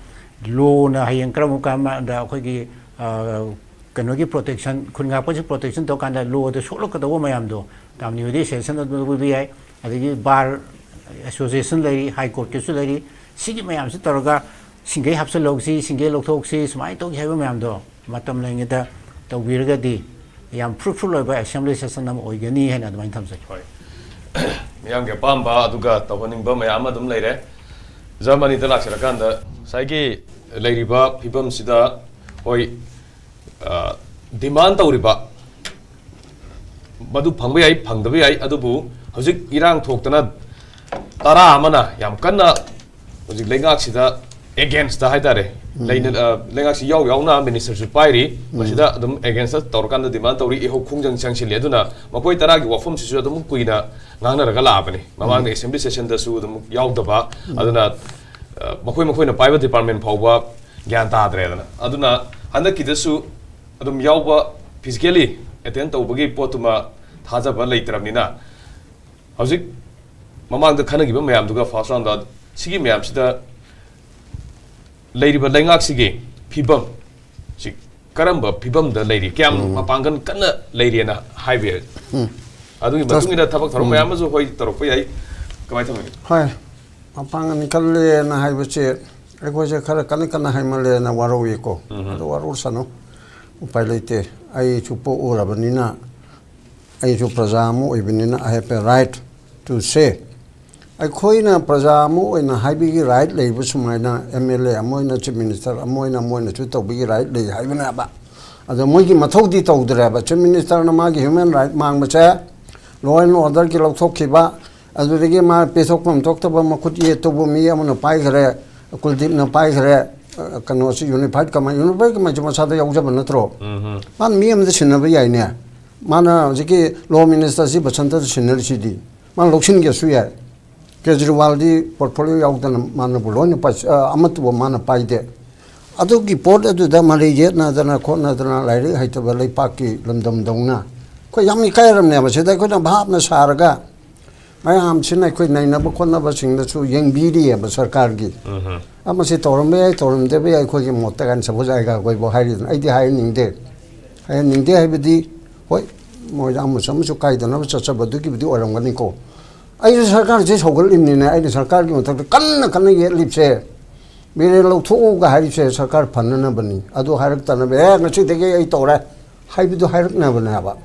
ꯂꯣꯅ ꯍꯌꯦꯡ ꯀꯔꯝꯕ ꯀꯥꯟꯗ ꯑꯩꯈꯣꯏꯒꯤ, ꯑ, ꯀꯩꯅꯣꯒꯤ ꯄ꯭ꯔꯣꯇꯦꯛꯁꯟ, ꯈꯨꯟ ꯉꯥꯛꯄꯁꯤ ꯄ꯭ꯔꯣꯇꯦꯛꯁꯟ ꯇꯧꯀꯥꯟꯗ ꯂꯣꯗ ꯁꯣꯛꯂꯛꯀꯗꯧꯕ ꯃꯌꯥꯝꯗꯣ, ꯇꯥꯝꯅꯤ ꯍꯣꯏꯗꯤ ꯁꯦꯁꯟ ꯑꯗꯨꯝ ꯂꯧꯕꯤꯕ ꯌꯥꯏ꯫ ꯑꯗꯒꯤ ꯕꯥꯔ ꯑꯦꯁꯣꯁꯤꯌꯦꯁꯟ ꯂꯩꯔꯤ, ꯍꯥꯏ ꯀꯣꯔꯠꯀꯤꯁꯨ ꯂꯩꯔꯤ꯫ ꯁꯤꯒꯤ ꯃꯌꯥꯝꯁꯤ ꯇꯧꯔꯒ ꯁꯤꯡꯒꯩ ꯍꯥꯞꯆꯤꯜꯍꯧꯁꯤ, ꯁꯤꯡꯒꯩ ꯂꯧꯊꯣꯛꯁꯤ, ꯁꯨꯃꯥꯏꯅ ꯇꯧꯁꯤ ꯍꯥꯏꯕ ꯃꯌꯥꯝꯗꯣ ꯃꯇꯝ ꯂꯩꯔꯤꯉꯩꯗ ꯇꯧꯕꯤꯔꯒꯗꯤ ꯌꯥꯝ ꯐ꯭ꯔꯨꯠꯐꯨꯜ ꯑꯣꯏꯕ ꯑꯦꯁꯦꯝꯕ꯭ꯂꯤ ꯁꯦꯁꯟ ꯑꯃ ꯑꯣꯏꯒꯅꯤ ꯍꯥꯏꯅ ꯑꯗꯨꯃꯥꯏꯅ ꯊꯝꯖꯒꯦ꯫ ꯍꯣꯏ꯫ ꯃꯤꯌꯥꯝꯒꯤ ꯑꯄꯥꯝꯕ ꯑꯗꯨꯒ ꯇꯧꯍꯟꯅꯤꯡꯕ ꯃꯌꯥꯝ ꯑꯃ ꯑꯗꯨꯝ ꯂꯩꯔꯦ꯫ ꯖꯔꯃꯅꯤꯗ ꯂꯥꯛꯆꯔꯀꯥꯟꯗ ꯉꯁꯥꯏꯒꯤ ꯂꯩꯔꯤꯕ ꯐꯤꯕꯝꯁꯤꯗ, ꯍꯣꯏ, ꯑ, ꯗꯤꯃꯥꯟ ꯇꯧꯔꯤꯕ ꯃꯗꯨ ꯐꯪꯕ ꯌꯥꯏ, ꯐꯪꯗꯕ ꯌꯥꯏ, ꯑꯗꯨꯕꯨ ꯍꯧꯖꯤꯛ ꯏꯔꯥꯡ ꯊꯣꯛꯇꯅ ꯇꯔꯥ ꯑꯃꯅ ꯌꯥꯝ ꯀꯟꯅ ꯍꯧꯖꯤꯛ ꯂꯩꯉꯥꯛꯁꯤꯗ ꯑꯦꯒꯦꯟꯁꯇ ꯍꯥꯏꯇꯥꯔꯦ, ꯎꯝ꯫ ꯂꯩꯅ-, ꯑ, ꯂꯩꯉꯥꯛꯁꯤ ꯌꯥꯎ ꯌꯥꯎꯅ ꯃꯤꯅꯤꯁꯇꯔꯁꯨ ꯄꯥꯏꯔꯤ꯫ ꯎꯝ꯫ ꯃꯁꯤꯗ ꯑꯗꯨꯝ ꯑꯦꯒꯦꯟꯁꯇ ꯇꯧꯔꯀꯥꯟꯗ ꯗꯤꯃꯥꯟ ꯇꯧꯔꯤ, ꯏꯍꯧ ꯈꯣꯡꯖꯪ ꯆꯪꯁꯤꯜꯂꯤ꯫ ꯑꯗꯨꯅ ꯃꯈꯣꯏ ꯇꯔꯥꯒꯤ ꯋꯥꯐꯝꯁꯤꯁꯨ ꯑꯗꯨꯝ ꯀꯨꯏꯅ ꯉꯥꯡꯅꯔꯒ ꯂꯥꯛꯑꯕꯅꯤ꯫ ꯃꯃꯥꯡꯗ ꯎꯝ꯫ ꯑꯦꯁꯦꯝꯕ꯭ꯂꯤ ꯁꯦꯁꯟꯗꯁꯨ ꯑꯗꯨꯝ ꯌꯥꯎꯗꯕ꯫ ꯎꯝ꯫ ꯑꯗꯨꯅ, ꯑ, ꯃꯈꯣꯏ ꯃꯈꯣꯏꯅ ꯄꯥꯏꯕ ꯗꯤꯄꯥꯔꯠꯃꯦꯟ ꯐꯥꯎꯕ ꯒ꯭ꯌꯥꯟ ꯇꯥꯗ꯭ꯔꯦꯗꯅ꯫ ꯑꯗꯨꯅ ꯍꯟꯗꯛꯀꯤꯗꯁꯨ ꯑꯗꯨꯝ ꯌꯥꯎꯕ, ꯐꯤꯖꯤꯀꯦꯂꯤ ꯑꯦꯇꯦꯟ ꯇꯧꯕꯒꯤ ꯄꯣꯠꯇꯨꯃ ꯊꯥꯖꯕ ꯂꯩꯇ꯭ꯔꯕꯅꯤꯅ, ꯍꯧꯖꯤꯛ ꯃꯃꯥꯡꯗ ꯈꯟꯅꯈꯤꯕ ꯃꯌꯥꯝꯗꯨꯒ ꯐꯥꯔꯁ ꯔꯥꯎꯟꯗ ꯁꯤꯒꯤ ꯃꯌꯥꯝꯁꯤꯗ ꯂꯩꯔꯤꯕ ꯂꯩꯉꯥꯛꯁꯤꯒꯤ ꯐꯤꯕꯝ ꯁꯤ ꯀꯔꯝꯕ ꯐꯤꯕꯝꯗ ꯂꯩꯔꯤ, ꯀꯌꯥꯝ ꯎꯝ꯫ ꯃꯄꯥꯡꯒꯜ ꯀꯟꯅ ꯂꯩꯔꯤꯅ ꯍꯥꯏꯕ ꯌꯥꯏ꯫ ꯎꯝ꯫ ꯑꯗꯨꯒꯤ ꯃꯇꯨꯡ ꯏꯟꯅ ꯊꯕꯛ ꯊꯧꯔꯝ ꯎꯝ꯫ ꯃꯌꯥꯝ ꯑꯃꯁꯨ ꯑꯩꯈꯣꯏ ꯇꯧꯔꯛꯄ ꯌꯥꯏ꯫ ꯀꯃꯥꯏꯅ ꯇꯧꯅꯤ? ꯍꯣꯏ, ꯃꯄꯥꯡꯒꯜ ꯀꯜꯂꯦꯅ ꯍꯥꯏꯕꯁꯦ ꯑꯩꯈꯣꯏꯁꯦ ꯈꯔ ꯀꯟꯅ ꯀꯟꯅ ꯍꯥꯏꯃꯜꯂꯦꯅ ꯋꯥꯔꯧꯏꯀꯣ꯫ ꯎꯝ꯫ ꯑꯗꯨ ꯋꯥꯔꯧꯁꯅꯨ, ꯎꯄꯥꯏ ꯂꯩꯇꯦ꯫ ꯑꯩꯁꯨ ꯄꯣꯛꯎꯔꯕꯅꯤꯅ, ꯑꯩꯁꯨ ꯄ꯭ꯔꯖꯥ ꯑꯃ ꯑꯣꯏꯕꯅꯤꯅ, I have a right to say꯫ ꯑꯩꯈꯣꯏꯅ ꯄ꯭ꯔꯖꯥ ꯑꯃ ꯑꯣꯏꯅ ꯍꯥꯏꯕꯒꯤ ꯔꯥꯏꯠ ꯂꯩꯕ ꯁꯨꯃꯥꯏꯅ ꯑꯦꯝ ꯑꯦꯜ ꯑꯦ ꯑꯃ ꯑꯣꯏꯅ, ꯆꯤꯐ ꯃꯤꯅꯤꯁꯇꯔ ꯑꯃ ꯑꯣꯏꯅ, ꯑꯃ ꯑꯣꯏꯅꯁꯨ ꯇꯧꯕꯒꯤ ꯔꯥꯏꯠ ꯂꯩ ꯍꯥꯏꯕꯅꯦꯕ꯫ ꯑꯗꯣ ꯃꯣꯏꯒꯤ ꯃꯊꯧꯗꯤ ꯇꯧꯗ꯭ꯔꯦꯕ꯫ ꯆꯤꯐ ꯃꯤꯅꯤꯁꯇꯔꯅ ꯃꯥꯒꯤ ꯍ꯭ꯌꯨꯃꯦꯟ ꯔꯥꯏꯠ ꯃꯥꯡꯕꯁꯦ, ꯂꯣ ꯑꯦꯟ ꯑꯣꯔꯗꯔꯒꯤ ꯂꯧꯊꯣꯛꯈꯤꯕ, ꯑꯗꯨꯗꯒꯤ ꯃꯥ ꯄꯦꯊꯣꯛꯐꯝ ꯊꯣꯛꯇꯕ ꯃꯈꯨꯠ ꯌꯦꯠꯇꯨꯕꯨ ꯃꯤ ꯑꯃꯅ ꯄꯥꯏꯈ꯭ꯔꯦ, ꯀꯨꯜꯗꯤꯞꯅ ꯄꯥꯏꯈ꯭ꯔꯦ, ꯑ, ꯀꯩꯅꯣꯁꯤ, ꯌꯨꯅꯤꯐꯥꯏꯠ ꯀꯃꯥꯟ, ꯌꯨꯅꯤꯐꯥꯏꯠ ꯀꯃꯥꯟꯁꯦ ꯃꯁꯥꯗ ꯌꯥꯎꯖꯕ ꯅꯠꯇ꯭ꯔꯣ? ꯎꯝ꯫ ꯃꯥꯅ ꯃꯤ ꯑꯃꯗ ꯁꯤꯟꯅꯕ ꯌꯥꯏꯅꯦ꯫ ꯃꯥꯅ ꯍꯧꯖꯤꯛꯀꯤ ꯂꯣ ꯃꯤꯅꯤꯁꯇꯔꯁꯤ ꯕꯁꯟꯇꯗ ꯁꯤꯟꯅꯔꯤꯁꯤꯗꯤ ꯃꯥꯅ ꯂꯧꯁꯤꯟꯒꯦꯁꯨ ꯌꯥꯏ꯫ ꯀꯦꯖꯔꯤꯋꯥꯜꯗꯤ ꯄꯣꯔꯠꯐꯣꯂꯤꯑꯣ ꯌꯥꯎꯗꯅ ꯃꯥꯅꯕꯨ ꯂꯣꯏꯅ ꯄꯥꯏ-, ꯑ, ꯑꯃꯠꯇꯕꯨ ꯃꯥꯅ ꯄꯥꯏꯗꯦ꯫ ꯑꯗꯨꯒꯤ ꯄꯣꯠ ꯑꯗꯨꯗ ꯃꯔꯩ ꯌꯦꯠꯅꯗꯅ ꯈꯣꯠꯅꯗꯅ ꯂꯥꯏꯔꯤꯛ ꯍꯩꯇꯕ ꯂꯩꯄꯥꯛꯀꯤ ꯂꯝꯗꯝꯗꯧꯅ ꯑꯩꯈꯣꯏ ꯌꯥꯝ ꯏꯀꯥꯏꯔꯝꯅꯦꯕ꯫ ꯁꯤꯗ ꯑꯩꯈꯣꯏꯅ ꯚꯥꯞꯅ ꯁꯥꯔꯒ ꯃꯌꯥꯝꯁꯤꯅ ꯑꯩꯈꯣꯏ ꯅꯩꯅꯕ ꯈꯣꯠꯅꯕꯁꯤꯡꯗꯁꯨ ꯌꯦꯡꯕꯤꯔꯤꯑꯕ ꯁꯔꯀꯥꯔꯒꯤ꯫ ꯎꯝ꯫ ꯑꯃꯁꯤ ꯇꯧꯔꯝꯕ ꯌꯥꯏ, ꯇꯧꯔꯝꯗꯕ ꯌꯥꯏ, ꯑꯩꯈꯣꯏꯒꯤ ꯃꯣꯠꯇ ꯀꯥꯏꯅ ꯁꯄꯣꯖ ꯑꯩꯒ ꯑꯩꯈꯣꯏꯕꯨ ꯍꯥꯏꯔꯤꯗꯅ꯫ ꯑꯩꯗꯤ ꯍꯥꯏꯍꯟꯅꯤꯡꯗꯦ꯫ ꯍꯥꯏꯍꯟꯅꯤꯡꯗꯦ ꯍꯥꯏꯕꯗꯤ, ꯍꯣꯏ, ꯃꯣꯏꯗ ꯑꯃꯁꯨ ꯑꯃꯁꯨ ꯀꯥꯏꯗꯅꯕ ꯆꯠꯆꯕꯗꯨꯒꯤꯕꯨꯗꯤ ꯑꯣꯏꯔꯝꯒꯅꯤꯀꯣ꯫ ꯑꯩꯁꯨ ꯁꯔꯀꯥꯔꯁꯦ ꯁꯧꯒꯠꯂꯤꯕꯅꯤꯅꯦ꯫ ꯑꯩꯅ ꯁꯔꯀꯥꯔꯒꯤ ꯃꯊꯛꯇ ꯀꯟꯅ ꯀꯟꯅ ꯌꯦꯠꯂꯤꯕꯁꯦ, ꯕꯤꯔꯦꯟ ꯂꯧꯊꯣꯛꯎꯒ ꯍꯥꯏꯔꯤꯁꯦ ꯁꯔꯀꯥꯔ ꯐꯅꯅꯕꯅꯤ꯫ ꯑꯗꯨ ꯍꯥꯏꯔꯛꯇꯅꯕ, "ꯑꯦ, ꯉꯁꯤꯗꯒꯤ ꯑꯩ ꯇꯧꯔꯦ" ꯍꯥꯏꯕꯗꯨ ꯍꯥꯏꯔꯛꯅꯕꯅꯦꯕ꯫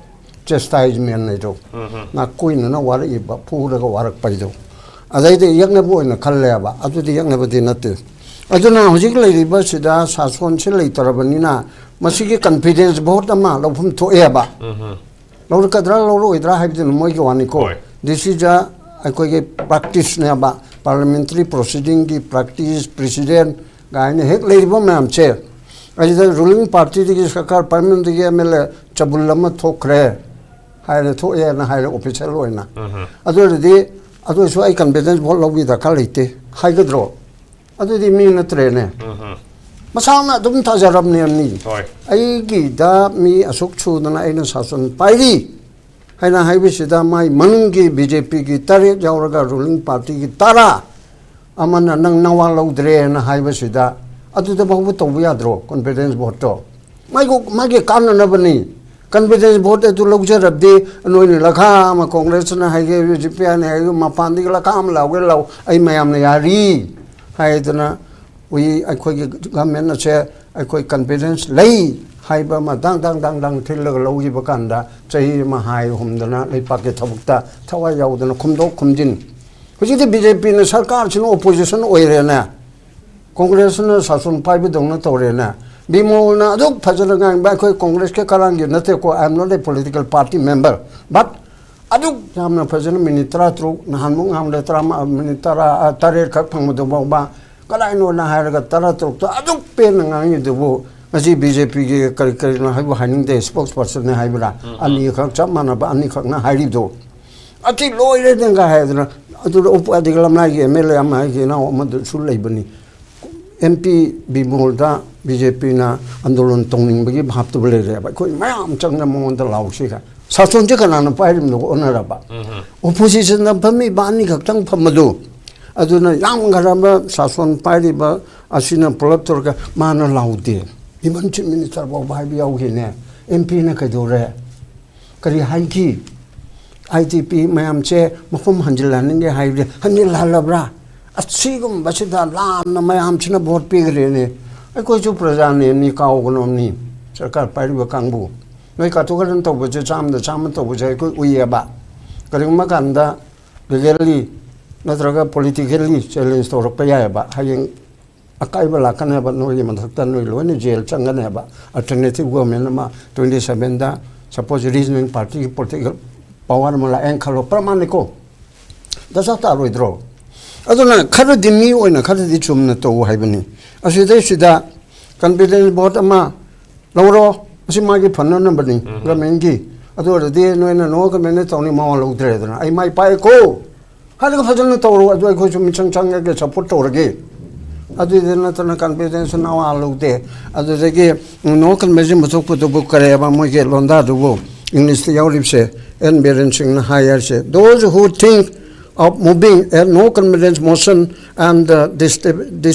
ꯆꯦꯁꯇꯥꯏꯖꯃꯦꯟ ꯍꯥꯏꯗꯣ꯫ ꯎꯝ꯫ ꯉꯥꯛꯀꯣꯏꯅꯅ ꯋꯥꯔꯛꯏꯕ, ꯐꯨꯔꯒ ꯋꯥꯔꯛꯄ ꯍꯥꯏꯗꯣ꯫ ꯑꯗꯩꯗꯤ ꯌꯦꯛꯅꯕ ꯑꯣꯏꯅ ꯈꯜꯂꯦꯕ꯫ ꯑꯗꯨꯗꯤ ꯌꯦꯛꯅꯕꯗꯤ ꯅꯠꯇꯦ꯫ ꯑꯗꯨꯅ ꯍꯧꯖꯤꯛ ꯂꯩꯔꯤꯕꯁꯤꯗ ꯁꯥꯁꯣꯟꯁꯤ ꯂꯩꯇ꯭ꯔꯕꯅꯤꯅ ꯃꯁꯤꯒꯤ ꯀꯟꯐꯤꯗꯦꯟꯁ ꯚꯣꯠ ꯑꯃ ꯂꯧꯐꯝ ꯊꯣꯛꯑꯦꯕ꯫ ꯎꯝ꯫ ꯂꯧꯔꯛꯀꯗ꯭ꯔꯥ ꯂꯧꯔꯛꯑꯣꯏꯗ꯭ꯔꯥ ꯍꯥꯏꯕꯗꯨꯅ ꯃꯣꯏꯒꯤ ꯋꯥꯅꯤꯀꯣ꯫ ꯍꯣꯏ꯫ ꯗꯤꯁ ꯏꯁ ꯑꯩꯈꯣꯏꯒꯤ ꯄ꯭ꯔꯥꯛꯇꯤꯁꯅꯦꯕ, ꯄꯥꯔꯂꯤꯌꯥꯃꯦꯟꯇꯔꯤ ꯄ꯭ꯔꯣꯁꯤꯗꯤꯡꯒꯤ ꯄ꯭ꯔꯥꯛꯇꯤꯁ, ꯄ꯭ꯔꯤꯁꯤꯗꯦꯟ ꯀꯥꯏꯅ ꯍꯦꯛ ꯂꯩꯔꯤꯕ ꯃꯌꯥꯝꯁꯦ꯫ ꯑꯁꯤꯗ ꯔꯨꯂꯤꯡ ꯄꯥꯔꯇꯤꯗꯒꯤ ꯁꯔꯀꯥꯔ ꯄꯥꯏꯃꯟꯗꯒꯤ ꯑꯦꯝ ꯑꯦꯜ ꯑꯦ ꯆꯕꯨꯜ ꯑꯃ ꯊꯣꯛꯈ꯭ꯔꯦ ꯍꯥꯏꯔꯦ, ꯊꯣꯛꯑꯦꯅ ꯍꯥꯏꯔꯦ ꯑꯣꯐꯤꯁꯦꯜ ꯑꯣꯏꯅ꯫ ꯎꯝ꯫ ꯑꯗꯨ ꯑꯣꯏꯔꯗꯤ, "ꯑꯗꯨ ꯑꯣꯏꯔꯁꯨ ꯑꯩ ꯀꯟꯐꯤꯗꯦꯟꯁ ꯚꯣꯠ ꯂꯧꯕꯒꯤ ꯗꯔꯀꯥꯔ ꯂꯩꯇꯦ" ꯍꯥꯏꯒꯗ꯭ꯔꯣ? ꯑꯗꯨꯗꯤ ꯃꯤ ꯅꯠꯇ꯭ꯔꯦꯅꯦ꯫ ꯎꯝ꯫ ꯃꯁꯥꯅ ꯑꯗꯨꯝ ꯊꯥꯖꯔꯕꯅꯦ ꯃꯤ꯫ ꯍꯣꯏ꯫ "ꯑꯩꯒꯤꯗ ꯃꯤ ꯑꯁꯨꯛ ꯁꯨꯗꯅ ꯑꯩꯅ ꯁꯥꯁꯟ ꯄꯥꯏꯔꯤ" ꯍꯥꯏꯅ ꯍꯥꯏꯕꯁꯤꯗ, ꯃꯥꯏ ꯃꯅꯨꯡꯒꯤ ꯕꯤ ꯖꯦ ꯄꯤꯒꯤ ꯇꯔꯦꯠ ꯌꯥꯎꯔꯒ ꯔꯨꯂꯤꯡ ꯄꯥꯔꯇꯤꯒꯤ ꯇꯔꯥ ꯑꯃꯅ "ꯅꯪ ꯅꯋꯥ ꯂꯧꯗ꯭ꯔꯦꯅ" ꯍꯥꯏꯕꯁꯤꯗ, ꯑꯗꯨꯗ ꯐꯥꯎꯕ ꯇꯧꯕ ꯌꯥꯗ꯭ꯔꯣ ꯀꯟꯐꯤꯗꯦꯟꯁ ꯚꯣꯠꯇꯣ? ꯃꯥꯏꯒꯤ, ꯃꯥꯒꯤ ꯀꯥꯟꯅꯅꯕꯅꯤ꯫ ꯀꯟꯐꯤꯗꯦꯟꯁ ꯚꯣꯠ ꯑꯗꯨ ꯂꯧꯖꯔꯕꯗꯤ, ꯅꯣꯏꯅ ꯂꯈꯥ ꯑꯃ, ꯀꯣꯡꯒ꯭ꯔꯦꯁꯅ ꯍꯥꯏꯒꯦ, ꯕꯤ ꯖꯦ ꯄꯤ ꯍꯥꯏꯅ ꯍꯥꯏꯒꯦ, ꯃꯄꯥꯟꯗꯒꯤ ꯂꯈꯥ ꯑꯃ ꯂꯥꯎꯒꯦ ꯂꯥꯎ, ꯑꯩ ꯃꯌꯥꯝꯅ ꯌꯥꯔꯤ ꯍꯥꯏꯗꯅ, "We, ꯑꯩꯈꯣꯏꯒꯤ ꯒꯚꯔꯟꯃꯦꯟ ꯑꯁꯦ ꯑꯩꯈꯣꯏ ꯀꯟꯐꯤꯗꯦꯟꯁ ꯂꯩ" ꯍꯥꯏꯕ ꯑꯃ ꯗꯥꯡ ꯗꯥꯡ ꯗꯥꯡ ꯗꯥꯡ ꯊꯤꯜꯂꯒ ꯂꯧꯈꯤꯕ ꯀꯥꯟꯗ, ꯆꯍꯤ ꯑꯃ ꯍꯥꯏ ꯍꯨꯝꯗꯅ ꯂꯩꯄꯥꯛꯀꯤ ꯊꯕꯛꯇ ꯊꯋꯥꯏ ꯌꯥꯎꯗꯅ ꯈꯨꯝꯗꯣꯛ ꯈꯨꯝꯖꯤꯟ꯫ ꯍꯧꯖꯤꯛꯇꯤ ꯕꯤ ꯖꯦ ꯄꯤꯅ ꯁꯔꯀꯥꯔꯁꯤꯅ ꯑꯣꯄꯣꯖꯤꯁꯟ ꯑꯣꯏꯔꯦꯅꯦ, ꯀꯣꯡꯒ꯭ꯔꯦꯁꯅ ꯁꯥꯁꯟ ꯄꯥꯏꯕꯗꯧꯅ ꯇꯧꯔꯦꯅꯦ꯫ ꯕꯤꯃꯣꯜꯅ ꯑꯗꯨꯛ ꯐꯖꯅ ꯉꯥꯡꯕ, ꯑꯩꯈꯣꯏ ꯀꯣꯡꯒ꯭ꯔꯦꯁꯀꯤ ꯀꯔꯥꯡꯒꯤ ꯅꯠꯇꯦꯀꯣ, "I am not a political party member", but ꯑꯗꯨꯛ ꯌꯥꯝꯅ ꯐꯖꯅ ꯃꯤꯅꯤꯠ ꯇꯔꯥꯇꯔꯨꯛ, ꯅꯍꯥꯟꯃꯨꯛ ꯉꯥꯡꯕꯗ ꯇꯔꯥꯃꯉꯥ, ꯃꯤꯅꯤꯠ ꯇꯔꯥ, ꯑ, ꯇꯔꯦꯠ ꯈꯛ ꯐꯪꯕꯗꯨ ꯐꯥꯎꯕ ꯀꯗꯥꯏꯅꯣꯅ ꯍꯥꯏꯔꯒ ꯇꯔꯥꯇꯔꯨꯛꯇ ꯑꯗꯨꯛ ꯄꯦꯟꯅ ꯉꯥꯡꯉꯤꯗꯨꯕꯨ, ꯉꯁꯤ ꯕꯤ ꯖꯦ ꯄꯤꯒꯤ ꯀꯔꯤ ꯀꯔꯤꯅꯣ ꯍꯥꯏꯕꯨ ꯍꯥꯏꯅꯤꯡꯗꯦ, ꯁ꯭ꯄꯣꯛꯁ ꯄꯔꯁꯟꯅꯦ ꯍꯥꯏꯕ꯭ꯔꯥ, ꯎꯝ, ꯎꯝ꯫ ꯑꯅꯤꯈꯛ ꯆꯞ ꯃꯥꯟꯅꯕ ꯑꯅꯤꯈꯛꯅ ꯍꯥꯏꯔꯤꯗꯣ, "ꯑꯁꯤ ꯂꯣꯏꯔꯦ ꯅꯪꯒ" ꯍꯥꯏꯗꯅ, ꯑꯗꯨꯗ ꯎꯄꯥꯗꯤꯒ ꯂꯝꯂꯥꯏꯒꯤ ꯑꯦꯝ ꯑꯦꯜ ꯑꯦ ꯑꯃ ꯑꯩꯒꯤ ꯏꯅꯥꯎ ꯑꯃꯗꯨꯁꯨ ꯂꯩꯕꯅꯤ꯫ ꯑꯦꯝ ꯄꯤ ꯕꯤꯃꯣꯜꯗ ꯕꯤ ꯖꯦ ꯄꯤꯅ ꯑꯟꯗꯣꯂꯟ ꯇꯧꯅꯤꯡꯕꯒꯤ ꯚꯥꯞꯇꯨ ꯂꯩꯔꯦꯕ꯫ ꯑꯩꯈꯣꯏ ꯃꯌꯥꯝ ꯆꯪꯅ ꯃꯉꯣꯟꯗ ꯂꯥꯎꯁꯤꯒ꯫ ꯁꯥꯁꯣꯟꯁꯦ ꯀꯅꯥꯅ ꯄꯥꯏꯔꯤꯕꯅꯣ ꯑꯣꯟꯅꯔꯕ? ꯑꯣꯄꯣꯖꯤꯁꯟꯗ ꯐꯝꯃꯤꯕ ꯑꯅꯤꯈꯛꯇꯪ ꯐꯝꯕꯗꯨ, ꯑꯗꯨꯅ ꯌꯥꯝꯈ꯭ꯔꯕ ꯁꯥꯁꯣꯟ ꯄꯥꯏꯔꯤꯕ ꯑꯁꯤꯅ ꯄꯨꯂꯞ ꯇꯧꯔꯒ ꯃꯥꯅ ꯂꯥꯎꯗꯦ꯫ ꯏꯚꯟ ꯆꯤꯐ ꯃꯤꯅꯤꯁꯇꯔ ꯐꯥꯎꯕ ꯍꯥꯏꯕ ꯌꯥꯎꯈꯤꯅꯦ꯫ ꯑꯦꯝ ꯄꯤꯅ ꯀꯩꯗꯧꯔꯦ? ꯀꯔꯤ ꯍꯥꯏꯈꯤ? ꯑꯥꯏ ꯇꯤ ꯄꯤ ꯃꯌꯥꯝꯁꯦ ꯃꯐꯝ ꯍꯟꯖꯤꯜꯍꯟꯅꯤꯡꯒꯦ ꯍꯥꯏꯕꯗꯤ ꯍꯟꯖꯤꯜꯍꯜꯂꯕ꯭ꯔꯥ? ꯑꯁꯤꯒꯨꯝꯕꯁꯤꯗ ꯂꯥꯟꯅ ꯃꯌꯥꯝꯁꯤꯅ ꯚꯣꯠ ꯄꯤꯈ꯭ꯔꯦꯅꯦ꯫ ꯑꯩꯈꯣꯏꯁꯨ ꯄ꯭ꯔꯖꯥꯅꯦ, ꯃꯤ ꯀꯥꯎꯒꯅꯣꯝꯅꯤ꯫ ꯁꯔꯀꯥꯔ ꯄꯥꯏꯔꯤꯕ ꯀꯥꯡꯕꯨ, ꯅꯣꯏ ꯀꯥꯊꯣꯛ ꯀꯥꯔꯟ ꯇꯧꯕꯁꯦ, ꯆꯥꯝꯗ ꯆꯥꯝꯃ ꯇꯧꯕꯁꯦ ꯑꯩꯈꯣꯏ ꯎꯏꯌꯦꯕ꯫ ꯀꯔꯤꯒꯨꯝꯕ ꯀꯥꯟꯗ ꯂꯤꯒꯦꯜꯂꯤ ꯅꯠꯇ꯭ꯔꯒ ꯄꯣꯂꯤꯇꯤꯀꯦꯜꯂꯤ ꯆꯦꯂꯦꯟꯖ ꯇꯧꯔꯛꯄ ꯌꯥꯏꯑꯕ꯫ ꯍꯌꯦꯡ ꯑꯀꯥꯏꯕ ꯂꯥꯛꯀꯅꯦꯕ ꯅꯣꯏꯒꯤ ꯃꯊꯛꯇ, ꯅꯣꯏ ꯂꯣꯏꯅ ꯖꯦꯜ ꯆꯪꯒꯅꯦꯕ꯫ ꯑꯜꯇꯔꯅꯦꯇꯤꯚ ꯒꯣꯔꯃꯦꯟ ꯑꯃ ꯇ꯭ꯋꯦꯟꯇꯤ ꯁꯚꯦꯟꯗ ꯁꯄꯣꯖ ꯔꯤꯖꯅꯦꯜ ꯄꯥꯔꯇꯤꯒꯤ ꯄꯣꯂꯤꯇꯤꯀꯦꯜ ꯄꯋꯥꯔ ꯑꯃ ꯂꯥꯛꯑꯦꯅ ꯈꯜꯂꯣ, ꯄ꯭ꯔꯃꯥꯅꯤꯀꯣ, ꯗꯁꯥ ꯇꯥꯔꯣꯏꯗ꯭ꯔꯣ? ꯑꯗꯨꯅ ꯈꯔꯗꯤ, ꯃꯤ ꯑꯣꯏꯅ ꯈꯔꯗꯤ ꯆꯨꯝꯅ ꯇꯧ ꯍꯥꯏꯕꯅꯤ꯫ ꯑꯁꯤꯗꯩꯁꯤꯗ ꯀꯟꯐꯤꯗꯦꯟꯁ ꯚꯣꯠ ꯑꯃ ꯂꯧꯔꯣ, ꯑꯁꯤ ꯃꯥꯒꯤ ꯐꯅꯅꯕꯅꯤ ꯎꯝ꯫ ꯒꯚꯔꯟꯃꯦꯟꯒꯤ꯫ ꯑꯗꯨ ꯑꯣꯏꯔꯗꯤ ꯅꯣꯏꯅ ꯅꯣ ꯀꯟꯐꯤꯗꯦꯟꯁ ꯇꯧꯅꯤ, ꯃꯋꯥ ꯂꯧꯗ꯭ꯔꯦꯗꯅ, "ꯑꯩ ꯃꯥꯏ ꯄꯥꯛꯑꯦꯀꯣ" ꯍꯥꯏꯔꯒ ꯐꯖꯅ ꯇꯧꯔꯣ, ꯑꯗꯨ ꯑꯩꯈꯣꯏꯁꯨ ꯃꯤꯆꯪ ꯆꯪꯉꯒ ꯁꯞꯄꯣꯔꯠ ꯇꯧꯔꯒꯦ꯫ ꯑꯗꯨꯏꯗ ꯅꯠꯇꯅ ꯀꯟꯐꯤꯗꯦꯟꯁ ꯅꯋꯥ ꯂꯧꯗꯦ꯫ ꯑꯗꯨꯗꯒꯤ ꯅꯣ ꯀꯟꯐꯤꯗꯦꯟꯁ ꯄꯨꯊꯣꯛꯄꯗꯨꯕꯨ ꯀꯔꯤꯑꯕ ꯃꯣꯏꯒꯤ ꯂꯣꯟꯗꯥꯗꯨꯕꯨ, ꯏꯪꯂꯤꯁꯇ ꯌꯥꯎꯔꯤꯕꯁꯦ, ꯑꯦꯟ ꯕꯤꯔꯦꯟ ꯁꯤꯡꯅ ꯍꯥꯏ ꯍꯥꯏꯔꯤꯁꯦ, "Those who think of moving a no confidence motion and uh,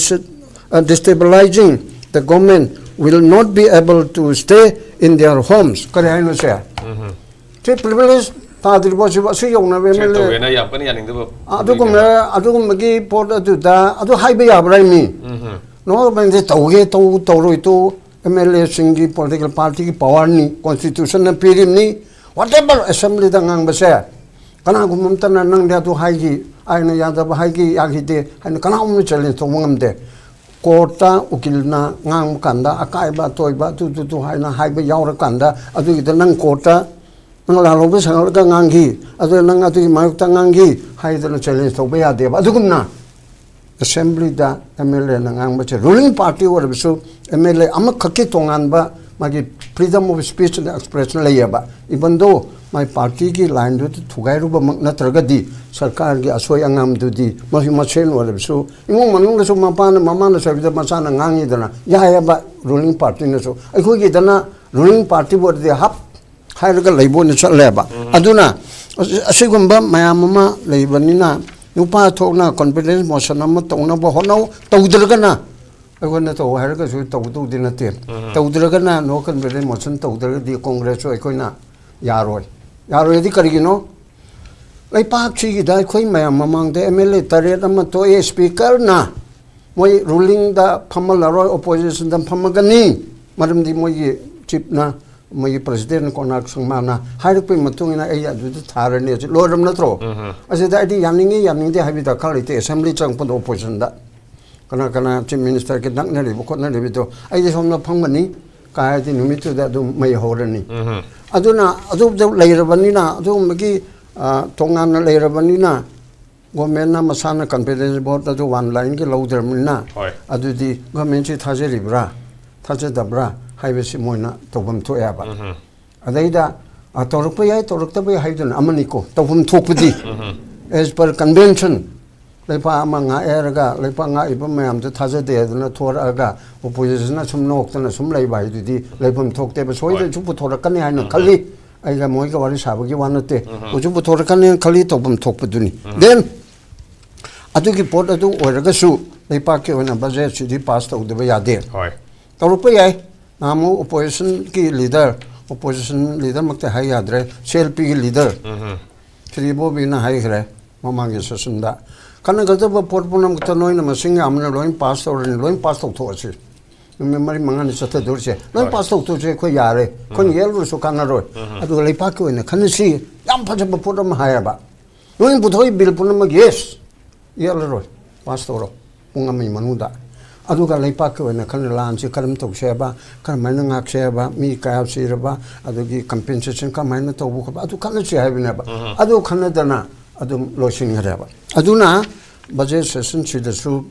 destabilizing the government will not be able to stay in their homes." ꯀꯔꯤ ꯍꯥꯏꯅꯣ ꯁꯦ? ꯁꯤ ꯄ꯭ꯔꯤꯚꯤꯂꯦꯖ ꯇꯥꯗ꯭ꯔꯤꯕꯣ? ꯁꯤꯕꯨ ꯑꯁꯨꯛ ꯌꯧꯅꯕ ꯁꯤ ꯑꯦꯝ ꯑꯦꯜ ꯑꯦ ꯇꯧꯒꯦꯅ ꯌꯥꯝ ꯀꯟꯅ ꯌꯥꯅꯤꯡꯗꯕ ꯑꯗꯨꯒꯨꯝꯕ, ꯃꯤꯗꯨꯅ꯫ ꯑꯗꯨꯒꯨꯝꯕꯒꯤ ꯄꯣꯠ ꯑꯗꯨꯗ ꯑꯗꯨ ꯍꯥꯏꯕ ꯌꯥꯕ꯭ꯔꯥ ꯃꯤ? ꯎꯝ꯫ ꯅꯣ ꯀꯟꯐꯤꯗꯦꯟꯁ ꯇꯧꯒꯦ ꯇꯧ ꯇꯧꯔꯣꯏ ꯇꯣ, ꯑꯦꯝ ꯑꯦꯜ ꯑꯦꯁꯤꯡꯒꯤ ꯄꯣꯂꯤꯇꯤꯀꯦꯜ ꯄꯥꯔꯇꯤꯒꯤ ꯄꯋꯥꯔꯅꯤ, ꯀꯣꯟꯁꯇꯤꯇ꯭ꯌꯨꯁꯟꯅ ꯄꯤꯔꯤꯕꯅꯤ꯫ ꯋꯥꯠ ꯑꯦꯚꯔ ꯑꯦꯁꯦꯝꯕ꯭ꯂꯤꯗ ꯉꯥꯡꯕꯁꯦ, ꯀꯅꯥꯒꯨꯝꯕ ꯑꯃꯇꯅ "ꯅꯪꯗꯤ ꯑꯗꯨ ꯍꯥꯏꯈꯤ, ꯑꯩꯅ ꯌꯥꯗꯕ ꯍꯥꯏꯈꯤ, ꯌꯥꯈꯤꯗꯦ" ꯍꯥꯏꯅ ꯀꯅꯥꯒꯨꯝꯕꯅ ꯆꯦꯂꯦꯟꯖ ꯇꯧꯕ ꯉꯝꯗꯦ꯫ ꯀꯣꯔꯠꯇ ꯎꯀꯤꯜꯅ ꯉꯥꯡꯕ ꯀꯥꯟꯗ ꯑꯀꯥꯏꯕ ꯑꯇꯣꯏꯕ ꯑꯗꯨ ꯑꯗꯨ ꯑꯗꯨ ꯍꯥꯏꯅ ꯍꯥꯏꯕ ꯌꯥꯎꯔꯀꯥꯟꯗ, ꯑꯗꯨꯒꯤꯗ ꯅꯪ ꯀꯣꯔꯠꯇ ꯅꯪ ꯂꯥꯜꯍꯧꯕ ꯁꯥꯡꯍꯧꯔꯒ ꯉꯥꯡꯈꯤ, ꯑꯗꯨ ꯅꯪ ꯑꯗꯨꯒꯤ ꯃꯥꯌꯣꯛꯇ ꯉꯥꯡꯈꯤ ꯍꯥꯏꯗꯅ ꯆꯦꯂꯦꯟꯖ ꯇꯧꯕ ꯌꯥꯗꯦꯕ꯫ ꯑꯗꯨꯒꯨꯝꯅ ꯑꯦꯁꯦꯝꯕ꯭ꯂꯤꯗ ꯑꯦꯝ ꯑꯦꯜ ꯑꯦꯅ ꯉꯥꯡꯕꯁꯦ, ꯔꯨꯂꯤꯡ ꯄꯥꯔꯇꯤ ꯑꯣꯏꯔꯕꯁꯨ ꯑꯦꯝ ꯑꯦꯜ ꯑꯦ ꯑꯃꯈꯛꯀꯤ ꯇꯣꯉꯥꯟꯕ ꯃꯥꯒꯤ freedom of speech and expression ꯂꯩꯌꯦꯕ꯫ Even though ꯃꯥꯏ ꯄꯥꯔꯇꯤꯒꯤ ꯂꯥꯏꯟꯗꯨꯗ ꯊꯨꯒꯥꯏꯔꯨꯕꯃꯛ ꯅꯠꯇ꯭ꯔꯒꯗꯤ, ꯁꯔꯀꯥꯔꯒꯤ ꯑꯁꯣꯏ ꯑꯉꯥꯝꯗꯨꯗꯤ ꯃꯍꯩ ꯃꯁꯦꯟ ꯑꯣꯏꯔꯕꯁꯨ, ꯏꯃꯨꯡ ꯃꯅꯨꯡꯗꯁꯨ ꯃꯄꯥꯅ, ꯃꯃꯥꯅ ꯁꯣꯏꯕꯗ ꯃꯆꯥꯅ ꯉꯥꯡꯉꯤꯗꯅ, ꯌꯥꯏꯑꯕ ꯔꯨꯂꯤꯡ ꯄꯥꯔꯇꯤꯅꯁꯨ꯫ ꯑꯩꯈꯣꯏꯒꯤꯗꯅ ꯔꯨꯂꯤꯡ ꯄꯥꯔꯇꯤꯕꯨ ꯑꯣꯏꯔꯗꯤ ꯍꯥꯞ ꯍꯥꯏꯔꯒ ꯂꯩꯕ ꯑꯣꯏꯅ ꯆꯠꯂꯦꯕ꯫ ꯑꯗꯨꯅ ꯑꯁꯤꯒꯨꯝꯕ ꯃꯌꯥꯝ ꯑꯃ ꯂꯩꯕꯅꯤꯅ ꯅꯨꯄꯥ ꯊꯣꯛꯅ confidence motion ꯑꯃ ꯇꯧꯅꯕ ꯍꯣꯠꯅꯧ꯫ ꯇꯧꯗ꯭ꯔꯒꯅ ꯑꯩꯈꯣꯏꯅ ꯇꯧ ꯍꯥꯏꯔꯒꯁꯨ ꯇꯧꯗꯧꯗꯤ ꯅꯠꯇꯦ꯫ ꯇꯧꯗ꯭ꯔꯒꯅ no confidence motion ꯇꯧꯗ꯭ꯔꯒꯗꯤ ꯀꯣꯡꯒ꯭ꯔꯦꯁꯁꯨ ꯑꯩꯈꯣꯏꯅ ꯌꯥꯔꯣꯏ꯫ ꯌꯥꯔꯣꯏꯗꯤ ꯀꯔꯤꯒꯤꯅꯣ? ꯂꯩꯄꯥꯛꯁꯤꯒꯤꯗ ꯑꯩꯈꯣꯏ ꯃꯌꯥꯝ ꯃꯃꯥꯡꯗ M L A ꯇꯔꯦꯠ ꯑꯃ ꯊꯣꯛꯑꯦ꯫ Speakerꯅ ꯃꯣꯏ rulingꯗ ꯐꯝꯍꯜꯂꯔꯣꯏ, oppositionꯗ ꯐꯝꯃꯒꯅꯤ꯫ ꯃꯔꯝꯗꯤ ꯃꯣꯏꯒꯤ chiefꯅ, ꯃꯣꯏꯒꯤ presidentꯅ, ꯀꯣꯅꯥꯔꯛ ꯁꯪꯃꯥꯅ ꯍꯥꯏꯔꯛꯄꯒꯤ ꯃꯇꯨꯡ ꯏꯟꯅ ꯑꯩ ꯑꯗꯨꯗ ꯊꯥꯔꯅꯤ꯫ ꯑꯁꯤ ꯂꯣꯏꯔꯕ ꯅꯠꯇ꯭ꯔꯣ? ꯑꯁꯤꯗ ꯑꯩꯗꯤ ꯌꯥꯅꯤꯡꯉꯤ ꯌꯥꯅꯤꯡꯗꯦ ꯍꯥꯏꯕꯒꯤ ꯗꯔꯀꯥꯔ ꯂꯩꯇꯦ꯫ Assembly ꯆꯪꯉꯛꯄꯗ oppositionꯗ ꯀꯅꯥ ꯀꯅꯥ chief ministerꯒꯤ ꯅꯛꯅꯔꯤꯕ ꯈꯣꯠꯅꯔꯤꯕꯗꯣ ꯑꯩꯗꯤ ꯁꯣꯝꯗ ꯐꯝꯒꯅꯤ ꯀꯥꯏꯔꯗꯤ ꯅꯨꯃꯤꯠꯇꯨꯗ ꯑꯗꯨꯝ ꯃꯩ ꯍꯧꯔꯅꯤ꯫ ꯑꯗꯨꯅ ꯑꯗꯨꯗ ꯂꯩꯔꯕꯅꯤꯅ, ꯑꯗꯨꯒꯨꯝꯕꯒꯤ, ꯑ, ꯇꯣꯉꯥꯟꯅ ꯂꯩꯔꯕꯅꯤꯅ governmentꯅ ꯃꯁꯥꯅ confidence vote ꯑꯗꯨ one lineꯒꯤ ꯂꯧꯗ꯭ꯔꯕꯅꯤꯅ, ꯍꯣꯏ꯫ ꯑꯗꯨꯗꯤ governmentꯁꯤ ꯊꯥꯖꯔꯤꯕ꯭ꯔꯥ ꯊꯥꯖꯗꯕ꯭ꯔꯥ ꯍꯥꯏꯕꯁꯤ ꯃꯣꯏꯅ ꯇꯧꯐꯝ ꯊꯣꯛꯑꯦꯕ꯫ ꯑꯗꯩꯗ, ꯑ, ꯇꯧꯔꯛꯄ ꯌꯥꯏ ꯇꯧꯔꯛꯇꯕ ꯌꯥꯏ ꯍꯥꯏꯗꯨꯅ ꯑꯃꯅꯤꯀꯣ, ꯇꯧꯐꯝ ꯊꯣꯛꯄꯗꯤ as per convention ꯂꯩꯄꯥꯛ ꯑꯃ ꯉꯥꯛꯑꯦ ꯍꯥꯏꯔꯒ ꯂꯩꯄꯥꯛ ꯉꯥꯛꯏꯕ ꯃꯌꯥꯝꯗꯣ ꯊꯥꯖꯗꯦ ꯑꯗꯨꯅ ꯊꯣꯔꯛꯑꯒ oppositionꯅ ꯁꯨꯝ ꯅꯣꯛꯇꯅ ꯁꯨꯝ ꯂꯩꯕ ꯍꯥꯏꯗꯨꯗꯤ ꯂꯩꯐꯝ ꯊꯣꯛꯇꯦꯕ꯫ ꯁꯣꯏꯗꯅꯁꯨ ꯄꯨꯊꯣꯔꯛꯀꯅꯤ ꯍꯥꯏꯅ ꯈꯜꯂꯤ꯫ ꯑꯩꯒ ꯃꯣꯏꯒ ꯋꯥꯔꯤ ꯁꯥꯕꯒꯤ ꯋꯥ ꯅꯠꯇꯦ꯫ ꯍꯧꯖꯤꯛ ꯄꯨꯊꯣꯔꯛꯀꯅꯤ ꯈꯜꯂꯤ, ꯇꯧꯐꯝ ꯊꯣꯛꯄꯗꯨꯅꯤ꯫ Then ꯑꯗꯨꯒꯤ ꯄꯣꯠ ꯑꯗꯨ ꯑꯣꯏꯔꯒꯁꯨ ꯂꯩꯄꯥꯛꯀꯤ ꯑꯣꯏꯅ budgetꯁꯤꯗꯤ pass ꯇꯧꯗꯕ ꯌꯥꯗꯦ꯫ ꯍꯣꯏ꯫ ꯇꯧꯔꯛꯄ ꯌꯥꯏ꯫ ꯅꯍꯥꯟꯃꯨꯛ oppositionꯒꯤ leader, opposition leaderꯃꯛꯇꯤ ꯍꯥꯏ ꯌꯥꯗ꯭ꯔꯦ, CLPꯒꯤ leader ꯁ꯭ꯔꯤ ꯕꯣꯕꯤꯅ ꯍꯥꯏꯈ꯭ꯔꯦ ꯃꯃꯥꯡꯒꯤ sessionꯗ, ꯈꯟꯅꯒꯗꯕ ꯄꯣꯠ ꯄꯨꯝꯅꯃꯛꯇ ꯅꯣꯏꯅ ꯃꯁꯤꯡ ꯌꯥꯝꯅ ꯂꯣꯏ pass ꯇꯧꯔꯅꯤ, ꯂꯣꯏ pass ꯇꯧꯊꯣꯛꯑꯁꯤ꯫ ꯅꯨꯃꯤꯠ ꯃꯔꯤ ꯃꯉꯥꯅꯤ ꯆꯠꯊꯗꯣꯔꯤꯁꯦ ꯂꯣꯏ ꯍꯣꯏ꯫ Pass ꯇꯧꯊꯣꯛꯑꯁꯤ, ꯑꯩꯈꯣꯏ ꯌꯥꯔꯦ, ꯑꯩꯈꯣꯏꯅ ꯌꯦꯜꯂꯨꯔꯁꯨ ꯀꯥꯟꯅꯔꯣꯏ꯫ ꯑꯗꯨꯒ ꯂꯩꯄꯥꯛꯀꯤ ꯑꯣꯏꯅ ꯈꯟꯅꯁꯤ꯫ ꯌꯥꯝ ꯐꯖꯕ ꯄꯣꯠ ꯑꯃ ꯍꯥꯏꯌꯦꯕ꯫ ꯅꯣꯏꯅ ꯄꯨꯊꯣꯛꯏ bill ꯄꯨꯝꯅꯃꯛ, yes, ꯌꯦꯜꯂꯔꯣꯏ, pass ꯇꯧꯔꯣ ꯄꯨꯡ ꯑꯃꯒꯤ ꯃꯅꯨꯡꯗ꯫ ꯑꯗꯨꯒ ꯂꯩꯄꯥꯛꯀꯤ ꯑꯣꯏꯅ ꯈꯟꯅ ꯂꯥꯟꯁꯤ ꯀꯔꯝ ꯇꯧꯁꯦ ꯍꯥꯏꯕ, ꯀꯔꯝꯍꯥꯏꯅ ꯉꯥꯛꯁꯦ ꯍꯥꯏꯕ, ꯃꯤ ꯀꯌꯥ ꯁꯤꯔꯕ, ꯑꯗꯨꯒꯤ compensation ꯀꯔꯝꯍꯥꯏꯅ ꯇꯧꯕ ꯈꯣꯠꯄ, ꯑꯗꯨ ꯈꯟꯅꯁꯤ ꯍꯥꯏꯕꯅꯦꯕ꯫ ꯑꯗꯨ ꯈꯟꯅꯗꯅ ꯑꯗꯨꯝ ꯂꯣꯏꯁꯤꯟꯈ꯭ꯔꯦꯕ꯫ ꯑꯗꯨꯅ budget sessionꯁꯤꯗꯁꯨ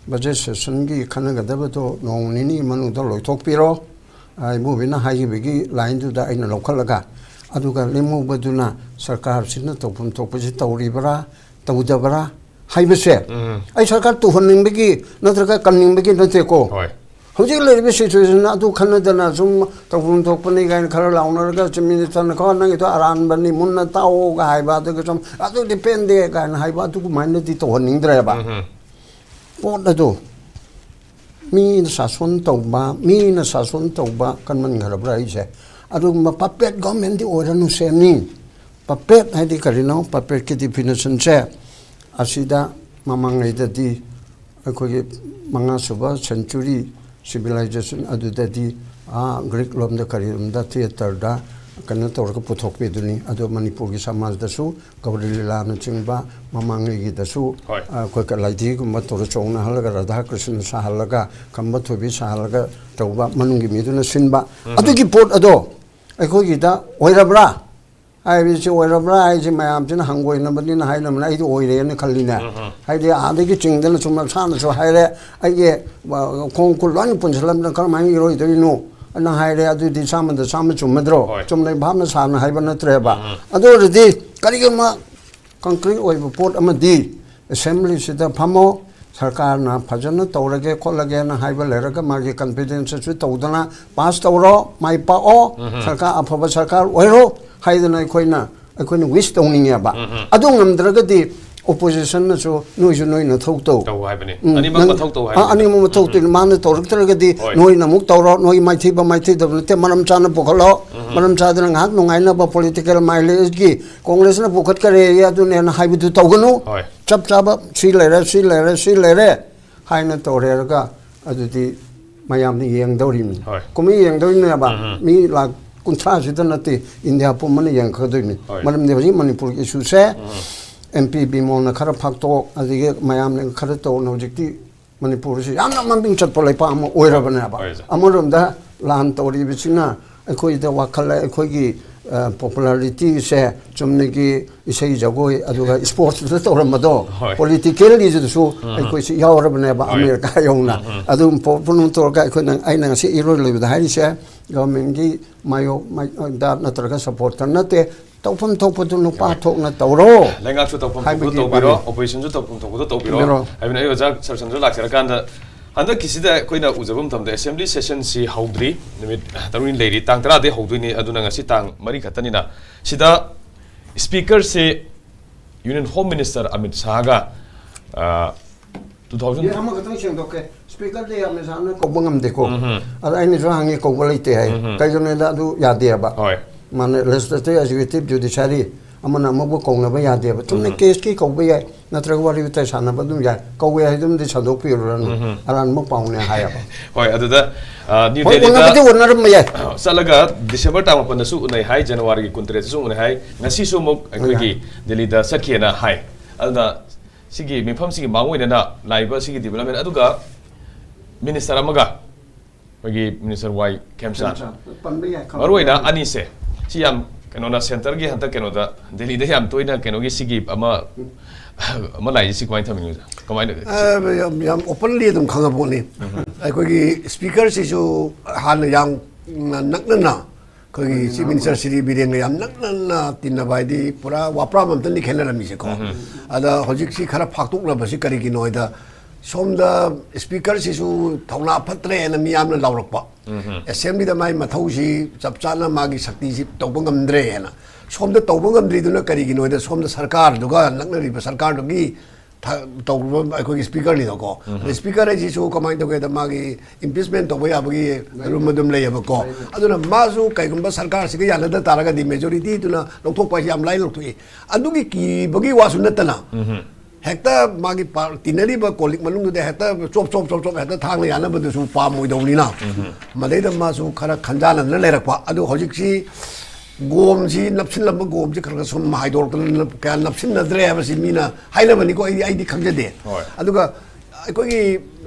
budget sessionꯒꯤ ꯈꯟꯅꯒꯗꯕꯗꯣ ꯅꯣꯡ ꯅꯤꯅꯤ ꯃꯅꯨꯡꯗ ꯂꯣꯏꯊꯣꯛꯄꯤꯔꯣ꯫ ꯑ, ꯏꯕꯣꯕꯤꯅ ꯍꯥꯏꯈꯤꯕꯒꯤ lineꯗꯨꯗ ꯑꯩꯅ ꯂꯧꯈꯠꯂꯒ, ꯑꯗꯨꯒ ꯂꯦꯝꯍꯧꯕꯗꯨꯅ ꯁꯔꯀꯥꯔꯁꯤꯅ ꯇꯧꯐꯝ ꯊꯣꯛꯄꯁꯤ ꯇꯧꯔꯤꯕ꯭ꯔꯥ, ꯇꯧꯗꯕ꯭ꯔꯥ ꯍꯥꯏꯕꯁꯦ ꯑꯩ ꯁꯔꯀꯥꯔ ꯇꯧꯍꯟꯅꯤꯡꯕꯒꯤ ꯅꯠꯇ꯭ꯔꯒ ꯀꯟꯅꯤꯡꯕꯒꯤ ꯅꯠꯇꯦꯀꯣ꯫ ꯍꯣꯏ꯫ ꯍꯧꯖꯤꯛ ꯂꯩꯔꯤꯕ ꯁꯤꯆꯨꯋꯦꯁꯟ ꯑꯗꯨ ꯈꯟꯅꯗꯅ ꯁꯨꯝ ꯇꯧꯐꯝ ꯊꯣꯛꯄꯅꯤ ꯀꯥꯏꯅ ꯈꯔ ꯂꯥꯎꯅꯔꯒ ꯆꯤꯞ ꯃꯤꯅꯤꯁꯇꯔꯅ ꯀꯣ ꯅꯪꯒꯤꯗꯣ ꯑꯔꯥꯟꯕꯅꯤ, ꯃꯨꯟꯅ ꯇꯥꯛꯑꯣꯒ ꯍꯥꯏꯕ, ꯑꯗꯨꯒ ꯁꯨꯝ ꯑꯗꯨꯗꯤ ꯄꯦꯟꯗꯦ ꯀꯥꯏꯅ ꯍꯥꯏꯕ, ꯑꯗꯨꯒꯨꯃꯥꯏꯅꯗꯤ ꯇꯧꯍꯟꯅꯤꯡꯗ꯭ꯔꯦꯕ꯫ ꯄꯣꯠ ꯑꯗꯨ ꯃꯤꯅ ꯁꯥꯁꯣꯟ ꯇꯧꯕ, ꯃꯤꯅ ꯁꯥꯁꯣꯟ ꯇꯧꯕ ꯀꯟꯃꯟꯈ꯭ꯔꯕ꯭ꯔꯥ ꯑꯩꯁꯦ? ꯑꯗꯨꯒꯨꯝꯕ ꯄꯄꯦꯠ ꯒꯣꯔꯃꯦꯟꯗꯤ ꯑꯣꯏꯔꯅꯨ ꯁꯦꯝꯅꯤ꯫ ꯄꯄꯦꯠ ꯍꯥꯏꯗꯤ ꯀꯔꯤꯅꯣ? ꯄꯄꯦꯠꯀꯤ ꯗꯤꯐꯤꯅꯤꯁꯟꯁꯦ ꯑꯁꯤꯗ ꯃꯃꯥꯡꯉꯩꯗꯗꯤ ꯑꯩꯈꯣꯏꯒꯤ ꯃꯉꯥꯁꯨꯕ ꯁꯦꯟꯆꯨꯔꯤ ꯁꯤꯚꯤꯂꯥꯏꯖꯦꯁꯟ ꯑꯗꯨꯗꯗꯤ ꯑꯥ ꯒ꯭ꯔꯤꯛ ꯂꯣꯝꯗ ꯀꯔꯤꯔꯣꯝꯗ ꯊꯤꯌꯦꯇꯔꯗ ꯀꯩꯅꯣ ꯇꯧꯔꯒ ꯄꯨꯊꯣꯛꯄꯤꯗꯨꯅꯤ꯫ ꯑꯗꯣ ꯃꯅꯤꯄꯨꯔꯒꯤ ꯁꯃꯥꯖꯗꯁꯨ ꯒꯧꯔꯤ ꯂꯤꯂꯥꯅꯆꯤꯡꯕ ꯃꯃꯥꯡꯉꯩꯒꯤꯗꯁꯨ ꯍꯣꯏ꯫ ꯑꯩꯈꯣꯏ ꯂꯥꯏꯙꯤꯒꯨꯝꯕ ꯇꯧꯔ ꯆꯣꯡꯅꯍꯜꯂꯒ ꯔꯥꯙꯥ ꯀ꯭ꯔꯤꯁꯅ ꯁꯥꯍꯜꯂꯒ ꯈꯝꯕ ꯊꯣꯏꯕꯤ ꯁꯥꯍꯜꯂꯒ ꯇꯧꯕ ꯃꯅꯨꯡꯒꯤ ꯃꯤꯗꯨꯅ ꯁꯤꯟꯕ ꯑꯗꯨꯒꯤ ꯄꯣꯠ ꯑꯗꯣ ꯑꯩꯈꯣꯏꯒꯤꯗ ꯑꯣꯏꯔꯕ꯭ꯔꯥ ꯍꯥꯏꯕꯁꯤ, ꯑꯣꯏꯔꯕ꯭ꯔꯥ ꯍꯥꯏꯁꯤ ꯃꯌꯥꯝꯁꯤꯅ ꯍꯪꯒꯣꯏꯅꯕꯅꯤꯅ ꯍꯥꯏꯅꯕꯅ ꯑꯩꯗꯤ ꯑꯣꯏꯔꯦꯅ ꯈꯜꯂꯤꯅꯦ꯫ ꯍꯥꯏꯗꯤ ꯑꯥꯗꯒꯤ ꯆꯤꯡꯗꯅ ꯁꯨꯝ ꯃꯁꯥꯅꯁꯨ ꯍꯥꯏꯔꯦ, ꯑꯩꯒꯤ ꯑ, ꯈꯣꯡ ꯈꯨꯠ ꯂꯣꯏꯅ ꯄꯨꯟꯁꯤꯜꯂꯝꯗꯅ ꯀꯔꯝꯍꯥꯏꯅ ꯏꯔꯣꯏꯗꯣꯏꯅꯣ ꯑꯅ ꯍꯥꯏꯔꯦ꯫ ꯑꯗꯨꯗꯤ ꯆꯥꯝꯃꯗ ꯆꯥꯝꯃ ꯆꯨꯝꯃꯗ꯭ꯔꯣ? ꯍꯣꯏ꯫ ꯆꯨꯝꯅ ꯚꯥꯞꯅ ꯁꯥꯅ ꯍꯥꯏꯕ ꯅꯠꯇ꯭ꯔꯦꯕ꯫ ꯑꯗꯨ ꯑꯣꯏꯔꯗꯤ ꯀꯔꯤꯒꯨꯝꯕ ꯀꯪꯀ꯭ꯔꯤꯠ ꯑꯣꯏꯕ ꯄꯣꯠ ꯑꯃꯗꯤ ꯑꯦꯁꯦꯝꯕ꯭ꯂꯤꯁꯤꯗ ꯐꯝꯃꯣ, ꯁꯔꯀꯥꯔꯅ ꯐꯖꯅ ꯇꯧꯔꯒꯦ ꯈꯣꯠꯂꯒꯦꯅ ꯍꯥꯏꯕ ꯂꯩꯔꯒ ꯃꯥꯒꯤ ꯀꯟꯐꯤꯗꯦꯟꯁꯁꯨ ꯇꯧꯗꯅ ꯄꯥꯁ ꯇꯧꯔꯣ, ꯃꯥꯏ ꯄꯥꯛꯑꯣ, ꯁꯔꯀꯥꯔ ꯑꯐꯕ ꯁꯔꯀꯥꯔ ꯑꯣꯏꯔꯣ ꯍꯥꯏꯗꯅ ꯑꯩꯈꯣꯏꯅ ꯑꯩꯈꯣꯏꯅ ꯋꯤꯁ ꯇꯧꯅꯤꯡꯉꯦꯕ꯫ ꯑꯗꯨ ꯉꯝꯗ꯭ꯔꯒꯗꯤ ꯑꯣꯄꯣꯖꯤꯁꯟꯅꯁꯨ ꯅꯣꯏꯁꯨ ꯅꯣꯏ ꯅꯊꯧ ꯇꯧ꯫ ꯇꯧ ꯍꯥꯏꯕꯅꯤ꯫ ꯎꯝ, ꯑꯅꯤꯃꯛ ꯅꯪ- ꯃꯊꯧ ꯇꯧ ꯑ, ꯍꯥꯏꯕꯅꯤ꯫ ꯑꯅꯤꯃꯛ ꯃꯊꯧ ꯇꯧ꯫ ꯃꯥꯅ ꯇꯧꯔꯛꯇ꯭ꯔꯒꯗꯤ ꯍꯣꯏ꯫ ꯅꯣꯏꯅ ꯑꯃꯨꯛ ꯇꯧꯔꯣ, ꯅꯣꯏ ꯃꯥꯏꯊꯤꯕ ꯃꯥꯏꯊꯤꯗꯕ ꯅꯠꯇꯦ, ꯃꯔꯝ ꯆꯥꯅ ꯄꯨꯈꯠꯂꯣ꯫ ꯃꯔꯝ ꯆꯥꯗꯅ ꯉꯥꯏꯍꯥꯛ ꯅꯨꯡꯉꯥꯏꯅꯕ ꯄꯣꯂꯤꯇꯤꯀꯦꯜ ꯃꯥꯏꯂꯦꯖꯀꯤ ꯀꯣꯡꯒ꯭ꯔꯦꯁꯅ ꯄꯨꯈꯠꯈꯔꯦ ꯑꯗꯨꯅꯦꯅ ꯍꯥꯏꯕꯗꯨ ꯇꯧꯒꯅꯨ꯫ ꯍꯣꯏ꯫ ꯆꯞ ꯆꯥꯕ ꯁꯤ ꯂꯩꯔꯦ, ꯁꯤ ꯂꯩꯔꯦ, ꯁꯤ ꯂꯩꯔꯦ ꯍꯥꯏꯅ ꯇꯧꯔꯦꯔꯒ ꯑꯗꯨꯗꯤ ꯃꯌꯥꯝꯅ ꯌꯦꯡꯗꯧꯔꯤꯕꯅꯤ꯫ ꯍꯣꯏ꯫ ꯀꯨꯝꯍꯩ ꯌꯦꯡꯗꯧꯔꯤꯅꯦꯕ꯫ ꯃꯤ ꯂꯥꯛ ꯀꯨꯟꯊ꯭ꯔꯥꯁꯤꯗ ꯅꯠꯇꯦ, ꯏꯟꯗꯤꯌꯥ ꯄꯨꯝꯕꯅ ꯌꯦꯡꯉꯛꯀꯗꯣꯏꯅꯤ꯫ ꯍꯣꯏ꯫ ꯃꯔꯝꯗꯤ ꯍꯧꯖꯤꯛ ꯃꯅꯤꯄꯨꯔꯒꯤ ꯏꯁꯨꯁꯦ ꯑꯦꯝ ꯄꯤ ꯕꯤꯃꯣꯜꯅ ꯈꯔ ꯐꯥꯛꯇꯣꯛ, ꯑꯗꯒꯤ ꯃꯌꯥꯝꯅ ꯈꯔ ꯇꯧꯅ ꯍꯧꯖꯤꯛꯇꯤ ꯃꯅꯤꯄꯨꯔꯁꯤ ꯌꯥꯝꯅ ꯃꯃꯤꯡ ꯆꯠꯄ ꯂꯩꯄꯥꯛ ꯑꯃ ꯑꯣꯏꯔꯕꯅꯦꯕ꯫ ꯍꯣꯏ, ꯁꯥꯔ꯫ ꯑꯃꯔꯣꯝꯗ ꯂꯥꯟ ꯇꯧꯔꯤꯕꯁꯤꯅ ꯑꯩꯈꯣꯏꯗ ꯋꯥꯈꯜ, ꯑꯩꯈꯣꯏꯒꯤ ꯄꯣꯄꯨꯂꯥꯔꯤꯇꯤꯁꯦ ꯆꯨꯝꯅꯒꯤ ꯏꯁꯩ ꯖꯒꯣꯏ ꯑꯗꯨꯒ ꯏꯁꯄꯣꯔꯠꯁꯇ ꯇꯧꯔꯝꯕꯗꯣ ꯍꯣꯏ꯫ ꯄꯣꯂꯤꯇꯤꯀꯦꯜꯒꯤꯁꯤꯗꯁꯨ ꯑꯩꯈꯣꯏꯁꯤ ꯌꯥꯎꯔꯕꯅꯦꯕ꯫ ꯍꯣꯏ꯫ ꯑꯃꯦꯔꯤꯀꯥ ꯌꯧꯅ ꯑꯗꯨꯝ ꯄꯣ- ꯄꯨꯝꯅꯃꯛ ꯇꯧꯔꯒ ꯑꯩꯈꯣꯏꯅ, ꯑꯩꯅ ꯉꯁꯤ ꯏꯔꯣꯏ ꯂꯣꯏꯕꯗ ꯍꯥꯏꯔꯤꯁꯦ ꯒꯚꯔꯟꯃꯦꯟꯒꯤ ꯃꯥꯌꯣꯛ ꯃꯥꯏꯗ ꯅꯠꯇ꯭ꯔꯒ ꯁꯄꯣꯔꯠꯇ ꯅꯠꯇꯦ, ꯇꯧꯐꯝ ꯊꯣꯛꯄꯗꯨ ꯅꯨꯄꯥ ꯊꯣꯛꯅ ꯇꯧꯔꯣ꯫ ꯂꯩꯉꯥꯛꯁꯨ ꯇꯧꯐꯝ ꯊꯣꯛꯄꯗꯣ ꯍꯥꯏꯕꯒꯤ ꯇꯧꯕꯤꯔꯣ, ꯋꯥꯅꯤ꯫ ꯑꯣꯄꯣꯖꯤꯁꯟꯁꯨ ꯇꯧꯐꯝ ꯊꯣꯛꯄꯗꯣ ꯇꯧꯕꯤꯔꯣ꯫ ꯇꯧꯕꯤꯔꯣ꯫ ꯍꯥꯏꯕꯅꯤ, ꯑꯩ ꯑꯣꯖꯥ ꯁꯔꯁꯟꯁꯨ ꯂꯥꯛꯆꯔꯀꯥꯟꯗ ꯍꯟꯗꯛꯀꯤꯁꯤꯗ ꯑꯩꯈꯣꯏꯅ ꯎꯖꯕ ꯃꯇꯝꯗ ꯑꯦꯁꯦꯝꯕ꯭ꯂꯤ ꯁꯦꯁꯟꯁꯤ ꯍꯧꯗ꯭ꯔꯤ, ꯅꯨꯃꯤꯠ ꯇꯔꯨꯛꯅꯤ ꯂꯩꯔꯤ, ꯇꯥꯡ ꯇꯔꯥꯗꯒꯤ ꯍꯧꯗꯣꯏꯅꯤ, ꯑꯗꯨꯅ ꯉꯁꯤ ꯇꯥꯡ ꯃꯔꯤ ꯈꯛꯇꯅꯤꯅ ꯁꯤꯗ ꯁ꯭ꯄꯤꯀꯔꯁꯤ ꯌꯨꯅꯤꯌꯟ ꯍꯣꯝ ꯃꯤꯅꯤꯁꯇꯔ ꯑꯃꯤꯠ ꯁꯥꯍꯒ, ꯑ, ꯇꯨ ꯊꯥꯎꯖꯟ ꯑꯦ, ꯑꯃꯈꯛꯇꯪ ꯁꯦꯡꯗꯣꯛꯀꯦ꯫ ꯁ꯭ꯄꯤꯀꯔꯗꯤ ꯌꯥꯝꯅ ꯁꯥꯡꯅ ꯀꯧꯕ ꯉꯝꯗꯦꯀꯣ꯫ ꯎꯝꯍꯨꯝ꯫ ꯑꯗ ꯑꯩꯅꯁꯨ ꯍꯪꯉꯤ, ꯀꯧꯕ ꯂꯩꯇꯦ ꯍꯥꯏ꯫ ꯎꯝꯍꯨꯝ꯫ ꯀꯩꯒꯤꯅꯣꯗ ꯑꯗꯨ ꯌꯥꯗꯦꯕ꯫ ꯍꯣꯏ꯫ ꯃꯥꯅ ꯂꯦꯖꯤꯁꯂꯦꯇꯤꯚ, ꯑꯦꯛꯖꯤꯀ꯭ꯌꯨꯇꯤꯚ, ꯖꯨꯗꯤꯁꯤꯌꯥꯔꯤ ꯑꯃꯅ ꯑꯃꯕꯨ ꯀꯧꯅꯕ ꯌꯥꯗꯦꯕ꯫ ꯆꯨꯝꯅ ꯎꯝꯍꯨꯝ꯫ ꯀꯦꯁꯀꯤ ꯀꯧꯕ ꯌꯥꯏ, ꯅꯠꯇ꯭ꯔꯒ ꯋꯥꯔꯤ ꯋꯥꯇꯥꯏ ꯁꯥꯟꯅꯕ ꯑꯗꯨꯝ ꯌꯥꯏ꯫ ꯀꯧꯋꯦ ꯍꯥꯏꯗꯨꯃꯗꯤ ꯁꯟꯗꯣꯛꯄꯤꯔꯨꯔꯅꯨ꯫ ꯎꯝꯍꯨꯝ꯫ ꯑꯔꯥꯟꯕ ꯄꯥꯎꯅꯦ ꯍꯥꯏꯌꯦꯕ꯫ ꯍꯣꯏ, ꯑꯗꯨꯗ, ꯑ, ꯅ꯭ꯌꯨ ꯍꯣꯏ, ꯗꯦꯜꯂꯤꯗ, ꯑꯣꯟꯅꯕꯗꯤ ꯑꯣꯟꯅꯔꯝꯕ ꯌꯥꯏ꯫ ꯑ, ꯆꯠꯂꯒ ꯗꯤꯁꯦꯝꯕꯔ ꯇꯥꯡ ꯃꯥꯄꯟꯗꯁꯨ ꯎꯅꯩ ꯍꯥꯏ, ꯖꯅꯋꯥꯔꯤꯒꯤ ꯀꯨꯟꯇꯔꯦꯠꯇꯁꯨ ꯎꯅꯩ ꯍꯥꯏ, ꯉꯁꯤꯁꯨ ꯑꯃꯨꯛ ꯑꯩꯈꯣꯏꯒꯤ ꯎꯅꯩ꯫ ꯗꯦꯜꯂꯤꯗ ꯆꯠꯈꯤꯑꯅ ꯍꯥꯏ꯫ ꯑꯗꯨꯅ ꯁꯤꯒꯤ ꯃꯤꯐꯝꯁꯤꯒꯤ ꯃꯥꯡꯑꯣꯏꯅꯅ ꯂꯥꯛꯏꯕ ꯁꯤꯒꯤ ꯗꯤꯕꯦꯂꯞꯃꯦꯟ ꯑꯗꯨꯒ ꯃꯤꯅꯤꯁꯇꯔ ꯑꯃꯒ ꯑꯩꯈꯣꯏꯒꯤ ꯃꯤꯅꯤꯁꯇꯔ ꯋꯥꯏ ꯈꯦꯝꯆꯥꯟ꯫ ꯈꯦꯝꯆꯥꯟ꯫ ꯄꯟꯕ ꯌꯥꯏ, ꯈꯪꯕ ꯃꯔꯨ ꯑꯣꯏꯅ ꯌꯥꯏ꯫ ꯑꯅꯤꯁꯦ, ꯁꯤ ꯌꯥꯝ ꯀꯩꯅꯣꯅ ꯁꯦꯟꯇꯔꯒꯤ ꯍꯟꯗꯛ ꯀꯩꯅꯣꯗ ꯗꯦꯜꯂꯤꯗ ꯌꯥꯝ ꯇꯣꯏꯅ ꯀꯩꯅꯣꯒꯤ ꯁꯤꯒꯤ ꯑꯃ, ꯑꯃ ꯂꯥꯛꯏꯁꯦ, ꯁꯤ ꯀꯃꯥꯏꯅ ꯊꯝꯃꯤꯅꯣ, ꯑꯣꯖꯥ? ꯀꯃꯥꯏꯅ? ꯑ, ꯌꯥꯝ, ꯌꯥꯝ ꯑꯣꯄꯟꯂꯤ ꯑꯗꯨꯝ ꯈꯪꯉ ꯄꯣꯠꯅꯤ꯫ ꯎꯝ꯫ ꯑꯩꯈꯣꯏꯒꯤ ꯁ꯭ꯄꯤꯀꯔꯁꯤꯁꯨ ꯍꯥꯟꯅ ꯌꯥꯝ ꯅꯛꯅꯅ ꯑꯩꯈꯣꯏꯒꯤ ꯆꯤꯐ ꯃꯤꯅꯤꯁꯇꯔ ꯁ꯭ꯔꯤ ꯕꯤꯔꯦꯟꯒ ꯌꯥꯝ ꯅꯛꯅꯅ ꯇꯤꯟꯅꯕ ꯍꯥꯏꯗꯤ ꯄꯨꯔꯥ ꯋꯥꯄ꯭ꯔꯥꯝ ꯑꯝꯇꯅꯤ ꯈꯦꯠꯅꯔꯝꯃꯤꯁꯦꯀꯣ꯫ ꯎꯝ꯫ ꯑꯗ ꯍꯧꯖꯤꯛꯁꯤ ꯈꯔ ꯐꯥꯛꯇꯣꯛꯅꯕꯁꯤ ꯀꯔꯤꯒꯤꯅꯣ ꯍꯥꯏꯗ, ꯁꯣꯝꯗ ꯁ꯭ꯄꯤꯀꯔꯁꯤꯁꯨ ꯊꯧꯅꯥ ꯐꯠꯇ꯭ꯔꯦꯅ ꯃꯤ ꯌꯥꯝꯅ ꯂꯥꯎꯔꯛꯄ꯫ ꯎꯝ꯫ ꯑꯦꯁꯦꯝꯕ꯭ꯂꯤꯗ ꯃꯥꯏ ꯃꯊꯧꯁꯤ ꯆꯞ ꯆꯥꯅ ꯃꯥꯒꯤ ꯁꯛꯇꯤꯁꯤ ꯇꯧꯕ ꯉꯝꯗ꯭ꯔꯦꯅ꯫ ꯁꯣꯝꯗ ꯇꯧꯕ ꯉꯝꯗ꯭ꯔꯤꯗꯨꯅ ꯀꯔꯤꯒꯤꯅꯣ ꯍꯥꯏꯗ, ꯁꯣꯝꯗ ꯁꯔꯀꯥꯔꯗꯨꯒ ꯅꯛꯅꯔꯤꯕ ꯁꯔꯀꯥꯔꯗꯨꯒꯤ ꯊ-, ꯇꯧꯔꯨꯕ ꯑꯩꯈꯣꯏꯒꯤ ꯁ꯭ꯄꯤꯀꯔꯅꯤꯗꯀꯣ꯫ ꯎꯝ꯫ ꯑꯗ ꯁ꯭ꯄꯤꯀꯔ ꯍꯥꯏꯁꯤꯁꯨ ꯀꯃꯥꯏꯅ ꯇꯧꯒꯦꯗ, ꯃꯥꯒꯤ ꯏꯝꯄꯤꯆꯃꯦꯟ ꯇꯧꯕ ꯌꯥꯕꯒꯤ ꯔꯨꯝ ꯑꯗꯨꯝ ꯂꯩꯌꯦꯕꯀꯣ꯫ ꯂꯩ꯫ ꯑꯗꯨꯅ ꯃꯥꯁꯨ ꯀꯩꯒꯨꯝꯕ ꯁꯔꯀꯥꯔꯁꯤꯒ ꯌꯥꯅꯗ ꯇꯥꯔꯒꯗꯤ ꯃꯦꯖꯣꯔꯤꯇꯤꯗꯨꯅ ꯂꯧꯊꯣꯛꯄ ꯍꯥꯏꯁꯤ ꯌꯥꯝ ꯂꯥꯏꯅ ꯂꯧꯊꯣꯛꯏ꯫ ꯑꯗꯨꯒꯤ ꯀꯤꯕꯒꯤ ꯋꯥꯁꯨ ꯅꯠꯇꯅ, ꯎꯝ꯫ ꯍꯦꯛꯇ ꯃꯥꯒꯤ ꯄꯥ-, ꯇꯤꯟꯅꯔꯤꯕ ꯀꯣꯂꯤꯛ ꯃꯅꯨꯡꯗꯨꯗ ꯍꯦꯛꯇ ꯆꯣꯞ ꯆꯣꯞ ꯆꯣꯞ ꯆꯣꯞ ꯍꯦꯛꯇ ꯊꯥꯡꯅ ꯌꯥꯅꯕꯗꯨꯁꯨ ꯄꯥꯝꯃꯣꯏꯗꯧꯅꯤꯅ, ꯎꯝ꯫ ꯃꯗꯩꯗ ꯃꯥꯁꯨ ꯈꯔ ꯈꯟꯖꯥꯟꯅꯗꯅ ꯂꯩꯔꯛꯄ꯫ ꯑꯗꯨ ꯍꯧꯖꯤꯛꯁꯤ ꯒꯣꯝꯁꯤ, ꯅꯞꯁꯤꯜꯂꯝꯕ ꯒꯣꯝꯁꯤ ꯈꯔ ꯈꯔ ꯁꯨꯝ ꯍꯥꯏꯗꯣꯔꯛꯇꯅ ꯀꯌꯥ ꯅꯞꯁꯤꯟꯅꯗ꯭ꯔꯦ ꯍꯥꯏꯕꯁꯤ ꯃꯤꯅ ꯍꯥꯏꯅꯕꯅꯤꯀꯣ, ꯑꯩꯗꯤ, ꯑꯩꯗꯤ ꯈꯪꯖꯗꯦ꯫ ꯍꯣꯏ꯫ ꯑꯗꯨꯒ ꯑꯩꯈꯣꯏꯒꯤ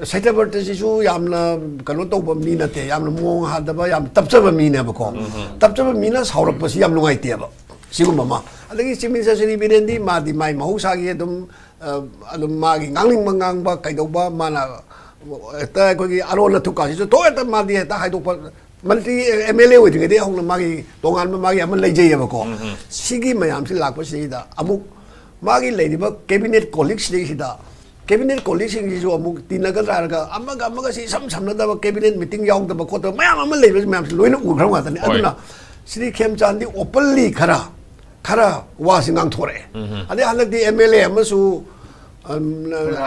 ꯁꯩꯇꯥꯕ꯭ꯔꯇꯁꯤꯁꯨ ꯌꯥꯝꯅ ꯀꯩꯅꯣ ꯇꯧꯕ ꯃꯤ ꯅꯠꯇꯦ, ꯌꯥꯝꯅ ꯃꯑꯣꯡ ꯍꯥꯗꯕ, ꯌꯥꯝ ꯇꯞꯆꯕ ꯃꯤꯅꯦꯕꯀꯣ꯫ ꯎꯝ꯫ ꯇꯞꯆꯕ ꯃꯤꯅ ꯁꯥꯎꯔꯛꯄꯁꯤ ꯌꯥꯝ ꯅꯨꯡꯉꯥꯏꯇꯦꯕ꯫ ꯁꯤꯒꯨꯝꯕ ꯑꯃ꯫ ꯑꯗꯒꯤ ꯆꯤꯐ ꯃꯤꯅꯤꯁꯇꯔ ꯁ꯭ꯔꯤ ꯕꯤꯔꯦꯟꯗꯤ ꯃꯥꯗꯤ ꯃꯥꯏ ꯃꯍꯧꯁꯥꯒꯤ ꯑꯗꯨꯝ, ꯑ, ꯑꯗꯨꯝ ꯃꯥꯒꯤ ꯉꯥꯡꯅꯤꯡꯕ ꯉꯥꯡꯕ ꯀꯩꯗꯧꯕ, ꯃꯥꯅ ꯍꯦꯛꯇ ꯑꯩꯈꯣꯏꯒꯤ ꯑꯔꯣꯟ ꯑꯊꯨꯞꯀꯥꯁꯤꯁꯨ ꯊꯣꯛ ꯍꯦꯛꯇ ꯃꯥꯗꯤ ꯍꯦꯛꯇ ꯍꯥꯏꯗꯣꯛꯄ꯫ ꯃꯟꯇ꯭ꯔꯤ, ꯑꯦꯝ ꯑꯦꯜ ꯑꯦ ꯑꯣꯏꯗ꯭ꯔꯤꯉꯩꯗꯒꯤ ꯍꯧꯅ ꯃꯥꯒꯤ ꯇꯣꯉꯥꯟꯕ ꯃꯥꯒꯤ ꯑꯃ ꯂꯩꯖꯩꯌꯦꯕꯀꯣ꯫ ꯎꯝ, ꯎꯝ꯫ ꯁꯤꯒꯤ ꯃꯌꯥꯝꯁꯤ ꯂꯥꯛꯄꯁꯤꯗꯩꯗ ꯑꯃꯨꯛ ꯃꯥꯒꯤ ꯂꯩꯔꯤꯕ ꯀꯦꯕꯤꯅꯦꯠ ꯀꯣꯂꯤꯛꯁꯤꯗꯩꯁꯤꯗ ꯀꯦꯕꯤꯅꯦꯠ ꯀꯣꯂꯤꯛꯁꯤꯡꯁꯤꯁꯨ ꯑꯃꯨꯛ ꯇꯤꯟꯅꯒꯗ꯭ꯔꯥ ꯍꯥꯏꯔꯒ ꯑꯃꯒ ꯑꯃꯒꯁꯤ ꯏꯁꯝ ꯁꯝꯅꯗꯕ, ꯀꯦꯕꯤꯅꯦꯠ ꯃꯤꯇꯤꯡ ꯌꯥꯎꯗꯕ ꯈꯣꯠꯇꯕ ꯃꯌꯥꯝ ꯑꯃ ꯂꯩꯕꯁꯤ ꯃꯌꯥꯝꯁꯤ ꯂꯣꯏꯅ ꯎꯈ꯭ꯔꯕ ꯉꯥꯛꯇꯅꯤ꯫ ꯍꯣꯏ꯫ ꯑꯗꯨꯅ ꯁ꯭ꯔꯤ ꯈꯦꯝꯆꯥꯟꯗꯤ ꯑꯣꯄꯟꯂꯤ ꯈꯔ ꯈꯔ ꯋꯥꯁꯤ ꯉꯥꯡꯊꯣꯔꯛꯑꯦ꯫ ꯑꯗꯩ ꯍꯟꯗꯛꯇꯤ ꯑꯦꯝ ꯑꯦꯜ ꯑꯦ ꯑꯃꯁꯨ, ꯑꯝ,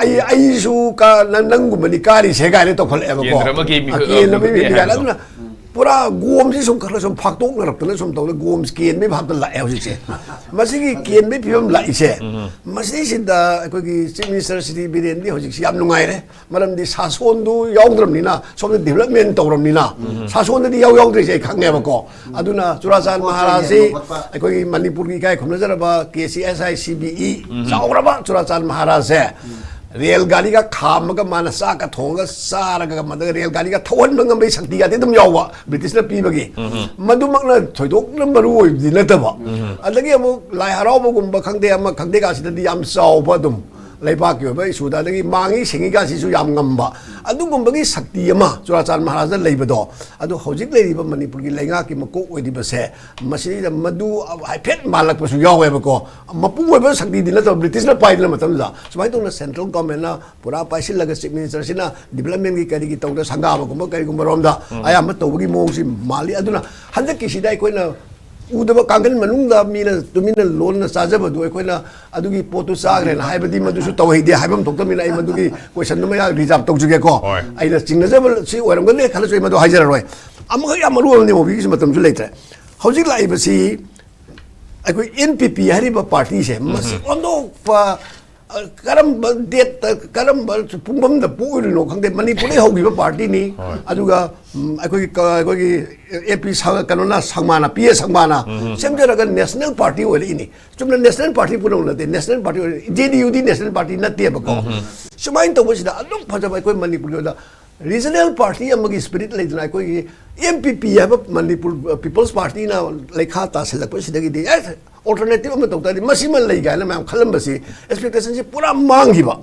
ꯑꯩ ꯑꯩꯁꯨ ꯀ- ꯅꯪ- ꯅꯪꯒꯨꯝꯕꯅꯤ ꯀꯥꯔꯤꯁꯦ ꯀꯥꯏꯅ ꯇꯧꯈꯠꯂꯛꯑꯦꯕꯀꯣ꯫ ꯀꯦꯟꯗ꯭ꯔ ꯑꯃꯒꯤ ꯃꯤ- ꯑ, ꯀꯦꯟꯗ꯭ꯔ ꯑꯃꯒꯤ ꯃꯤꯍꯨꯠ ꯃꯤꯍꯨꯠ ꯀꯥꯏꯅ꯫ ꯍꯥꯏꯕꯗꯣ꯫ ꯑꯗꯨꯅ ꯄꯨꯔꯥ ꯒꯣꯝꯁꯤ ꯁꯨꯝ ꯈꯔ ꯈꯔ ꯁꯨꯝ ꯐꯥꯛꯇꯣꯛꯅꯔꯛꯇꯅ ꯁꯨꯝ ꯇꯧꯗꯅ ꯒꯣꯝꯁ ꯀꯦꯟꯕꯒꯤ ꯚꯥꯞꯇ ꯂꯥꯛꯑꯦ ꯍꯧꯖꯤꯛꯁꯦ꯫ ꯃꯁꯤꯒꯤ ꯀꯦꯟꯕꯒꯤ ꯐꯤꯕꯝ ꯂꯥꯛꯏꯁꯦ, ꯃꯁꯤꯁꯤꯗ ꯑꯩꯈꯣꯏꯒꯤ ꯆꯤꯐ ꯃꯤꯅꯤꯁꯇꯔ ꯁ꯭ꯔꯤ ꯕꯤꯔꯦꯟꯗꯤ ꯍꯧꯖꯤꯛꯁꯤ ꯌꯥꯝ ꯅꯨꯡꯉꯥꯏꯔꯦ꯫ ꯃꯔꯝꯗꯤ ꯁꯥꯁꯣꯟꯗꯨ ꯌꯥꯎꯗ꯭ꯔꯕꯅꯤꯅ, ꯁꯣꯝꯗ ꯗꯤꯕꯂꯞꯃꯦꯟ ꯇꯧꯔꯕꯅꯤꯅ, ꯁꯥꯁꯣꯟꯗꯗꯤ ꯌꯥꯎ ꯌꯥꯎꯗ꯭ꯔꯤꯁꯦ ꯑꯩ ꯈꯪꯉꯦꯕꯀꯣ꯫ ꯑꯗꯨꯅ ꯆꯨꯔꯥꯆꯥꯟ ꯃꯍꯥꯔꯥꯖꯁꯤ ꯑꯩꯈꯣꯏꯒꯤ ꯃꯅꯤꯄꯨꯔꯒꯤ ꯏꯀꯥꯏ ꯈꯨꯝꯅꯖꯔꯕ K C S I C B E ꯆꯥꯎꯔꯕ ꯆꯨꯔꯥꯆꯥꯟ ꯃꯍꯥꯔꯥꯖꯁꯦ ꯔꯦꯜ ꯒꯥꯔꯤꯒ ꯈꯥꯝꯃꯒ, ꯃꯥꯅ ꯆꯥꯛꯀ ꯊꯣꯡꯉꯒ ꯆꯥꯔꯒ, ꯃꯗꯨꯒ ꯔꯦꯜ ꯒꯥꯔꯤꯒ ꯊꯧꯍꯟꯕ ꯉꯝꯕꯒꯤ ꯁꯛꯇꯤꯒꯗꯤ ꯑꯗꯨꯝ ꯌꯥꯎꯕ, ꯕ꯭ꯔꯤꯇꯤꯁꯅ ꯄꯤꯕꯒꯤ꯫ ꯃꯗꯨꯃꯛꯅ ꯊꯣꯏꯗꯣꯛꯅ ꯃꯔꯨ ꯑꯣꯏꯕꯗꯤ ꯅꯠꯇꯕ꯫ ꯑꯗꯒꯤ ꯑꯃꯨꯛ ꯂꯥꯏ ꯍꯔꯥꯎꯕꯒꯨꯝꯕ ꯈꯪꯗꯦ, ꯑꯃ ꯈꯪꯗꯦ, ꯀꯥꯁꯤꯗꯗꯤ ꯌꯥꯝ ꯆꯥꯎꯕ ꯑꯗꯨꯝ ꯂꯩꯕꯥꯛꯀꯤ ꯑꯣꯏꯕ ꯏꯁꯨꯗ, ꯑꯗꯒꯤ ꯃꯥꯡꯉꯤ ꯁꯦꯡꯉꯤ ꯀꯥꯁꯤꯁꯨ ꯌꯥꯝ ꯉꯝꯕ, ꯑꯗꯨꯒꯨꯝꯕꯒꯤ ꯁꯛꯇꯤ ꯑꯃ ꯆꯨꯔꯥꯆꯥꯟ ꯃꯍꯥꯔꯥꯖꯗ ꯂꯩꯕꯗꯣ, ꯑꯗꯨ ꯍꯧꯖꯤꯛ ꯂꯩꯔꯤꯕ ꯃꯅꯤꯄꯨꯔꯒꯤ ꯂꯩꯉꯥꯛꯀꯤ ꯃꯀꯣꯛ ꯑꯣꯏꯔꯤꯕꯁꯦ, ꯃꯁꯤꯗ ꯃꯗꯨ ꯍꯥꯏꯐꯦꯠ ꯃꯥꯜꯂꯛꯄꯁꯨ ꯌꯥꯎꯋꯦꯕꯀꯣ꯫ ꯃꯄꯨꯡ ꯑꯣꯏꯕ ꯁꯛꯇꯤꯗꯤ ꯅꯠꯇꯕ, ꯕ꯭ꯔꯤꯇꯤꯁꯅ ꯄꯥꯏꯗꯅ ꯃꯇꯝꯗꯨꯗ꯫ ꯁꯨꯃꯥꯏꯅ ꯇꯧꯅ ꯁꯦꯟꯇ꯭ꯔꯦꯜ ꯒꯣꯔꯃꯦꯟꯅ ꯄꯨꯔꯥ ꯄꯥꯏꯁꯤꯜꯂꯒ ꯆꯤꯐ ꯃꯤꯅꯤꯁꯇꯔꯁꯤꯅ ꯗꯤꯕꯂꯞꯃꯦꯟꯒꯤ ꯀꯔꯤꯒꯤ ꯇꯧꯗ ꯁꯪꯒꯥꯕꯒꯨꯝꯕ ꯀꯔꯤꯒꯨꯝꯕ ꯔꯣꯝꯗ ꯑꯌꯥꯝꯕ ꯇꯧꯕꯒꯤ ꯃꯑꯣꯡꯁꯤ ꯃꯥꯜꯂꯤ꯫ ꯑꯗꯨꯅ ꯍꯟꯗꯛꯀꯤꯁꯤꯗ ꯑꯩꯈꯣꯏꯅ ꯎꯗꯕ ꯀꯥꯡꯈꯟ ꯃꯅꯨꯡꯗ ꯃꯤꯅ ꯇꯨꯃꯤꯟꯅ ꯂꯣꯟꯅ ꯆꯥꯖꯕꯗꯨ ꯑꯩꯈꯣꯏꯅ ꯑꯗꯨꯒꯤ ꯄꯣꯠꯇꯨ ꯆꯥꯈ꯭ꯔꯦꯅ ꯍꯥꯏꯕꯗꯤ ꯃꯗꯨꯁꯨ ꯇꯧꯍꯩꯗꯦ ꯍꯥꯏꯐꯝ ꯊꯣꯛꯇꯕꯅꯤꯅ ꯑꯩ ꯃꯗꯨꯒꯤ ꯀꯣꯏꯁꯟꯗꯨꯃ ꯔꯤꯖꯥꯔꯚ ꯇꯧꯖꯒꯦꯀꯣ꯫ ꯍꯣꯏ꯫ ꯑꯩꯅ ꯆꯤꯡꯅꯖꯕ ꯁꯤ ꯑꯣꯏꯔꯝꯒꯅꯤ ꯈꯜꯂꯁꯨ ꯑꯩ ꯃꯗꯨ ꯍꯥꯏꯖꯔꯔꯣꯏ꯫ ꯑꯃꯈꯛ ꯌꯥꯝ ꯃꯔꯨ ꯑꯣꯏꯕ ꯃꯨꯚꯤꯒꯤꯁꯨ ꯃꯇꯝꯁꯨ ꯂꯩꯇ꯭ꯔꯦ꯫ ꯍꯧꯖꯤꯛ ꯂꯥꯛꯏꯕꯁꯤ ꯑꯩꯈꯣꯏ ꯑꯦꯟ ꯄꯤ ꯄꯤ ꯍꯥꯏꯔꯤꯕ ꯄꯥꯔꯇꯤꯁꯦ ꯃꯁꯤ ꯑꯣꯟꯊꯣꯛꯄ, ꯑ, ꯀꯔꯝꯕ ꯗꯦꯠꯇ ꯀꯔꯝꯕ ꯄꯨꯡꯐꯝꯗ ꯄꯣꯛꯏꯅꯣ ꯈꯪꯗꯦ꯫ ꯃꯅꯤꯄꯨꯔꯗꯒꯤ ꯍꯧꯈꯤꯕ ꯄꯥꯔꯇꯤꯅꯤ꯫ ꯍꯣꯏ꯫ ꯑꯗꯨꯒ, ꯎꯝ, ꯑꯩꯈꯣꯏꯒꯤ ꯀ- ꯑꯩꯈꯣꯏꯒꯤ ꯑꯦ ꯄꯤ ꯁ- ꯀꯩꯅꯣꯅ ꯁꯪꯃꯥꯅ, ꯄꯤ ꯑꯦ ꯁꯪꯃꯥꯅ ꯁꯦꯝꯖꯔꯒ ꯅꯦꯁꯅꯦꯜ ꯄꯥꯔꯇꯤ ꯑꯣꯏꯔꯛꯏꯅꯤ꯫ ꯆꯨꯝꯅ ꯅꯦꯁꯅꯦꯜ ꯄꯥꯔꯇꯤ ꯄꯨꯝꯅꯃꯛ ꯅꯠꯇꯦ, ꯅꯦꯁꯅꯦꯜ ꯄꯥꯔꯇꯤ ꯑꯣꯏꯔꯛꯏ꯫ ꯖꯦ ꯗꯤ ꯌꯨꯗꯤ ꯅꯦꯁꯅꯦꯜ ꯄꯥꯔꯇꯤ ꯅꯠꯇꯦꯕꯀꯣ꯫ ꯁꯨꯃꯥꯏꯅ ꯇꯧꯕꯁꯤꯗ ꯑꯗꯨꯛ ꯐꯖꯕ ꯑꯩꯈꯣꯏ ꯃꯅꯤꯄꯨꯔꯒꯤ ꯑꯣꯏꯅ ꯔꯤꯖꯅꯦꯜ ꯄꯥꯔꯇꯤ ꯑꯃꯒꯤ ꯁ꯭ꯄꯤꯔꯤꯠ ꯂꯩꯗꯅ, ꯑꯩꯈꯣꯏꯒꯤ ꯑꯦꯝ ꯄꯤ ꯄꯤ ꯍꯥꯏꯕ ꯃꯅꯤꯄꯨꯔ ꯄꯤꯄꯜꯁ ꯄꯥꯔꯇꯤꯅ ꯂꯩꯈꯥ ꯇꯥꯁꯤꯜꯂꯛꯄꯁꯤꯗꯒꯤꯗꯤ ꯑꯦ, ꯑꯣꯜꯇꯔꯅꯦꯇꯤꯚ ꯑꯃ ꯇꯧ ꯇꯥꯔꯗꯤ ꯃꯁꯤꯃ ꯂꯩ ꯀꯥꯏꯅ ꯃꯌꯥꯝ ꯈꯜꯂꯝꯕꯁꯤ, ꯑꯦꯛꯁꯄꯦꯛꯇꯦꯁꯟꯁꯤ ꯄꯨꯔꯥ ꯃꯥꯡꯈꯤꯕ꯫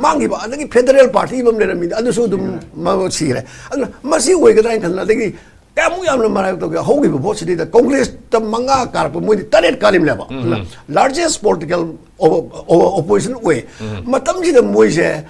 ꯃꯥꯡꯈꯤꯕ꯫ ꯑꯗꯒꯤ ꯐꯦꯗꯔꯦꯜ ꯄꯥꯔꯇꯤ ꯑꯃ ꯂꯩꯔꯝꯃꯤꯗ, ꯑꯗꯨꯁꯨ ꯑꯗꯨꯝ ꯃ- ꯁꯤꯈ꯭ꯔꯦ꯫ ꯑꯗꯨꯅ ꯃꯁꯤ ꯑꯣꯏꯒꯗ꯭ꯔꯥ ꯍꯥꯏꯅ ꯈꯟꯕ꯫ ꯑꯗꯒꯤ ꯀꯌꯥꯃꯨꯛ ꯌꯥꯝꯅ ꯃꯔꯥꯏꯕꯛ ꯇꯧꯒꯦ? ꯍꯧꯈꯤꯕ ꯚꯣꯠꯁꯤꯗꯩꯗ ꯀꯣꯡꯒ꯭ꯔꯦꯁꯇ ꯃꯉꯥ ꯀꯥꯔꯛꯄ, ꯃꯣꯏꯗꯤ ꯇꯔꯦꯠ ꯀꯥꯔꯤꯕꯅꯦꯕ꯫ ꯎꯝ꯫ Largest political opposition ꯑꯣꯏ꯫ ꯎꯝ꯫ ꯃꯇꯝꯁꯤꯗ ꯃꯣꯏꯁꯦ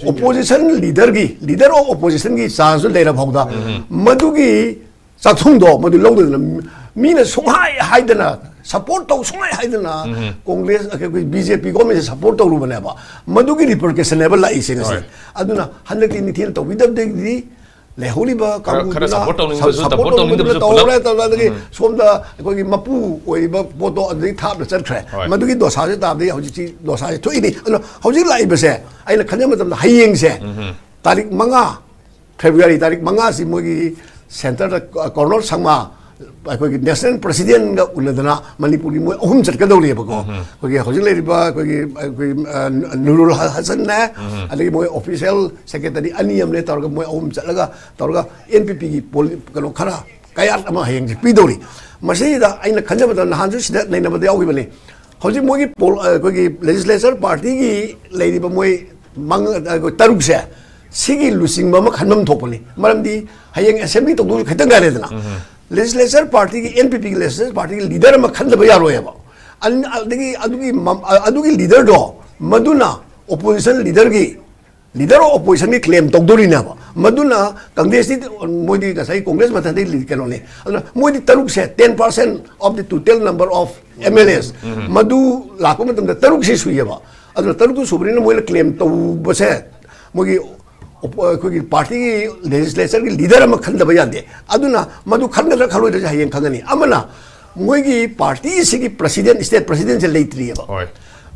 opposition leaderꯒꯤ, leader of oppositionꯒꯤ chanceꯁꯨ ꯂꯩꯔ ꯐꯥꯎꯗ, ꯎꯝ, ꯃꯗꯨꯒꯤ ꯆꯥꯛꯊꯨꯡꯗꯣ ꯃꯗꯨ ꯂꯧꯗꯗꯅ, ꯃꯤꯅ ꯁꯨꯡꯍꯥꯏ ꯍꯥꯏꯗꯅ, support ꯇꯧ ꯁꯨꯡꯍꯥꯏ ꯍꯥꯏꯗꯅ, ꯎꯝ, ꯀꯣꯡꯒ꯭ꯔꯦꯁ, ꯑꯩꯈꯣꯏ BJP governmentꯁꯦ support ꯇꯧꯔꯨꯕꯅꯦꯕ꯫ ꯃꯗꯨꯒꯤ repercussionꯅꯦꯕ ꯂꯥꯛꯏꯁꯦ ꯉꯁꯤ꯫ ꯍꯣꯏ꯫ ꯑꯗꯨꯅ ꯍꯟꯗꯛꯇꯤ ꯅꯤꯡꯊꯤꯅ ꯇꯧꯕꯤꯗꯕꯗꯒꯤꯗꯤ ꯂꯩꯍꯧꯔꯤꯕ ꯈꯔ, ꯈꯔ ꯀꯥꯡꯕꯨꯗꯨꯅ support ꯇꯧꯅꯤꯡꯕꯁꯨ, ꯁ-, support support ꯇꯧꯅꯤꯡꯕꯗꯨꯅ ꯇꯧꯅꯤꯡꯕꯁꯨ ꯇꯧꯍꯧꯔꯦ, ꯄꯨꯂꯞ꯫ ꯇꯧꯔꯦ, ꯑꯗꯒꯤ ꯎꯝ꯫ ꯁꯣꯝꯗ ꯑꯩꯈꯣꯏꯒꯤ ꯃꯄꯨ ꯑꯣꯏꯔꯤꯕ ꯄꯣꯠꯇꯣ ꯑꯗꯨꯗꯒꯤ ꯊꯥꯞꯅ ꯆꯠꯈ꯭ꯔꯦ꯫ ꯍꯣꯏ꯫ ꯃꯗꯨꯒꯤ ꯗꯣꯁꯥꯁꯦ ꯇꯥꯕꯗꯒꯤ ꯍꯧꯖꯤꯛꯁꯤ ꯗꯣꯁꯥꯁꯦ ꯊꯣꯛꯏꯅꯤ꯫ ꯑꯗꯨꯅ ꯍꯧꯖꯤꯛ ꯂꯥꯛꯏꯕꯁꯦ ꯑꯩꯅ ꯈꯟꯖꯕ ꯃꯇꯝꯗ ꯍꯌꯦꯡꯁꯦ, ꯎꯝ꯫ ꯇꯥꯔꯤꯛ ꯃꯉꯥ, February ꯇꯥꯔꯤꯛ ꯃꯉꯥꯁꯤ ꯃꯣꯏꯒꯤ centreꯗ ꯀꯣꯔꯅꯣꯜ ꯁꯪꯃꯥ, ꯑꯩꯈꯣꯏꯒꯤ national presidentꯒ ꯎꯅꯗꯅ ꯃꯅꯤꯄꯨꯔꯒꯤ ꯃꯣꯏ ꯑꯍꯨꯝ ꯆꯠꯀꯗꯧꯔꯤꯕꯀꯣ꯫ ꯎꯝ꯫ ꯑꯩꯈꯣꯏꯒꯤ ꯍꯧꯖꯤꯛ ꯂꯩꯔꯤꯕ ꯑꯩꯈꯣꯏꯒꯤ, ꯑꯩꯈꯣꯏ, ꯑ, ꯅꯨꯔꯨꯜ ꯍꯁꯟꯅꯦ, ꯎꯝ꯫ ꯑꯗꯒꯤ ꯃꯣꯏ official secretary ꯑꯅꯤ ꯑꯃꯅꯦ ꯇꯧꯔꯒ ꯃꯣꯏ ꯑꯍꯨꯝ ꯆꯠꯂꯒ ꯇꯧꯔꯒ NPPꯒꯤ ꯄꯣꯂꯤ-, ꯀꯩꯅꯣ ꯈꯔ ꯀꯌꯥꯠ ꯑꯃ ꯍꯌꯦꯡꯁꯦ ꯄꯤꯗꯧꯔꯤ꯫ ꯃꯁꯤꯗ ꯑꯩꯅ ꯈꯟꯖꯕꯗ ꯅꯍꯥꯟꯁꯨ ꯁꯤꯗ ꯅꯩꯅꯕꯗ ꯌꯥꯎꯈꯤꯕꯅꯤ꯫ ꯍꯧꯖꯤꯛ ꯃꯣꯏꯒꯤ ꯄꯣꯜ-, ꯑꯩꯈꯣꯏꯒꯤ legislature partyꯒꯤ ꯂꯩꯔꯤꯕ ꯃꯣꯏ ꯃꯉꯥ, ꯑꯩꯈꯣꯏ ꯇꯔꯨꯛꯁꯦ, ꯁꯤꯒꯤ ꯂꯨꯆꯤꯡꯕ ꯑꯃ ꯈꯟꯐꯝ ꯊꯣꯛꯄꯅꯤ꯫ ꯃꯔꯝꯗꯤ ꯍꯌꯦꯡ assembly ꯇꯧꯗꯣꯏꯁꯨ ꯈꯤꯇꯪ ꯉꯥꯏꯔꯦꯗꯅ꯫ ꯎꯝ꯫ Legislature partyꯒꯤ, NPPꯒꯤ legislature partyꯒꯤ leader ꯑꯃ ꯈꯟꯗꯕ ꯌꯥꯔꯣꯏꯕ꯫ ꯑꯟ-, ꯑꯗꯒꯤ ꯑꯗꯨꯒꯤ ꯃꯝ-, ꯑ-, ꯑꯗꯨꯒꯤ leaderꯗꯣ ꯃꯗꯨꯅ opposition leaderꯒꯤ, leader of oppositionꯒꯤ claim ꯇꯧꯗꯣꯔꯤꯅꯦꯕ꯫ ꯃꯗꯨꯅ ꯀꯪꯒ꯭ꯔꯦꯁꯇꯤ, ꯃꯣꯏꯗꯤ ꯉꯁꯥꯏ ꯀꯣꯡꯒ꯭ꯔꯦꯁ ꯃꯊꯛꯇꯒꯤ ꯂꯤ-, ꯀꯩꯅꯣꯅꯤ꯫ ꯑꯗꯨꯅ ꯃꯣꯏꯗꯤ ꯇꯔꯨꯛꯁꯦ, ten percent of the total number of MLAs, ꯎꯝ꯫ ꯃꯗꯨ ꯂꯥꯛꯄ ꯃꯇꯝꯗ ꯇꯔꯨꯛꯁꯤ ꯁꯨꯏꯌꯦꯕ꯫ ꯑꯗꯨꯅ ꯇꯔꯨꯛꯇꯨ ꯁꯨꯕꯅꯤꯅ ꯃꯣꯏꯅ claim ꯇꯧꯕꯁꯦ ꯃꯣꯏꯒꯤ ꯑꯣꯄꯣ-, ꯑꯩꯈꯣꯏꯒꯤ partyꯒꯤ legislatureꯒꯤ leader ꯑꯃ ꯈꯟꯗꯕ ꯌꯥꯗꯦ꯫ ꯑꯗꯨꯅ ꯃꯗꯨ ꯈꯟꯒꯗ꯭ꯔꯥ ꯈꯜꯂꯣꯏꯗ꯭ꯔꯁꯦ ꯍꯌꯦꯡ ꯈꯪꯒꯅꯤ꯫ ꯑꯃꯅ ꯃꯣꯏꯒꯤ partyꯁꯤꯒꯤ president, state presidentꯁꯦ ꯂꯩꯇ꯭ꯔꯤꯑꯕ꯫ ꯍꯣꯏ꯫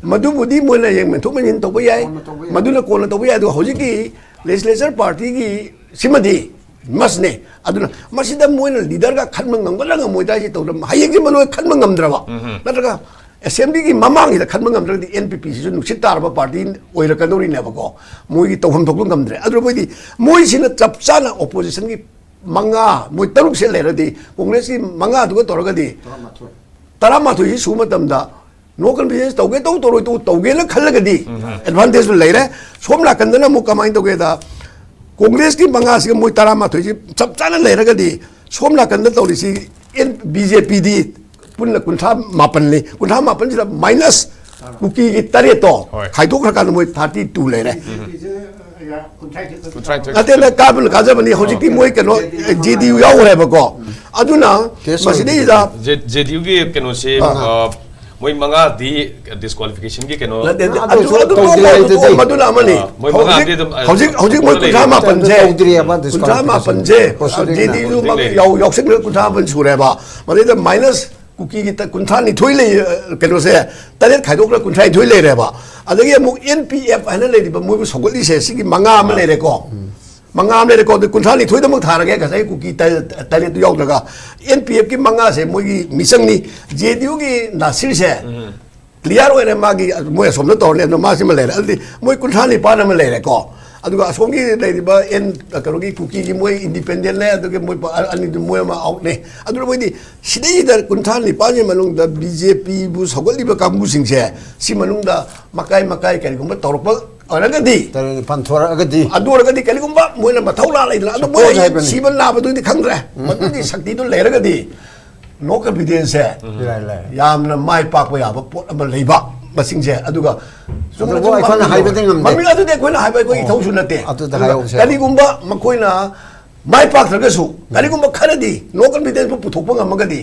ꯃꯗꯨꯕꯨꯗꯤ ꯃꯣꯏꯅ ꯍꯌꯦꯡ ꯃꯦꯟꯊꯣꯛ ꯃꯦꯟꯁꯤꯟ ꯇꯧꯕ ꯌꯥꯏ꯫ ꯀꯣꯟꯅ ꯇꯧꯕ ꯌꯥꯏ꯫ ꯃꯗꯨꯅ ꯀꯣꯟꯅ ꯇꯧꯕ ꯌꯥꯏ꯫ ꯑꯗꯨꯒ ꯍꯧꯖꯤꯛꯀꯤ legislature partyꯒꯤ ꯁꯤꯃꯗꯤ mustꯅꯦ꯫ ꯑꯗꯨꯅ ꯃꯁꯤꯗ ꯃꯣꯏꯅ leaderꯒ ꯈꯟꯕ ꯉꯝꯒꯗ꯭ꯔꯥ ꯉꯝꯃꯣꯏꯗ꯭ꯔꯥ ꯍꯥꯏꯁꯤ ꯇꯧꯗ꯭ꯔ ꯍꯌꯦꯡꯁꯤ ꯃꯔꯣꯏ ꯈꯟꯕ ꯉꯝꯗ꯭ꯔꯕ, ꯎꯝ꯫ ꯅꯠꯇ꯭ꯔꯒ assemblyꯒꯤ ꯃꯃꯥꯡꯁꯤꯗ ꯈꯟꯕ ꯉꯝꯗ꯭ꯔꯒꯗꯤ NPPꯁꯤꯁꯨ ꯅꯨꯡꯁꯤꯠ ꯇꯥꯔꯕ party ꯑꯣꯏꯔꯛꯀꯗꯧꯔꯤꯅꯦꯕꯀꯣ, ꯃꯣꯏꯒꯤ ꯇꯧꯐꯝ ꯊꯣꯛꯄ ꯉꯝꯗ꯭ꯔꯦ꯫ ꯑꯗꯨꯅ ꯃꯣꯏꯗꯤ, ꯃꯣꯏꯁꯤꯅ ꯆꯞ ꯆꯥꯅ oppositionꯒꯤ ꯃꯉꯥ, ꯃꯣꯏ ꯇꯔꯨꯛꯁꯦ ꯂꯩꯔꯗꯤ, ꯀꯣꯡꯒ꯭ꯔꯦꯁꯀꯤ ꯃꯉꯥꯗꯨꯒ ꯇꯧꯔꯒꯗꯤ ꯇꯔꯥꯃꯥꯊꯣꯏ꯫ ꯇꯔꯥꯃꯥꯊꯣꯏꯁꯤ ꯁꯨꯕ ꯃꯇꯝꯗ no confidence ꯇꯧꯒꯦ ꯇꯧ, ꯇꯧꯔꯣꯏ ꯇꯧ, ꯇꯧꯒꯦꯅ ꯈꯜꯂꯒꯗꯤ ꯎꯝ꯫ Advantageꯁꯨ ꯂꯩꯔꯦ꯫ ꯁꯣꯝ ꯅꯥꯀꯟꯗꯅ ꯑꯃꯨꯛ ꯀꯃꯥꯏꯅ ꯇꯧꯒꯦꯗ, ꯀꯣꯡꯒ꯭ꯔꯦꯁꯀꯤ ꯃꯉꯥꯁꯤꯒ ꯃꯣꯏ ꯇꯔꯥꯃꯥꯊꯣꯏꯁꯤ ꯆꯞ ꯆꯥꯅ ꯂꯩꯔꯒꯗꯤ ꯁꯣꯝ ꯅꯥꯀꯟꯗ ꯇꯧꯔꯤꯁꯤ, ꯕꯤ ꯖꯦ ꯄꯤꯗꯤ ꯄꯨꯟꯅ ꯀꯨꯟꯊ꯭ꯔꯥ ꯃꯥꯄꯟꯅꯤ꯫ ꯀꯨꯟꯊ꯭ꯔꯥ ꯃꯥꯄꯟꯁꯤꯗ ꯃꯥꯏꯅꯁ ꯀꯨꯀꯤꯒꯤ ꯇꯔꯦꯠꯇꯣ, ꯍꯣꯏ, ꯈꯥꯏꯗꯣꯛꯈ꯭ꯔꯀꯥꯟꯗ ꯃꯣꯏ ꯊꯥꯔꯇꯤ ꯇꯨ ꯂꯩꯔꯦ꯫ ꯀꯨꯟꯊ꯭ꯔꯥ ꯅꯠꯇꯦ, ꯅꯠꯇꯦ, ꯀꯥꯕꯅ ꯀꯥꯖꯕꯅꯤ꯫ ꯍꯧꯖꯤꯛꯇꯤ ꯃꯣꯏ ꯀꯩꯅꯣ, ꯖꯦ ꯗꯤ ꯌꯨ ꯌꯥꯎꯈ꯭ꯔꯦꯕꯀꯣ꯫ ꯑꯗꯨꯅ ꯃꯁꯤꯗꯩꯁꯤꯗ ꯖꯦ ꯗꯤ ꯌꯨꯒꯤ ꯀꯩꯅꯣꯁꯤ, ꯑꯥ꯫ ꯑ, ꯃꯣꯏ ꯃꯉꯥꯗꯤ ꯗꯤꯁꯀ꯭ꯋꯥꯂꯤꯐꯤꯀꯦꯁꯟꯒꯤ ꯀꯩꯅꯣ ꯅꯠꯇꯦ, ꯅꯠꯇꯦ, ꯑꯗꯨꯁꯨ ꯑꯗꯨ ꯑꯗꯨ ꯇꯧꯗ꯭ꯔꯤ ꯇꯣꯛꯑꯣ, ꯑꯗꯨ ꯍꯥꯏꯗꯨꯗꯤ꯫ ꯇꯣꯛꯑꯣ, ꯃꯗꯨꯅ ꯑꯃꯅꯤ꯫ ꯑꯥ, ꯃꯣꯏ ꯃꯉꯥꯗꯤ ꯍꯧꯖꯤꯛ ꯑꯗꯨꯝ, ꯑ, ꯍꯧꯖꯤꯛ ꯍꯧꯖꯤꯛ ꯃꯣꯏ ꯇꯧꯗ꯭ꯔꯤ ꯀꯨꯟꯊ꯭ꯔꯥ ꯃꯥꯄꯟꯁꯦ, ꯇꯧꯗ꯭ꯔꯤꯑꯕ ꯗꯤꯁꯀ꯭ꯋꯥꯂꯤꯐꯤꯀꯦꯁꯟ꯫ ꯀꯨꯟꯊ꯭ꯔꯥ ꯃꯥꯄꯟꯁꯦ ꯄ꯭ꯔꯣꯁꯤꯗꯤꯡ ꯖꯦ ꯗꯤ ꯌꯨ ꯇꯧꯗ꯭ꯔꯤ꯫ ꯌꯥꯎꯁꯪꯈ꯭ꯔ ꯀꯨꯟꯊ꯭ꯔꯥ ꯃꯥꯄꯟ ꯁꯨꯔꯦꯕ꯫ ꯃꯗꯩꯗ ꯃꯥꯏꯅꯁ ꯀꯨꯀꯤꯒꯤ ꯇ-, ꯀꯨꯟꯊ꯭ꯔꯥ ꯅꯤꯊꯣꯏ ꯂꯩ, ꯑ, ꯀꯩꯅꯣꯁꯦ, ꯇꯔꯦꯠ ꯈꯥꯏꯗꯣꯛꯈ꯭ꯔ ꯀꯨꯟꯊ꯭ꯔꯥ ꯅꯤꯊꯣꯏ ꯂꯩꯔꯦꯕ꯫ ꯑꯗꯒꯤ ꯑꯃꯨꯛ ꯑꯦꯟ ꯄꯤ ꯑꯦꯐ ꯍꯥꯏꯅ ꯂꯩꯔꯤꯕ ꯃꯣꯏꯕꯨ ꯁꯧꯒꯠꯂꯤꯁꯦ, ꯁꯤꯒꯤ ꯃꯉꯥ ꯑꯃ ꯂꯩꯔꯦꯀꯣ꯫ ꯃꯉꯥ ꯑꯃ ꯂꯩꯔꯦꯀꯣ꯫ ꯑꯗꯨ ꯀꯨꯟꯊ꯭ꯔꯥ ꯅꯤꯊꯣꯏꯗꯃꯛ ꯊꯥꯔꯒꯦ, ꯉꯁꯥꯏ ꯀꯨꯀꯤ ꯇꯔꯦꯠ, ꯇꯔꯦꯠꯇꯨ ꯌꯥꯎꯗ꯭ꯔꯒ꯫ ꯑꯦꯟ ꯄꯤ ꯑꯦꯐꯀꯤ ꯃꯉꯥꯁꯦ ꯃꯣꯏꯒꯤ ꯃꯤꯆꯪꯅꯤ꯫ ꯖꯦ ꯗꯤ ꯌꯨꯒꯤ ꯅꯥꯁꯤꯔꯁꯦ ꯀ꯭ꯂꯤꯌꯥꯔ ꯑꯣꯏꯔꯦ꯫ ꯃꯥꯒꯤ ꯃꯣꯏ ꯑꯁꯣꯝꯗ ꯇꯧꯔꯅꯤ, ꯑꯗꯣ ꯃꯥꯁꯤꯃ ꯂꯩꯔꯦ꯫ ꯑꯗꯨꯗꯤ ꯃꯣꯏ ꯀꯨꯟꯊ꯭ꯔꯥ ꯅꯤꯄꯥꯟ ꯑꯃ ꯂꯩꯔꯦꯀꯣ꯫ ꯑꯗꯨꯒ ꯑꯁꯣꯝꯒꯤ ꯂꯩꯔꯤꯕ ꯑꯦꯟ, ꯀꯩꯅꯣꯒꯤ ꯀꯨꯀꯤꯒꯤ ꯃꯣꯏ ꯏꯟꯗꯤꯄꯦꯟꯗꯦꯟꯅꯦ, ꯑꯗꯨꯒ ꯃꯣꯏ ꯄ-, ꯑꯅꯤꯗꯨ ꯃꯣꯏ ꯑꯃ ꯑꯥꯎꯠꯅꯦ꯫ ꯑꯗꯨꯅ ꯃꯣꯏꯗꯤ ꯁꯤꯗꯩꯁꯤꯗ ꯀꯨꯟꯊ꯭ꯔꯥ ꯅꯤꯄꯥꯟꯒꯤ ꯃꯅꯨꯡꯗ ꯕꯤ ꯖꯦ ꯄꯤꯕꯨ ꯁꯧꯒꯠꯂꯤꯕ ꯀꯥꯡꯕꯨꯁꯤꯡꯁꯦ, ꯁꯤ ꯃꯅꯨꯡꯗ ꯃꯀꯥꯏ ꯃꯀꯥꯏ ꯀꯔꯤꯒꯨꯝꯕ ꯇꯧꯔꯛꯄ ꯑꯣꯏꯔꯒꯗꯤ, ꯇꯔꯦꯠ ꯄꯟꯊꯣꯔꯛꯑꯒꯗꯤ꯫ ꯑꯗꯨ ꯑꯣꯏꯔꯒꯗꯤ ꯀꯔꯤꯒꯨꯝꯕ ꯃꯣꯏꯅ ꯃꯊꯧ ꯂꯥ ꯂꯩꯗꯅ, ꯑꯗꯨ ꯃꯣꯏ ꯁꯄꯣꯁ ꯍꯥꯏꯕꯅꯤ꯫ ꯁꯤꯕ ꯅꯥꯕꯗꯨꯗꯤ ꯈꯪꯗ꯭ꯔꯦ, ꯃꯗꯨꯒꯤ ꯁꯛꯇꯤꯗꯨ ꯂꯩꯔꯒꯗꯤ, ꯅꯣ ꯀꯟꯐꯤꯗꯦꯟꯁꯁꯦ ꯂꯩ, ꯂꯩ꯫ ꯌꯥꯝꯅ ꯃꯥꯏ ꯄꯥꯛꯄ ꯌꯥꯕ ꯄꯣꯠ ꯑꯃ ꯂꯩꯕ ꯃꯁꯤꯡꯁꯦ꯫ ꯑꯗꯨꯒ ꯆꯨꯝꯅ ꯑꯗꯨꯕꯨ ꯁꯨꯝ ꯑꯩꯈꯣꯏꯅ ꯃꯃꯤꯡ ꯍꯥꯏꯕꯗꯤ ꯉꯝꯗꯦ꯫ ꯃꯃꯤꯡ ꯑꯗꯨꯗꯤ ꯑꯩꯈꯣꯏꯅ ꯍꯥꯏꯕ ꯑꯩꯈꯣꯏꯒꯤ ꯑꯣ꯫ ꯏꯊꯧꯁꯨ ꯅꯠꯇꯦ꯫ ꯑꯗꯨꯗ ꯑꯗꯨꯒ ꯍꯥꯏꯍꯧꯁꯦ꯫ ꯀꯔꯤꯒꯨꯝꯕ ꯃꯈꯣꯏꯅ ꯃꯥꯏ ꯄꯥꯛꯇ꯭ꯔꯒꯁꯨ, ꯀꯔꯤꯒꯨꯝꯕ ꯈꯔꯗꯤ ꯅꯣ ꯀꯟꯐꯤꯗꯦꯟꯁ ꯄꯨꯊꯣꯛꯄ ꯉꯝꯃꯒꯗꯤ,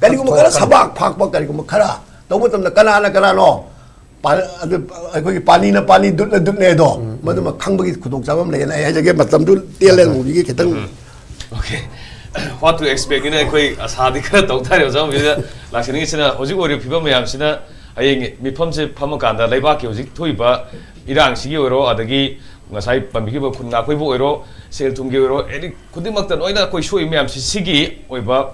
ꯀꯔꯤꯒꯨꯝꯕ ꯈꯔ ꯁꯕꯥꯛ ꯐꯥꯛꯄ, ꯀꯔꯤꯒꯨꯝꯕ ꯈꯔ ꯇꯧꯕ ꯃꯇꯝꯗ ꯀꯅꯥꯅ ꯀꯅꯥꯅꯣ ꯄꯥ-, ꯑꯗꯨ ꯑꯩꯈꯣꯏꯒꯤ ꯄꯥꯅꯤꯅ ꯄꯥꯅꯤ, ꯗꯨꯠꯅ ꯗꯨꯠꯅꯦ ꯑꯗꯣ, ꯃꯗꯨꯃ ꯈꯪꯕꯒꯤ ꯈꯨꯗꯣꯡꯆꯥꯕ ꯑꯃ ꯂꯩꯌꯦꯅ ꯑꯩ ꯍꯥꯏꯖꯒꯦ꯫ ꯃꯇꯝꯗꯨ ꯇꯦꯜꯂꯦ, ꯃꯨꯚꯤꯒꯤ ꯈꯤꯇꯪ꯫ Okay, what to expect ꯅ ꯑꯩꯈꯣꯏ ꯑꯁꯥꯗꯤ ꯈꯔ ꯇꯧ ꯇꯥꯔꯦ꯫ ꯑꯣꯖꯥ ꯃꯨꯕꯤꯗ ꯂꯥꯛꯆꯅꯤꯡꯉꯤꯁꯤꯅ, ꯍꯧꯖꯤꯛ ꯑꯣꯏꯔꯤꯕ ꯐꯤꯕꯝ ꯃꯌꯥꯝꯁꯤꯅ ꯍꯌꯦꯡ ꯃꯤꯐꯝꯁꯦ ꯐꯝꯃꯀꯥꯟꯗ ꯂꯩꯕꯥꯛꯀꯤ ꯍꯧꯖꯤꯛ ꯊꯣꯛꯏꯕ ꯏꯔꯥꯡꯁꯤꯒꯤ ꯑꯣꯏꯔꯣ, ꯑꯗꯒꯤ ꯉꯁꯥꯏ ꯄꯟꯕꯤꯈꯤꯕ ꯈꯨꯟ ꯉꯥꯛꯄꯒꯤꯕꯨ ꯑꯣꯏꯔꯣ, ꯁꯦꯜ ꯊꯨꯝꯒꯤ ꯑꯣꯏꯔꯣ, ꯑꯦꯅꯤ ꯈꯨꯗꯤꯡꯃꯛꯇ ꯂꯣꯏꯅ ꯑꯩꯈꯣꯏ ꯁꯣꯛꯏ ꯃꯌꯥꯝꯁꯤ, ꯁꯤꯒꯤ ꯑꯣꯏꯕ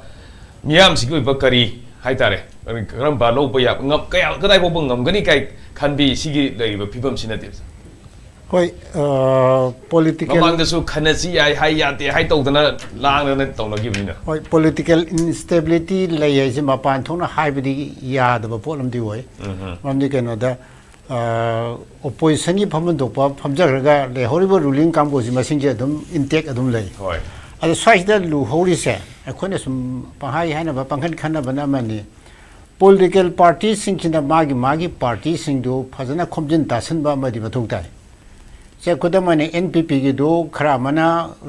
ꯃꯤꯌꯥꯝꯁꯤꯒꯤ ꯑꯣꯏꯕ ꯀꯔꯤ ꯍꯥꯏꯇꯥꯔꯦ, ꯀꯔꯝꯕ ꯂꯧꯕ ꯌꯥ-, ꯉꯝ-, ꯀꯌꯥ, ꯀꯗꯥꯏ ꯐꯥꯎꯕ ꯉꯝꯒꯅꯤ ꯀꯥꯏ ꯈꯟꯕꯤ ꯁꯤꯒꯤ ꯂꯩꯔꯤꯕ ꯐꯤꯕꯝꯁꯤꯅꯗꯤ? ꯍꯣꯏ, ꯄꯣꯂꯤꯇꯤꯀꯦꯜ ꯃꯃꯥꯡꯗꯁꯨ ꯈꯟꯅꯁꯤ ꯌꯥꯏ ꯍꯥꯏ, ꯌꯥꯗꯦ ꯍꯥꯏ ꯇꯧꯗꯅ ꯂꯥꯡꯗꯅ ꯇꯧꯅꯈꯤꯕꯅꯤꯅ꯫ ꯍꯣꯏ, ꯄꯣꯂꯤꯇꯤꯀꯦꯜ ꯏꯟꯁꯇꯦꯕꯤꯂꯤꯇꯤ ꯂꯩ ꯍꯥꯏꯁꯦ ꯃꯄꯥꯟ ꯊꯣꯛꯅ ꯍꯥꯏꯕꯗꯤ ꯌꯥꯗꯕ ꯄꯣꯠ ꯑꯃꯗꯤ ꯑꯣꯏ꯫ ꯃꯔꯝꯗꯤ ꯀꯩꯅꯣꯗ, ꯑꯣꯄꯣꯖꯤꯁꯟꯒꯤ ꯐꯝꯐꯝ ꯊꯣꯛꯄ ꯐꯝꯖꯈ꯭ꯔꯒ ꯂꯩꯍꯧꯔꯤꯕ ꯔꯨꯂꯤꯡ ꯀꯥꯡꯕꯨꯁꯤ ꯃꯁꯤꯡꯁꯦ ꯑꯗꯨꯝ ꯏꯟꯇꯦꯛ ꯑꯗꯨꯝ ꯂꯩ꯫ ꯍꯣꯏ꯫ ꯑꯗꯣ ꯁ꯭ꯋꯥꯏꯁꯤꯗ ꯂꯨꯍꯧꯔꯤꯁꯦ, ꯑꯩꯈꯣꯏꯅ ꯁꯨꯝ ꯄꯪꯍꯥꯏ ꯍꯥꯏꯅꯕ, ꯄꯪꯈꯟ ꯈꯟꯅꯕꯅ ꯑꯃꯅꯤ꯫ ꯄꯣꯂꯤꯇꯤꯀꯦꯜ ꯄꯥꯔꯇꯤꯁꯤꯡꯁꯤꯅ ꯃꯥꯒꯤ ꯃꯥꯒꯤ ꯄꯥꯔꯇꯤꯁꯤꯡꯗꯨ ꯐꯖꯅ ꯈꯣꯝꯖꯤꯟ ꯇꯥꯁꯤꯟꯕ ꯑꯃꯗꯤ ꯃꯊꯧ ꯇꯥꯏ꯫ ꯁꯦ, ꯈꯨꯗꯝ ꯑꯣꯏꯅ, ꯑꯦꯟ ꯄꯤ ꯄꯤꯒꯤꯗꯨ ꯈꯔ ꯑꯃꯅ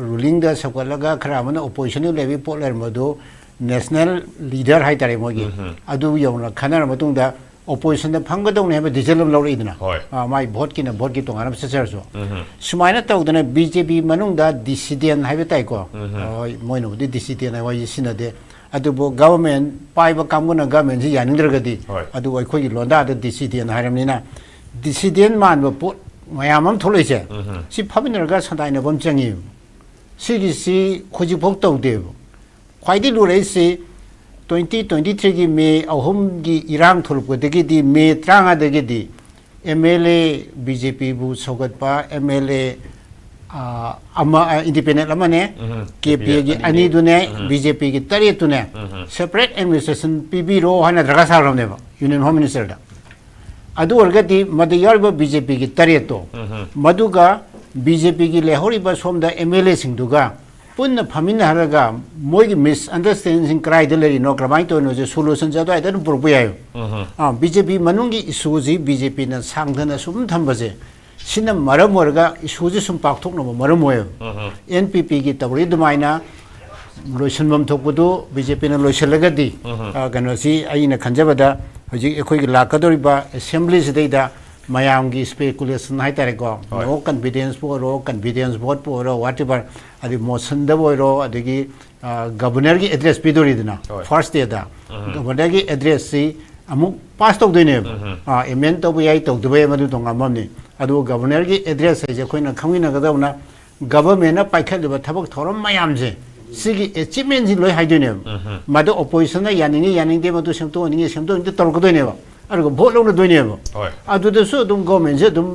ꯔꯨꯂꯤꯡꯗ ꯁꯧꯒꯠꯂꯒ ꯈꯔ ꯑꯃꯅ ꯑꯣꯄꯣꯖꯤꯁꯟꯗ ꯂꯩꯕꯒꯤ ꯄꯣꯠ ꯂꯩꯔꯝꯕꯗꯨ, ꯅꯦꯁꯅꯦꯜ ꯂꯤꯗꯔ ꯍꯥꯏꯇꯥꯔꯦ ꯃꯣꯏꯒꯤ, ꯎꯝ꯫ ꯑꯗꯨ ꯌꯧꯅ ꯈꯟꯅꯔ ꯃꯇꯨꯡꯗ ꯑꯣꯄꯣꯖꯤꯁꯟꯗ ꯐꯝꯒꯗꯧꯅꯤ ꯍꯥꯏꯕ ꯗꯤꯁꯤꯖꯟ ꯑꯃ ꯂꯧꯔꯛꯏꯗꯅ꯫ ꯍꯣꯏ꯫ ꯑ, ꯃꯥꯏ ꯚꯣꯠꯀꯤꯅ ꯚꯣꯠꯀꯤ ꯇꯣꯉꯥꯟꯅ ꯑꯃ ꯆꯠꯆꯔꯁꯨ꯫ ꯎꯝ꯫ ꯁꯨꯃꯥꯏꯅ ꯇꯧꯗꯅ ꯕꯤ ꯖꯦ ꯄꯤ ꯃꯅꯨꯡꯗ ꯗꯤꯁꯤꯗꯦꯟ ꯍꯥꯏꯕ ꯇꯥꯏꯀꯣ꯫ ꯎꯝ꯫ ꯑ, ꯃꯣꯏꯅꯕꯨꯗꯤ ꯗꯤꯁꯤꯗꯦꯟ ꯍꯥꯏꯕ ꯋꯥꯍꯩꯁꯤ ꯁꯤꯖꯤꯟꯅꯗꯦ꯫ ꯑꯗꯨꯕꯨ ꯒꯚꯔꯟꯃꯦꯟ ꯄꯥꯏꯕ ꯀꯥꯡꯕꯨꯅ ꯒꯚꯔꯟꯃꯦꯟꯁꯤ ꯌꯥꯅꯤꯡꯗ꯭ꯔꯒꯗꯤ, ꯍꯣꯏ꯫ ꯑꯗꯨ ꯑꯩꯈꯣꯏꯒꯤ ꯂꯣꯟꯗꯥꯗ ꯗꯤꯁꯤꯗꯦꯟ ꯍꯥꯏꯔꯕꯅꯤꯅ, ꯗꯤꯁꯤꯗꯦꯟ ꯃꯥꯟꯕ ꯄꯣꯠ ꯃꯌꯥꯝ ꯑꯃ ꯊꯣꯛꯂꯛꯏꯁꯦ, ꯎꯝ꯫ ꯁꯤ ꯐꯝꯃꯤꯟꯅꯔꯒ ꯁꯟꯗꯥꯏꯅꯕ ꯑꯃ ꯆꯪꯉꯤ꯫ ꯁꯤꯒꯤꯁꯤ ꯍꯧꯖꯤꯛꯐꯥꯎ ꯇꯧꯗꯦꯕ꯫ ꯈ꯭ꯋꯥꯏꯗꯒꯤ ꯂꯨꯔꯛꯏꯁꯤ twenty twenty-three-ꯒꯤ ꯃꯦ ꯑꯍꯨꯝꯒꯤ ꯏꯔꯥꯡ ꯊꯣꯛꯂꯛꯄꯗꯒꯤꯗꯤ, ꯃꯦ ꯇꯔꯥꯃꯉꯥꯗꯒꯤꯗꯤ M L A B J ꯄꯤꯕꯨ ꯁꯧꯒꯠꯄ ꯑꯦꯝ ꯑꯦꯜ ꯑꯦ, ꯑ, ꯑꯃ, ꯑ, ꯏꯟꯗꯤꯄꯦꯟꯗꯦꯟ ꯑꯃꯅꯦ, ꯎꯝ꯫ ꯀꯦ ꯄꯤ ꯑꯦꯒꯤ ꯑꯅꯤꯅꯦ꯫ ꯑꯅꯤꯗꯨꯅꯦ, ꯎꯝ꯫ ꯕꯤ ꯖꯦ ꯄꯤꯒꯤ ꯇꯔꯦꯠꯇꯨꯅꯦ, ꯎꯝ꯫ ꯁꯦꯄꯔꯦꯠ ꯑꯦꯗꯃꯤꯅꯤꯁꯇ꯭ꯔꯦꯁꯟ ꯄꯤꯕꯤꯔꯣ ꯍꯥꯏꯅ ꯗꯔꯀꯥꯔ ꯁꯥꯈ꯭ꯔꯕꯅꯦꯕ ꯌꯨꯅꯤꯌꯟ ꯍꯣꯝ ꯃꯤꯅꯤꯁꯇꯔꯗ꯫ ꯑꯗꯨ ꯑꯣꯏꯔꯒꯗꯤ ꯃꯗꯨ ꯌꯥꯎꯔꯤꯕ ꯕꯤ ꯖꯦ ꯄꯤꯒꯤ ꯇꯔꯦꯠꯇꯣ, ꯎꯝ꯫ ꯃꯗꯨꯒ ꯕꯤ ꯖꯦ ꯄꯤꯒꯤ ꯂꯩꯍꯧꯔꯤꯕ ꯁꯣꯝꯗ ꯑꯦꯝ ꯑꯦꯜ ꯑꯦꯁꯤꯡꯗꯨꯒ ꯄꯨꯟꯅ ꯐꯝꯃꯤꯟꯅꯍꯜꯂꯒ ꯃꯣꯏꯒꯤ ꯃꯤꯁꯑꯟꯗꯔꯁꯇꯦꯟꯗꯤꯡ ꯀꯗꯥꯏꯗ ꯂꯩꯔꯤꯅꯣ, ꯀꯔꯝꯍꯥꯏꯅ ꯇꯧꯔꯤꯅꯣꯁꯦ ꯁꯣꯂꯨꯁꯟꯁꯦ ꯑꯗꯨꯋꯥꯏꯗ ꯑꯗꯨꯝ ꯄꯨꯔꯛꯄ ꯌꯥꯏ꯫ ꯎꯝ꯫ ꯑꯥ, ꯕꯤ ꯖꯦ ꯄꯤ ꯃꯅꯨꯡꯒꯤ ꯏꯁꯨꯁꯤ ꯕꯤ ꯖꯦ ꯄꯤꯅ ꯁꯥꯡꯊꯅ ꯁꯨꯝ ꯊꯝꯕꯁꯦ, ꯁꯤꯅ ꯃꯔꯝ ꯑꯣꯏꯔꯒ ꯏꯁꯨꯁꯤ ꯁꯨꯝ ꯄꯥꯛꯊꯣꯛꯅꯕ ꯃꯔꯝ ꯑꯣꯏꯌꯦꯕ꯫ ꯎꯝ꯫ ꯑꯦꯟ ꯄꯤ ꯄꯤꯒꯤ ꯇꯧꯔꯤ ꯑꯗꯨꯃꯥꯏꯅ ꯂꯣꯏꯁꯤꯟꯐꯝ ꯊꯣꯛꯄꯗꯨ ꯕꯤ ꯖꯦ ꯄꯤꯅ ꯂꯣꯏꯁꯤꯜꯂꯒꯗꯤ, ꯎꯝ꯫ ꯑ, ꯀꯩꯅꯣꯁꯤ ꯑꯩꯅ ꯈꯟꯖꯕꯗ ꯍꯧꯖꯤꯛ ꯑꯩꯈꯣꯏꯒꯤ ꯂꯥꯛꯀꯗꯧꯔꯤꯕ ꯑꯦꯁꯦꯝꯕ꯭ꯂꯤꯁꯤꯗꯩꯗ ꯃꯌꯥꯝꯒꯤ ꯏꯁꯄꯦꯀꯨꯂꯦꯁꯟ ꯍꯥꯏꯇꯥꯔꯦꯀꯣ, ꯍꯣꯏ꯫ ꯅꯣ ꯀꯟꯐꯤꯗꯦꯟꯁꯄꯨ ꯑꯣꯏꯔꯣ, ꯀꯟꯐꯤꯗꯦꯟꯁ ꯚꯣꯠꯄꯨ ꯑꯣꯏꯔꯣ, ꯋꯥꯠ ꯑꯦꯚꯔ, ꯑꯗꯩ ꯃꯣꯁꯟꯗꯕꯨ ꯑꯣꯏꯔꯣ, ꯑꯗꯒꯤ, ꯑ, ꯒꯕꯔꯅꯔꯒꯤ ꯑꯦꯗ꯭ꯔꯦꯁ ꯄꯤꯗꯣꯔꯤꯗꯅ, ꯍꯣꯏ꯫ ꯐꯥꯔꯁ ꯗꯦꯗ꯫ ꯎꯝ꯫ ꯒꯕꯔꯅꯔꯒꯤ ꯑꯦꯗ꯭ꯔꯦꯁꯁꯤ ꯑꯃꯨꯛ ꯄꯥꯁ ꯇꯧꯗꯣꯏꯅꯦꯕ꯫ ꯎꯝ꯫ ꯑ, ꯑꯦꯃꯦꯟ ꯇꯧꯕ ꯌꯥꯏ, ꯇꯧꯗꯕ ꯌꯥꯏ, ꯃꯗꯨ ꯇꯣꯉꯥꯟꯕ ꯑꯃꯅꯤ꯫ ꯑꯗꯨꯒ ꯒꯕꯔꯅꯔꯒꯤ ꯑꯦꯗ꯭ꯔꯦꯁ ꯍꯥꯏꯁꯦ ꯑꯩꯈꯣꯏꯅ ꯈꯪꯃꯤꯟꯅꯒꯗꯧꯕꯅ, ꯒꯕꯔꯃꯦꯟꯅ ꯄꯥꯏꯈꯠꯂꯤꯕ ꯊꯕꯛ ꯊꯧꯔꯝ ꯃꯌꯥꯝꯁꯦ, ꯁꯤꯒꯤ ꯑꯦꯆꯤꯞꯃꯦꯟꯁꯤ ꯂꯣꯏ ꯍꯥꯏꯗꯣꯏꯅꯦꯕ꯫ ꯎꯝ꯫ ꯃꯗꯨ ꯑꯣꯄꯣꯖꯤꯁꯟꯅ ꯌꯥꯅꯤꯡꯉꯤ, ꯌꯥꯅꯤꯡꯗꯦ, ꯃꯗꯨ ꯁꯦꯝꯗꯣꯛꯍꯟꯅꯤꯡꯉꯤ, ꯁꯦꯝꯗꯣꯛꯍꯟꯅꯤꯡꯗꯦ ꯇꯧꯔꯛꯀꯗꯣꯏꯅꯦꯕ꯫ ꯑꯗꯨꯒ ꯚꯣꯠ ꯂꯧꯅꯗꯣꯏꯅꯦꯕ꯫ ꯍꯣꯏ꯫ ꯑꯗꯨꯗꯁꯨ ꯑꯗꯨꯝ ꯒꯣꯔꯃꯦꯟꯁꯦ ꯑꯗꯨꯝ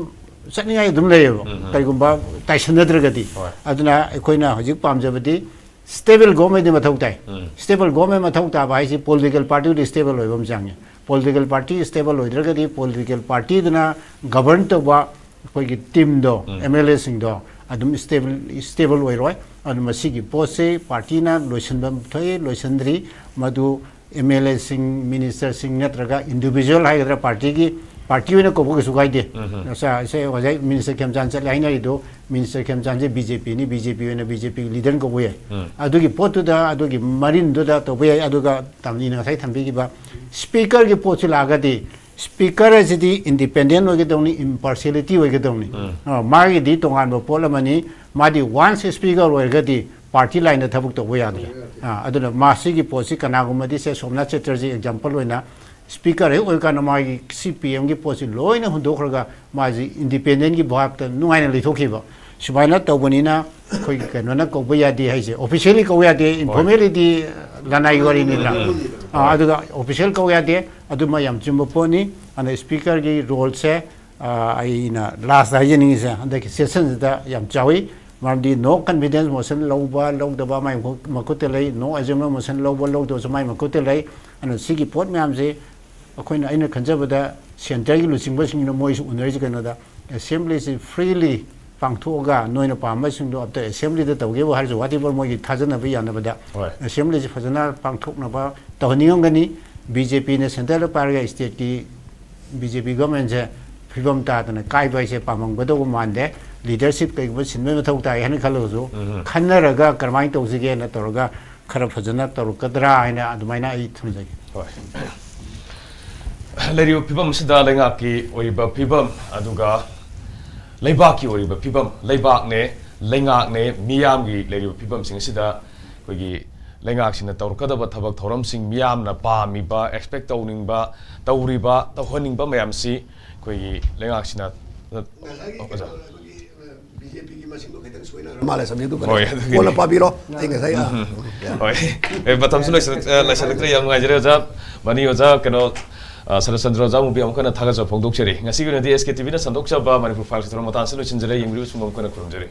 ꯆꯠꯅꯤꯡꯉꯥꯏ ꯑꯗꯨꯝ ꯂꯩꯌꯦꯕ, ꯎꯝ꯫ ꯀꯔꯤꯒꯨꯝꯕ ꯇꯥꯏꯁꯟꯅꯗ꯭ꯔꯒꯗꯤ꯫ ꯍꯣꯏ꯫ ꯑꯗꯨꯅ ꯑꯩꯈꯣꯏꯅ ꯍꯧꯖꯤꯛ ꯄꯥꯝꯖꯕꯗꯤ ꯁ꯭ꯇꯦꯕꯜ ꯒꯣꯔꯃꯦꯟꯗꯤ ꯃꯊꯧ ꯇꯥꯏ꯫ ꯎꯝ꯫ ꯁ꯭ꯇꯦꯕꯜ ꯒꯣꯔꯃꯦꯟ ꯃꯊꯧ ꯇꯥꯕ ꯍꯥꯏꯁꯤ ꯄꯣꯂꯤꯇꯤꯀꯦꯜ ꯄꯥꯔꯇꯤꯗꯤ ꯁ꯭ꯇꯦꯕꯜ ꯑꯣꯏꯕ ꯑꯃ ꯆꯪꯉꯤ꯫ ꯄꯣꯂꯤꯇꯤꯀꯦꯜ ꯄꯥꯔꯇꯤ ꯁ꯭ꯇꯦꯕꯜ ꯑꯣꯏꯗ꯭ꯔꯒꯗꯤ ꯄꯣꯂꯤꯇꯤꯀꯦꯜ ꯄꯥꯔꯇꯤꯗꯨꯅ ꯒꯕꯔꯟ ꯇꯧꯕ ꯑꯩꯈꯣꯏꯒꯤ ꯇꯤꯝꯗꯣ, ꯎꯝ꯫ ꯑꯦꯝ ꯑꯦꯜ ꯑꯦꯁꯤꯡꯗꯣ, ꯑꯗꯨꯝ ꯁ꯭ꯇꯦꯕꯜ ꯁ꯭ꯇꯦꯕꯜ ꯑꯣꯏꯔꯣꯏ꯫ ꯑꯗꯨ ꯃꯁꯤꯒꯤ ꯄꯣꯠꯁꯤ ꯄꯥꯔꯇꯤꯅ ꯂꯣꯏꯁꯤꯟꯕ ꯊꯣꯛꯏ, ꯂꯣꯏꯁꯤꯟꯗ꯭ꯔꯤ꯫ ꯃꯗꯨ ꯑꯦꯝ ꯑꯦꯜ ꯑꯦꯁꯤꯡ, ꯃꯤꯅꯤꯁꯇꯔꯁꯤꯡ ꯅꯠꯇ꯭ꯔꯒ ꯏꯟꯗꯤꯚꯤꯖꯨꯋꯦꯜ ꯍꯥꯏꯒꯗ꯭ꯔꯥ, ꯄꯥꯔꯇꯤꯒꯤ, ꯄꯥꯔꯇꯤ ꯑꯣꯏꯅ ꯀꯧꯕ ꯀꯩꯁꯨ ꯀꯥꯏꯗꯦ꯫ ꯎꯝ꯫ ꯉꯁꯥꯏ ꯉꯁꯥꯏ ꯑꯣꯖꯥ ꯃꯤꯅꯤꯁꯇꯔ ꯈꯦꯝꯆꯥꯟ ꯆꯠꯂꯦ ꯍꯥꯏꯅꯔꯤꯗꯣ, ꯃꯤꯅꯤꯁꯇꯔ ꯈꯦꯝꯆꯥꯟꯁꯦ ꯕꯤ ꯖꯦ ꯄꯤꯅꯤ, ꯕꯤ ꯖꯦ ꯄꯤ ꯑꯣꯏꯅ ꯕꯤ ꯖꯦ ꯄꯤꯒꯤ ꯂꯤꯗꯔꯅ ꯀꯧꯕ ꯌꯥꯏ꯫ ꯎꯝ꯫ ꯑꯗꯨꯒꯤ ꯄꯣꯠꯇꯨꯗ, ꯑꯗꯨꯒꯤ ꯃꯔꯤꯟꯗꯨꯗ ꯇꯧꯕ ꯌꯥꯏ꯫ ꯑꯗꯨꯒ ꯇꯥꯃꯅꯤꯅ ꯉꯁꯥꯏ ꯊꯝꯕꯤꯈꯤꯕ ꯁ꯭ꯄꯤꯀꯔꯒꯤ ꯄꯣꯠꯁꯤ ꯂꯥꯛꯑꯒꯗꯤ, ꯁ꯭ꯄꯤꯀꯔ ꯑꯁꯤꯗꯤ ꯏꯟꯗꯤꯄꯦꯟꯗꯦꯟ ꯑꯣꯏꯒꯗꯧꯅꯤ, ꯏꯝꯄꯥꯔꯁꯤꯌꯦꯂꯤꯇꯤ ꯑꯣꯏꯒꯗꯧꯅꯤ꯫ ꯎꯝ꯫ ꯑ, ꯃꯥꯒꯤꯗꯤ ꯇꯣꯉꯥꯟꯕ ꯄꯣꯠ ꯑꯃꯅꯤ꯫ ꯃꯥꯗꯤ ꯋꯥꯟꯁ ꯁ꯭ꯄꯤꯀꯔ ꯑꯣꯏꯔꯒꯗꯤ ꯄꯥꯔꯇꯤ ꯂꯥꯏꯟꯗ ꯊꯕꯛ ꯇꯧꯕ ꯌꯥꯗ꯭ꯔꯦ꯫ ꯑ, ꯑꯗꯨꯅ ꯃꯥ ꯁꯤꯒꯤ ꯄꯣꯠꯁꯤ ꯀꯅꯥꯒꯨꯝꯕꯗꯤ ꯁꯦ ꯁꯣꯝꯅꯥꯊ ꯆꯦꯇꯔꯖꯤ ꯑꯦꯛꯖꯥꯝꯄꯜ ꯑꯣꯏꯅ ꯁ꯭ꯄꯤꯀꯔ ꯍꯦꯛ ꯑꯣꯏꯔꯀꯥꯟꯗ ꯃꯥꯒꯤ ꯁꯤ ꯄꯤ ꯑꯦꯝꯒꯤ ꯄꯣꯠꯁꯤ ꯂꯣꯏꯅ ꯍꯨꯟꯗꯣꯛꯈ꯭ꯔꯒ ꯃꯥꯁꯤ ꯏꯟꯗꯤꯄꯦꯟꯗꯦꯟꯒꯤ ꯚꯥꯞꯇ ꯅꯨꯡꯉꯥꯏꯅ ꯂꯩꯊꯣꯛꯈꯤꯕ꯫ ꯁꯨꯃꯥꯏꯅ ꯇꯧꯕꯅꯤꯅ ꯑꯩꯈꯣꯏꯒꯤ ꯀꯩꯅꯣꯅ ꯀꯧꯕ ꯌꯥꯗꯦ ꯍꯥꯏꯁꯦ, ꯑꯣꯐꯤꯁꯤꯌꯦꯜꯂꯤ ꯀꯧꯕ ꯌꯥꯗꯦ, ꯏꯟꯐꯣꯔꯃꯦꯜꯂꯤꯗꯤ ꯂꯅꯥꯏꯒꯤ ꯋꯥꯔꯤꯅꯤꯗꯅ꯫ ꯑ, ꯑꯗꯨꯒ ꯑꯣꯐꯤꯁꯤꯌꯦꯜ ꯀꯧꯕ ꯌꯥꯗꯦ꯫ ꯑꯗꯨꯃ ꯌꯥꯝ ꯆꯨꯝꯕ ꯄꯣꯠꯅꯤ꯫ ꯑꯗ ꯁ꯭ꯄꯤꯀꯔꯒꯤ ꯔꯣꯜꯁꯦ, ꯑ, ꯑꯩꯅ ꯂꯥꯁꯇ ꯍꯥꯏꯖꯅꯤꯡꯉꯤꯁꯦ, ꯍꯟꯗꯛꯀꯤ ꯁꯦꯁꯟꯁꯤꯗ ꯌꯥꯝ ꯆꯥꯎꯏ꯫ ꯃꯔꯝꯗꯤ ꯅꯣ ꯀꯟꯐꯤꯗꯦꯟꯁ ꯃꯣꯁꯟ ꯂꯧꯕ ꯂꯧꯗꯕ ꯃꯥꯏ ꯃꯈꯨ-, ꯃꯈꯨꯠꯇ ꯂꯩ, ꯅꯣ ꯑꯦꯖꯨꯝꯅꯦꯟꯁ ꯃꯣꯁꯟ ꯂꯧꯕ ꯂꯧꯗꯕꯁꯨ ꯃꯥꯏ ꯃꯈꯨꯠꯇ ꯂꯩ꯫ ꯑꯗꯨꯅ ꯁꯤꯒꯤ ꯄꯣꯠ ꯃꯌꯥꯝꯁꯦ ꯑꯩꯈꯣꯏꯅ, ꯑꯩꯅ ꯈꯟꯖꯕꯗ ꯁꯦꯟꯇꯔꯒꯤ ꯂꯨꯆꯤꯡꯕꯁꯤꯡꯅ ꯃꯣꯏꯁꯨ ꯎꯅꯔꯤꯁꯤ ꯀꯩꯅꯣꯗ, ꯑꯦꯁꯦꯝꯕ꯭ꯂꯤꯁꯤ ꯐ꯭ꯔꯤꯂꯤ ꯄꯥꯡꯊꯣꯛꯑꯒ ꯅꯣꯏꯅ ꯄꯥꯝꯕꯁꯤꯡꯗꯣ ꯑꯝꯇ ꯑꯦꯁꯦꯝꯕ꯭ꯂꯤꯗ ꯇꯧꯒꯦꯕꯨ ꯍꯥꯏꯔꯁꯨ, whatever ꯃꯣꯏꯒꯤ ꯊꯥꯖꯅꯕ ꯌꯥꯅꯕꯗ, ꯍꯣꯏ꯫ ꯑꯦꯁꯦꯝꯕ꯭ꯂꯤꯁꯤ ꯐꯖꯅ ꯄꯥꯡꯊꯣꯛꯅꯕ ꯇꯧꯍꯟꯅꯤꯡꯉꯝꯒꯅꯤ꯫ ꯕꯤ ꯖꯦ ꯄꯤꯅ ꯁꯦꯟꯇꯔꯗ ꯄꯥꯏꯔꯒ ꯁ꯭ꯇꯦꯠꯀꯤ ꯕꯤ ꯖꯦ ꯄꯤ ꯒꯣꯔꯃꯦꯟꯁꯦ ꯐꯤꯕꯝ ꯇꯥꯗꯅ ꯀꯥꯏꯕ ꯍꯥꯏꯁꯦ ꯄꯥꯝꯃꯝꯒꯗꯧꯕ ꯃꯥꯟꯗꯦ꯫ ꯂꯤꯗꯔꯁꯤꯞ ꯀꯩꯒꯨꯝꯕ ꯁꯤꯟꯕꯒꯤ ꯃꯊꯧ ꯇꯥꯏ ꯍꯥꯏꯅ ꯈꯜꯂꯒꯁꯨ, ꯎꯝ꯫ ꯈꯟꯅꯔꯒ ꯀꯔꯝꯍꯥꯏꯅ ꯇꯧꯁꯤꯒꯦꯅ ꯇꯧꯔꯒ ꯈꯔ ꯐꯖꯅ ꯇꯧꯔꯛꯀꯗ꯭ꯔꯥ ꯍꯥꯏꯅ ꯑꯗꯨꯃꯥꯏꯅ ꯑꯩ ꯊꯝꯖꯒꯦ꯫ ꯍꯣꯏ꯫ ꯂꯩꯔꯤꯕ ꯐꯤꯕꯝ ꯑꯁꯤꯗ ꯂꯩꯉꯥꯛꯀꯤ ꯑꯣꯏꯔꯤꯕ ꯐꯤꯕꯝ, ꯑꯗꯨꯒ ꯂꯩꯕꯥꯛꯀꯤ ꯑꯣꯏꯔꯤꯕ ꯐꯤꯕꯝ, ꯂꯩꯕꯥꯛꯅꯦ, ꯂꯩꯉꯥꯛꯅꯦ, ꯃꯤꯌꯥꯝꯒꯤ ꯂꯩꯔꯤꯕ ꯐꯤꯕꯝꯁꯤꯡ ꯑꯁꯤꯗ ꯑꯩꯈꯣꯏꯒꯤ ꯂꯩꯉꯥꯛꯁꯤꯅ ꯇꯧꯔꯛꯀꯗꯕ ꯊꯕꯛ ꯊꯧꯔꯝꯁꯤꯡ, ꯃꯤꯌꯥꯝꯅ ꯄꯥꯝꯃꯤꯕ, ꯑꯦꯛꯁꯄꯦꯛ ꯇꯧꯅꯤꯡꯕ, ꯇꯧꯔꯤꯕ, ꯇꯧꯍꯟꯅꯤꯡꯕ ꯃꯌꯥꯝꯁꯤ ꯑꯩꯈꯣꯏꯒꯤ ꯂꯩꯉꯥꯛꯁꯤꯅ, ꯉꯁꯥꯏꯒꯤ ꯑꯣꯖꯥ꯫ ꯀꯩꯅꯣ, ꯑꯩꯈꯣꯏꯒꯤ, ꯑ, ꯕꯤ ꯖꯦ ꯄꯤꯒꯤ ꯃꯁꯤꯡꯗꯣ ꯈꯤꯇꯪ ꯁꯣꯏꯅꯔ ꯃꯥꯜꯂꯦ, ꯁꯕꯖꯦꯛꯇꯨ ꯀꯩꯅꯣ꯫ ꯍꯣꯏ, ꯑꯗꯨꯒꯤꯅꯤ꯫ ꯀꯣꯟꯅ ꯄꯥꯕꯤꯔꯣ꯫ ꯑꯩ ꯉꯁꯥꯏ, ꯑ, ꯎꯝ꯫ ꯍꯣꯏ꯫ ꯑꯦ, ꯃꯇꯝꯁꯨ ꯂꯣꯏꯁꯤꯜꯂꯛ-, ꯑ, ꯂꯣꯏꯁꯤꯜꯂꯛꯇ꯭ꯔꯦ꯫ ꯌꯥꯝ ꯅꯨꯡꯉꯥꯏꯖꯔꯦ, ꯑꯣꯖꯥ ꯃꯅꯤ, ꯑꯣꯖꯥ, ꯀꯩꯅꯣ, ꯑ, ꯁꯔꯠꯆꯟꯗ꯭ꯔ, ꯑꯣꯖꯥ ꯃꯨꯕꯤ ꯑꯃꯨꯛ ꯍꯟꯅ ꯊꯥꯒꯠꯆꯕ ꯐꯣꯡꯗꯣꯛꯆꯔꯤ꯫ ꯉꯁꯤꯒꯤ ꯑꯣꯏꯅꯗꯤ ꯑꯦꯁ ꯀꯦ ꯇꯤ ꯚꯤꯅ ꯁꯟꯗꯣꯛꯆꯕ ꯃꯅꯤꯄꯨꯔ ꯐꯥꯏꯜꯁꯀꯤ ꯊꯧꯔꯝ ꯃꯇꯥꯡꯁꯤ ꯂꯣꯏꯁꯤꯟꯖꯔꯦ꯫ ꯌꯦꯡꯕꯤꯔꯤꯕ ꯁꯨꯝꯕꯝ ꯑꯩꯈꯣꯏꯅ ꯈꯨꯔꯨꯝꯖꯔꯤ꯫